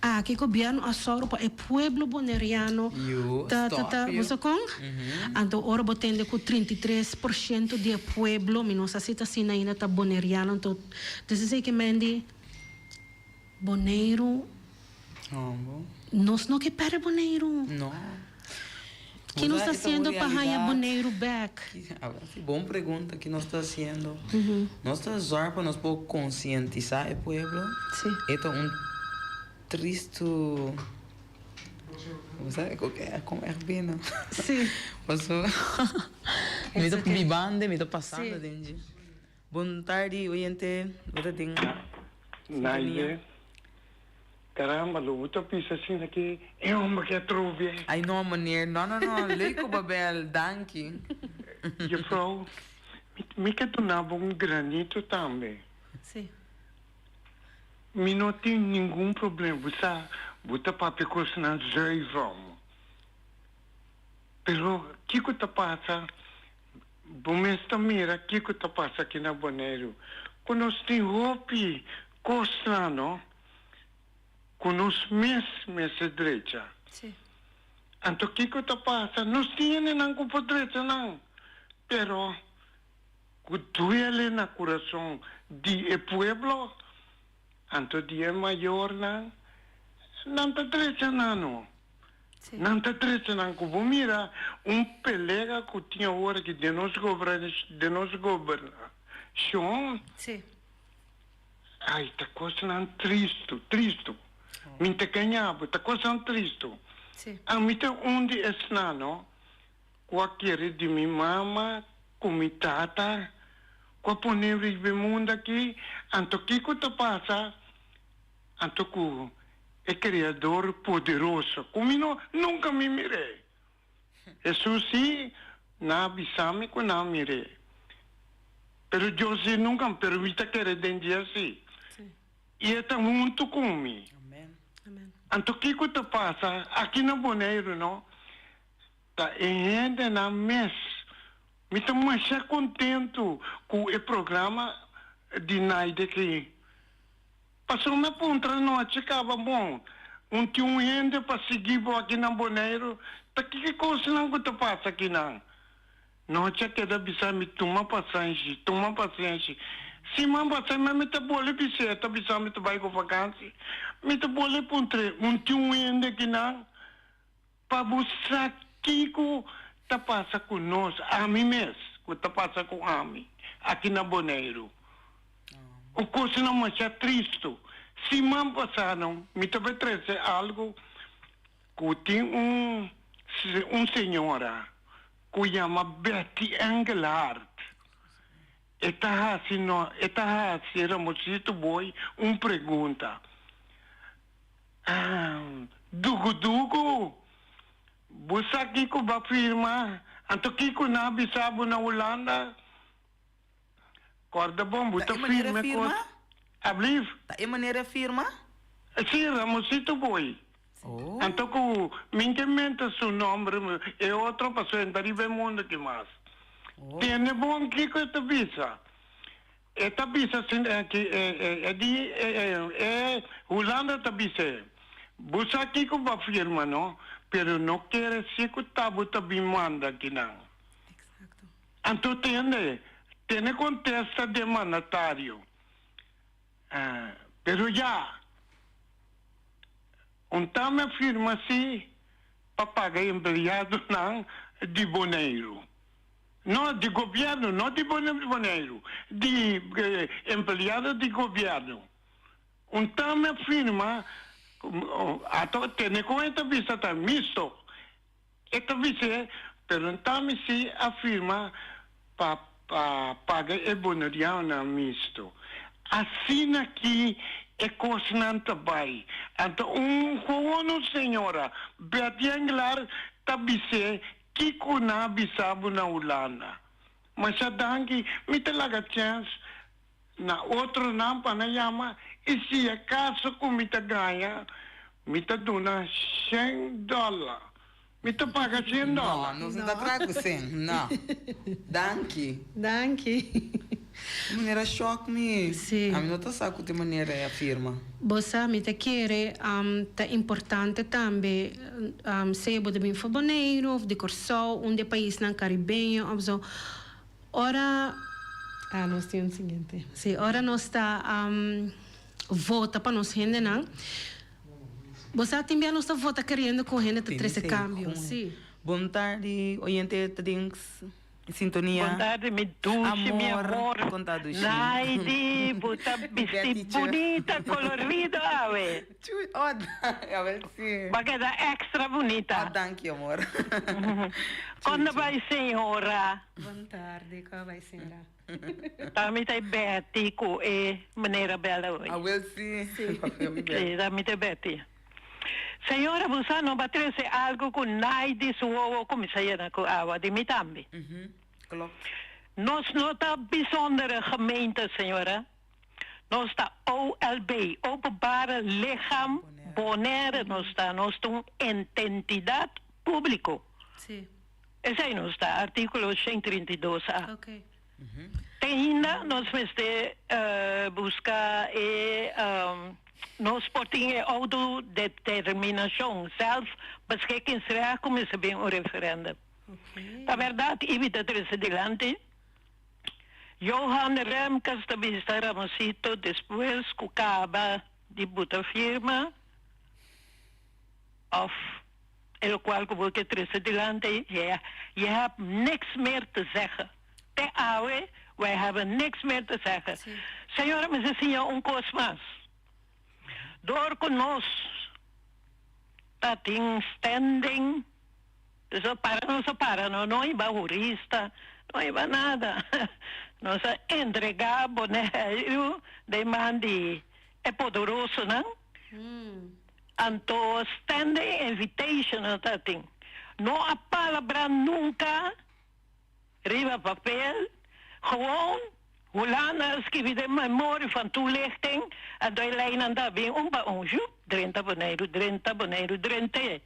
aki gobièrnu a sòru pa e pueblo boneriano ta ta ta bo sa kon anto ora bo tende ku 33% di e pueblo mi no sa si ta asina ainda ta boneriano anto desesei ke men di Boneiru. Nos no ke perde Boneiru. No. Ki nos ta hasiendo pa haña Boneiru bek? Bon pregunta, ki nos ta hasiendo? Nos ta zorg pa nos por konsientisá e pueblo. E ta un tristu, kon ègt bini? Pasobra mi ta bibando, mi ta pasando den dje. Bon tardi oyente, bo ta den sintonia. Naide, Caramba, lo bo ta bisa asina ki e homber ke atrobe. Ay no meneer, no no no, leuk ku bo bel, danki. Juffrouw, mi ke duna bo un granito tambe. Si. Mi no tin ningun problema, bo sa, bo ta papia kosnan zuiver. Pero kiko ta pasa? Bo mes ta mira kiko ta pasa aki na Boneiru, ku nos tin hopi kosnan no ku nos mes mester drecha. Anto kiko ta pasa? Nos tin hendenan ku por drecha nan, pero ku duele na kurason di e pueblo, anto di e mayornan, nan ta drecha nan no. Nan ta trece nan cu bo mira un pelega cu tin awor aki den nos den nos gobernacion. Ay, ta cosnan tristo, tristo. Mi ta caña bo, ta cosnan tristo. Ami ta un di esnan no cu a kere di mi mama cu mi tata cu a pone riba e mundo aki, anto kico ta pasa? Anto ku e Kreador poderoso, ku mi no nunka mi mir'é. Hesus sí nan a bisa mi ku nan a mir'é. Pero Dios sí nunka, pero mi ta kere den dje sí. I e ta huntu ku mi. Anto kiko ta pasa aki na Boneiru no? Ta e hendenan mes. Mi ta masha kontentu ku e programa di Naide ki. Pasobra mi a puntra nochi caba bon, un tin un hende pa sigui bo aki na Boneiru, ta kiko cosnan cu ta pasa akinan? Nochi a keda bisa mi tuma pasenshi, tuma pasenshi. Siman pasa mi mi ta bole bis'é, e ta bisa mi ta bai cu vakansi. Mi ta bole puntr'é, un tin un hende akinan? Pa bo sa kiko ta pasa ku nos, ami mes, ku ta pasa ku ami aki na Boneiru. Un kosnan masha tristu. Siman pasá no, mi ta bai trese algu ku tin un un señora ku yama Betty Engelhardt. E ta hasi no, e ta hasi Ramosito Boy un pregunta. Dugu dugu, bo sa kiko bo a firma? Anto kiko nan a bisa bo na Hulanda? Korda bon, bo Ta ta e manera firma firma? kos. Ablief? Ta e manera firma? Si, Ramosito Boy. Oh. Anto ku min ke menta su nomber, e otro pasobra e ta riba e mundo aki mas. Oh. Tende bon kiko e ta bisa. E ta bisa asina aki, e di e Hulanda ta bis'é, Bo sa kiko bo a firma no, pero no kere si ku ta bo ta bin manda akinan. Anto tende, tene kontesta den mandatario. Pero ya, un tame a firma si pa paga empleadonan di Boneiru. No, di gobierno, no di Boneiru, di empleado di gobierno. Un tame a firma, ato tene con e ta bisa ta misto. E ta bis'é. Pero n'ta mi si a firma pa pa paga e bonerianonan misto. Asina ki e kosnan ta bai. Anto un gewoon un señora, Betty Engelaar, ta bis'é kiko nan a bisa bo na Hulanda. Masha danki, mi ta laga chèns na otronan pa nan yama i si akaso ku mi ta gaña, mi ta duna shen dòler. Mi ta paga shen dòler. No, nos no ta traha ku sen. No. Danki. Danki. E manera shock mi. Sí. Ami no ta sa ku te manera e a firma. Bo sa, mi ta kere ta importante tambe sea bo ta bin for Boneiru of di Kòrsou, un di e paisnan karibeño of zo. Ora, ah nos tin un siguiente. Sí, ora nos ta vota pa nos hendenan, bo sa tin bia nos ta vota keriendo ku hende ta trese kambio, sí. Bon tardi, oyente ta den sintonia. Bon tardi mi dushi, mi amor. Kon ta dushi? Naidi, bo ta bisti bunita, colorido awe. Chuy, oh, awel si. Bo a keda extra bunita. Oh, danki amor. Kon ta bai señora? Bon tardi, kon a bai señora? Ta mi ta e Betty ku e manera bella hoy. Awel si. Si, ta mi ta e Betty. Señora, bo sa no ba trece algo cu Naidi su wowo cuminsa yena cu awa, di mi tambe. Klopt. Nos no ta bijzondere gemeente, señora. Nos ta OLB, Openbare Lichaam Bonaire nos ta. Nos ta un ententidad publico. Si. Esey nos ta, articulo 132 a. Ok. Te ainda nos mester busca e nos por tin e autodeterminacion, zelfbeschikkingsrecht, cu mester bin un referendum. Ta berdad Ibi ta trece dilanti. Johan Remkes ta bisa Ramosito despues cu caba di buta firma of e locual cu bo ke trece dilanti, je hebt niks meer te zeggen. Te awe, wij hebben niks meer te zeggen. Señora mester siña un cos mas. Door cu nos ta tin standing, so para nos a para, no, no iba hurista, no iba nada. Nos a entrega Boneiru den man di e poderosonan. Anto standing invitation nos ta tin. No a palabra nunca riba papel, gewoon Hulanda a skibi den memorie van toelichting, anto e leinan ta bin un pa un, shup, drenta Boneiru, drenta Boneiru, drent'é.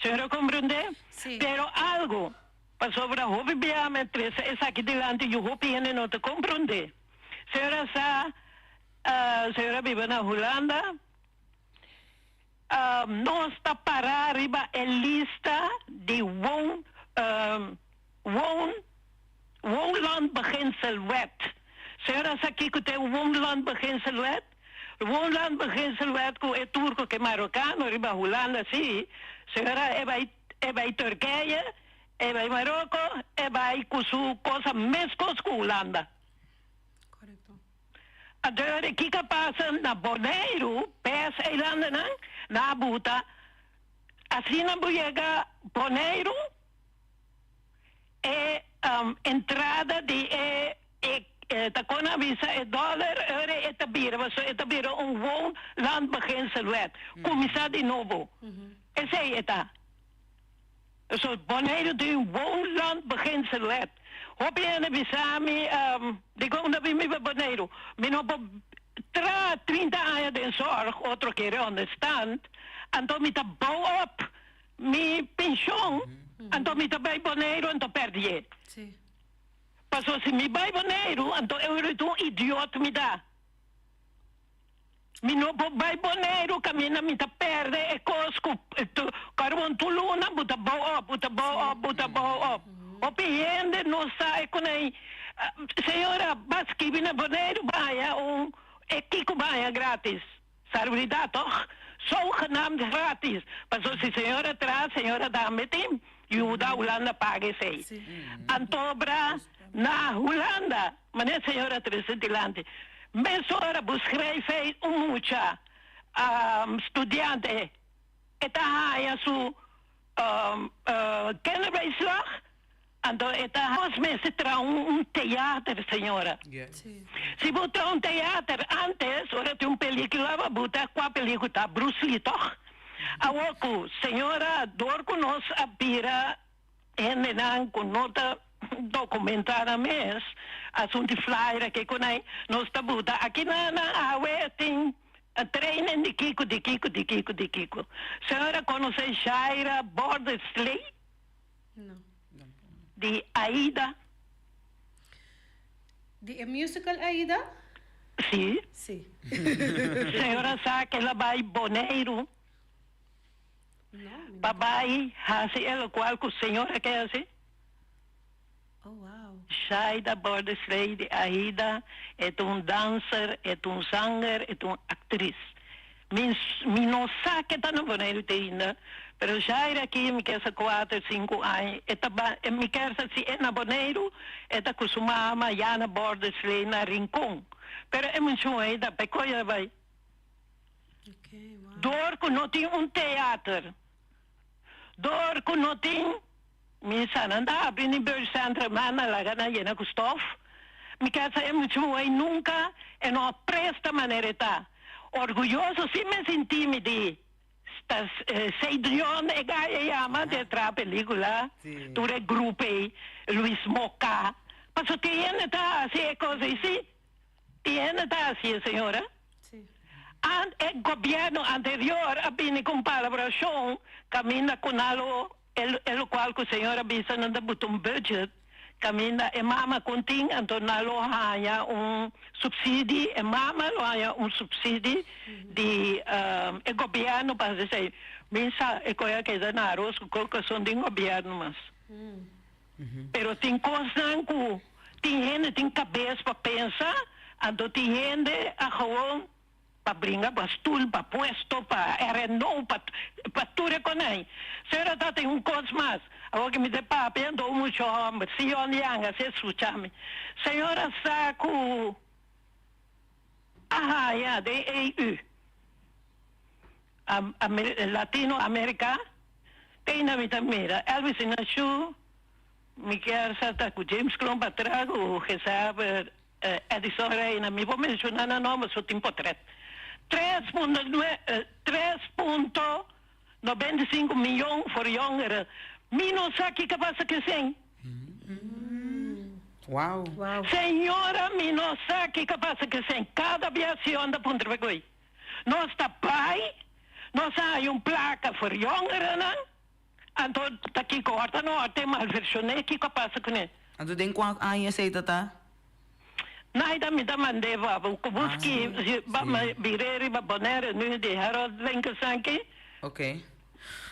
Señora comprende? Sí. Pero algo, pasobra hopi bia mi a trese esaki dilanti yu hopi hende no ta comprende. Señora sa, señora biba na Hulanda, Nos ta pará riba e lista di woon woon woonlandbeginselwet. Señora sa kiko ta e woonlandbeginselwet? Woonlandbeginselwet ku e turko ku e marokano riba Hulanda si. Señora e bai e bai Turkije, e bai Maroko, e bai ku su cosa meskos ku Hulanda. Anto kiko a pasa na Boneiru, pes eilandennan, nan a buta asina bo yega Boneiru e entrada di e ta kon a bisa e dòler ora e ta bira pasobra e ta bira un woonlandbeginselwet kuminsá di nobo esei e ta. So Boneiru tin un woonlandbeginselwet. Hopi hende bisa mi, Dikon no bin biba Boneiru? Mi no por traha 30 aña den zorg, otro kere onderstand, anto mi ta bou op mi penshon, anto mi ta bai Boneiru anto perdié. Paso si mi bai Boneiru anto eu ta un idiot mi ta. Mi no por bai Boneiru kaminda mi ta perde e kos ku karbon tur luna bo ta bou op, bo ta bou op, bo ta bou op. Hopi hende no sa e kunei. Señora ba skibi na Boneiru ba haña un e kiko ba haña gratis. Salubridad toch? Zogenaamd gratis. Pasobra si señora traha señora tambe tin yuda Hulanda paga esei. Antobra na Hulanda. Manera señor a trece dilanti, mesora bo schrijf ei un mucha studiante e ta haya su kinderbijslag. Anto e ta nos mester traha un teater, señora. Si bo traha un teater antes, ora tin un pelicula bo buta cua pelicula ta Bruce Lee toch? Awor cu señora door cu nos a bira hendenan cu no ta documenta nan mes, asunto di flyer aki cu nan, nos ta buta aki nan awe tin training di kico di kico di kico di kico. Señora conoce Shaira Bordesley? No. Di Aida. Di e musical Aida? Si. Si. Señora sa ke la bai Boneiru. No, mi no. Pa bai hasi e lokual ku señora ke hasi. Oh, wow. Shaida Bordesley di Aida e ta un danser, e ta un zanger, e ta un aktris. Mi mi no sa ke ta na Boneiru te ainda, pero Shaira aki mi kier sa kuater, sinku aña e ta ba mi kier sa si e na Boneiru e ta ku su mama Jana Bordesley na Rincon. Pero e muchun ei ta pa e koyo a bai. Dor ku no tin un teater, dor ku no tin. Mi sa nan ta habri ni burscentrum ma nan laga nan yena ku stof. Mi kier sa e mucha muhé nunka e no a presta manera e ta. Orguyoso si mi sinti mi di sta Ceidrion e guy e yama di e traha pelicula tur e grupo ei Luis Moka paso tin hende ta hasi e kos ei si tin hende ta hasi e señora. Ant e gobierno anterior a bini ku un palabrashon kaminda ku nan lo E lokual ku señor a bisa nan ta buta un budget kaminda e mama kon tin anto nan lo haña un subsidi e mama lo haña un subsidi di e gobierno pa hasi esei. Mi sa e koe a keda na aros ku koko son den gobierno mas. Pero tin kosnan ku tin hende tin kabes pa pensa anto tin hende a gewoon Pa bringa pa stoel, pa puesto, pa RNO, pa pa tur e konai. Sera ta tin un kos mas. Awor ki mi ta papia anto un mucho homber, Sion Yang, a ser skucha mi. Señor a sa ku a haya den EU, Latino America, te na mi ta mira Elvis Inaciu, mi kier sa ta ku James Klomp atra ku Gezaber. Edison Reina, mi por menciona nan nomber so tin potret. Tres punto nue 3.95 miyon voor jongeren. Mi no sa kiko pasa ku esei. Wow. Señora mi no sa kiko pasa ku esei. Kada bia Sion ta puntra pa koe. Nos ta bai, nos a haña un plaka voor jongerennan, anto ta kiko ora no ora ta e malversioné kiko a pasa kuné. Anto den kua aña esei ta ta? Naida mi ta mand'é pa bo ku buski ba bir'é riba Bonaire nu di Harold Winkelsanki. Ok.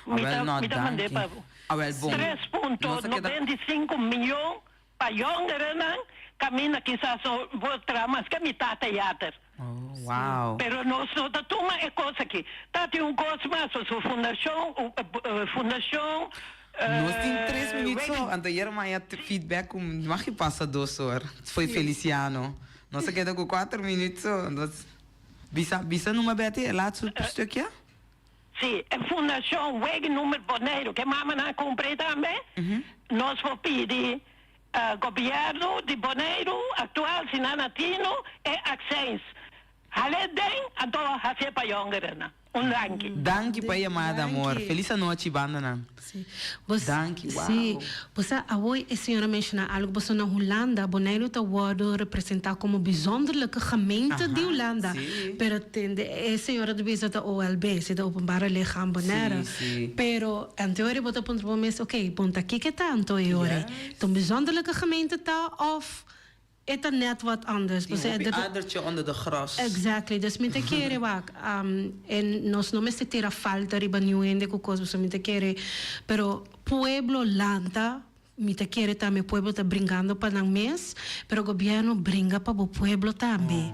Mi Awel ta no mi ta mand'é danki. pa bo. Awel bon. Tres punto Nos a keda. 95 miyon pa yongerennan kaminda kisas no por traha mas ke mitad teater. Oh wow. Pero nos no ta tuma e kos aki. Ta tin un kos mas, su fundashon fundashon Nos tin tres minuut so, anto ayer maya feedback ku mag i pasa dos or. Foi Feliciano. Nos a keda ku kuater minuut so. Nos bisa bisa numa Betty e laatste stukje. Si, e fundashon Wegenummer Boneiru ke mamanan a kumpra ei tambe, nos por pidi gobièrnu di Boneiru aktual si nan a tinu e akseins. Hal'é den, anto hasié pa yòngerennan. Un danki. Danki pa e yamada amor. Felis anochi bandanan. Sí. Bos, Danki, wow. Sí. Bo sa, awoy e señora menciona algo, pasobra na Hulanda, Boneiru ta wordo representa como bijzonderlijke gemeente di Aha, Hulanda. sí. Pero tende e señora ta bisa ta OLB, si ta Openbare Lichaam Bonaire. Sí, sí. Pero anteori bo ta puntra bo mes, ok, bon ta kiko ta anto e ora? Yes. Ta un bijzonderlijke gemeente ta of E ta net wat anders. Tin Pasobra hopi e adertje onder de gras. Exactly. Dus mi ta kere wak, en nos no mester tira falta riba niun hende ku kos, pasobra mi ta kere, pero pueblo lanta, mi ta kere tambe pueblo ta bringando pa nan mes, pero gobierno bringa pa bo pueblo tambe.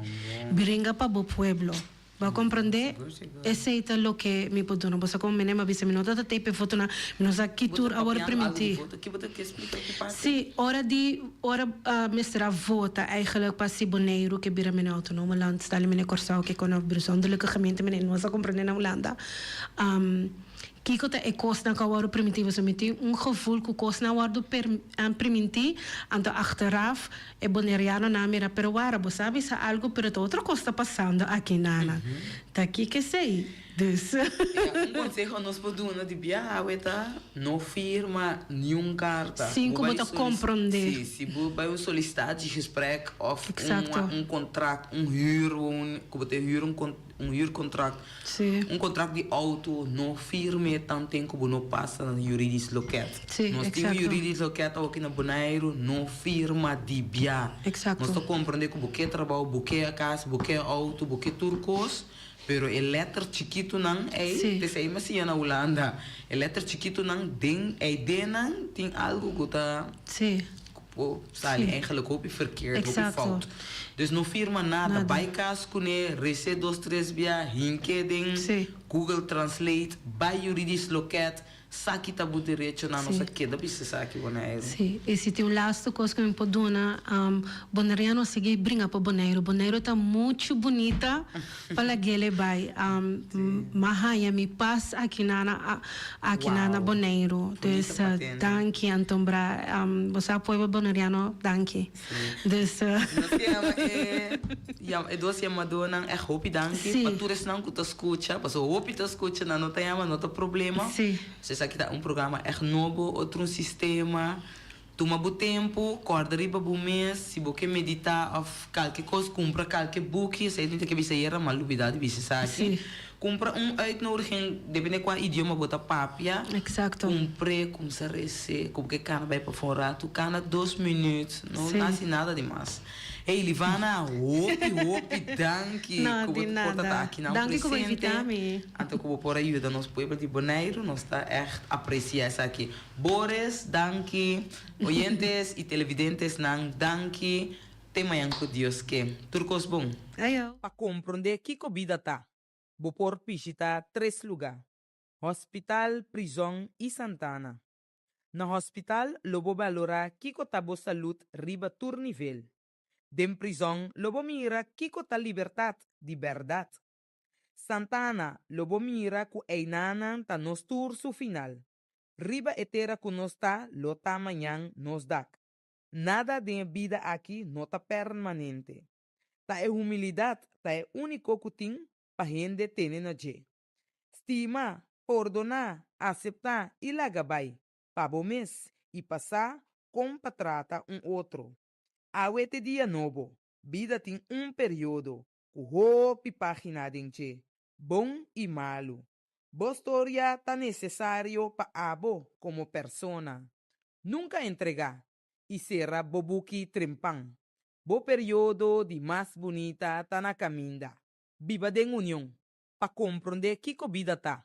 Bringa pa bo pueblo. Bo a comprende? Esey ta loke mi por duna. Bo sa como mene mi a bisa mi no ta ta tape e fotonan, mi no sa ki tur a worde permiti. Si, ora di, ora mester a vota eigenlijk pa si Boneiru ke bira mene autonome land, stali mene Corsou ke kono bijzonderlijke gemeente mene, no sa comprende na Hulanda. Kiko ta e kosnan ku a wòrdu primintí? Pasobra mi tin un gevoel ku kosnan a wòrdu primintí, anto achteraf e bonerianonan a mira, pero wara, bo sa bisa algu, pero ta otro kos ta pasando aki nana. Ta kiko esei? Dus. Ja, un konseho nos por duna di biaha awe ta, no firma niun karta. Sin ku bo ta komprondé. Si, si bo bai un sollicitatiegesprek òf un kontrakt, un huur, ku bo ta huur un huurcontract, un contract di auto, no firme tanten cu bo no pasa na juridisch loket. Nos tin un juridisch loket awoki na Boneiru, no firma di bia. Nos ta comprende cu bo ke trabao, bo ke cas, bo ke auto, bo ke tur cos, pero e letter chikitonan ey, p'esey mi a siña na Hulanda, e letter chikitonan den ey dennan tin algo cu ta. Bo sali eigenlijk hopi verkeerd, hopi fout. Dus no firma nada, bai kas kuné, res'é dos tres bia, hink'é den Google Translate, bai juridisch loket, sa ki ta bo derechonan, nos a keda bisa esaki Boneiru. Sí, i si tin un lastu kos ku mi por duna, Boneriano a sigui bringa pa Boneiru. Boneiru ta muchu bunita pa lag'el e bai. M'a haña mi pas aki na aki na na Boneiru. Dus danki Anton Bra. Bo sa pueblo boneriano danki. Dus. Nos ke yama e e dos yamadonan ègt hopi danki pa tur esnan ku ta skucha pasobra hopi ta skucha nan no ta yama no ta problema. Esaki ta un programa ègt nobo otro un sistema. Tuma bo tempu, kòrda riba bo mes, si bo ke meditá òf kalke kos, kumpra kalke buki, esei mi ta ke bisa ayera, m'a lubidá di bisa esaki. Kumpra un uitnodiging, depende kua idioma bo ta papia, kumpr'é, kumsa res'é, ku bo ke kana bai pafó un ratu, kana dos minüt, no hasi nada di mas. Hey Livana, hopi hopi danki No, ku bo di por ta nada. aki nan Danki ku bo presente, invitá mi. anto ku bo por a yuda nos pueblo di Boneiru, nos ta ègt apresiá esaki. Boris, danki. Oyentes y televidentesnan, danki. Te mañan cu Dios ke. Tur cos bon. Ayo. Pa komprondé kiko bida ta, bo por bishitá tres lugá, hòspital, prizòn i santana. Na hòspital lo bo balorá kiko ta bo salud riba tur nivel. Den prizòn lo bo mira kiko ta libertat di bèrdat. Santana lo bo mira ku einanan ta nos tur su final. Riba e tera ku nos ta lo ta mañan nos dak. Nada den e bida aki no ta permanente. Ta e humilidat ta e úniko ku tin pa hende tene na dje. Stima, pordoná, aseptá i laga bai, pa bo mes i pa sa kon pa trata un otro. Awe t'e dia nobo, bida tin un periodo ku hopi página den dje, bon i malu. Bo storia ta nesesario pa abo komo persona. Nunka entregá i sera bo buki trempan. Bo periodo di mas bunita ta na kaminda. Biba den union pa komprondé kiko bida ta.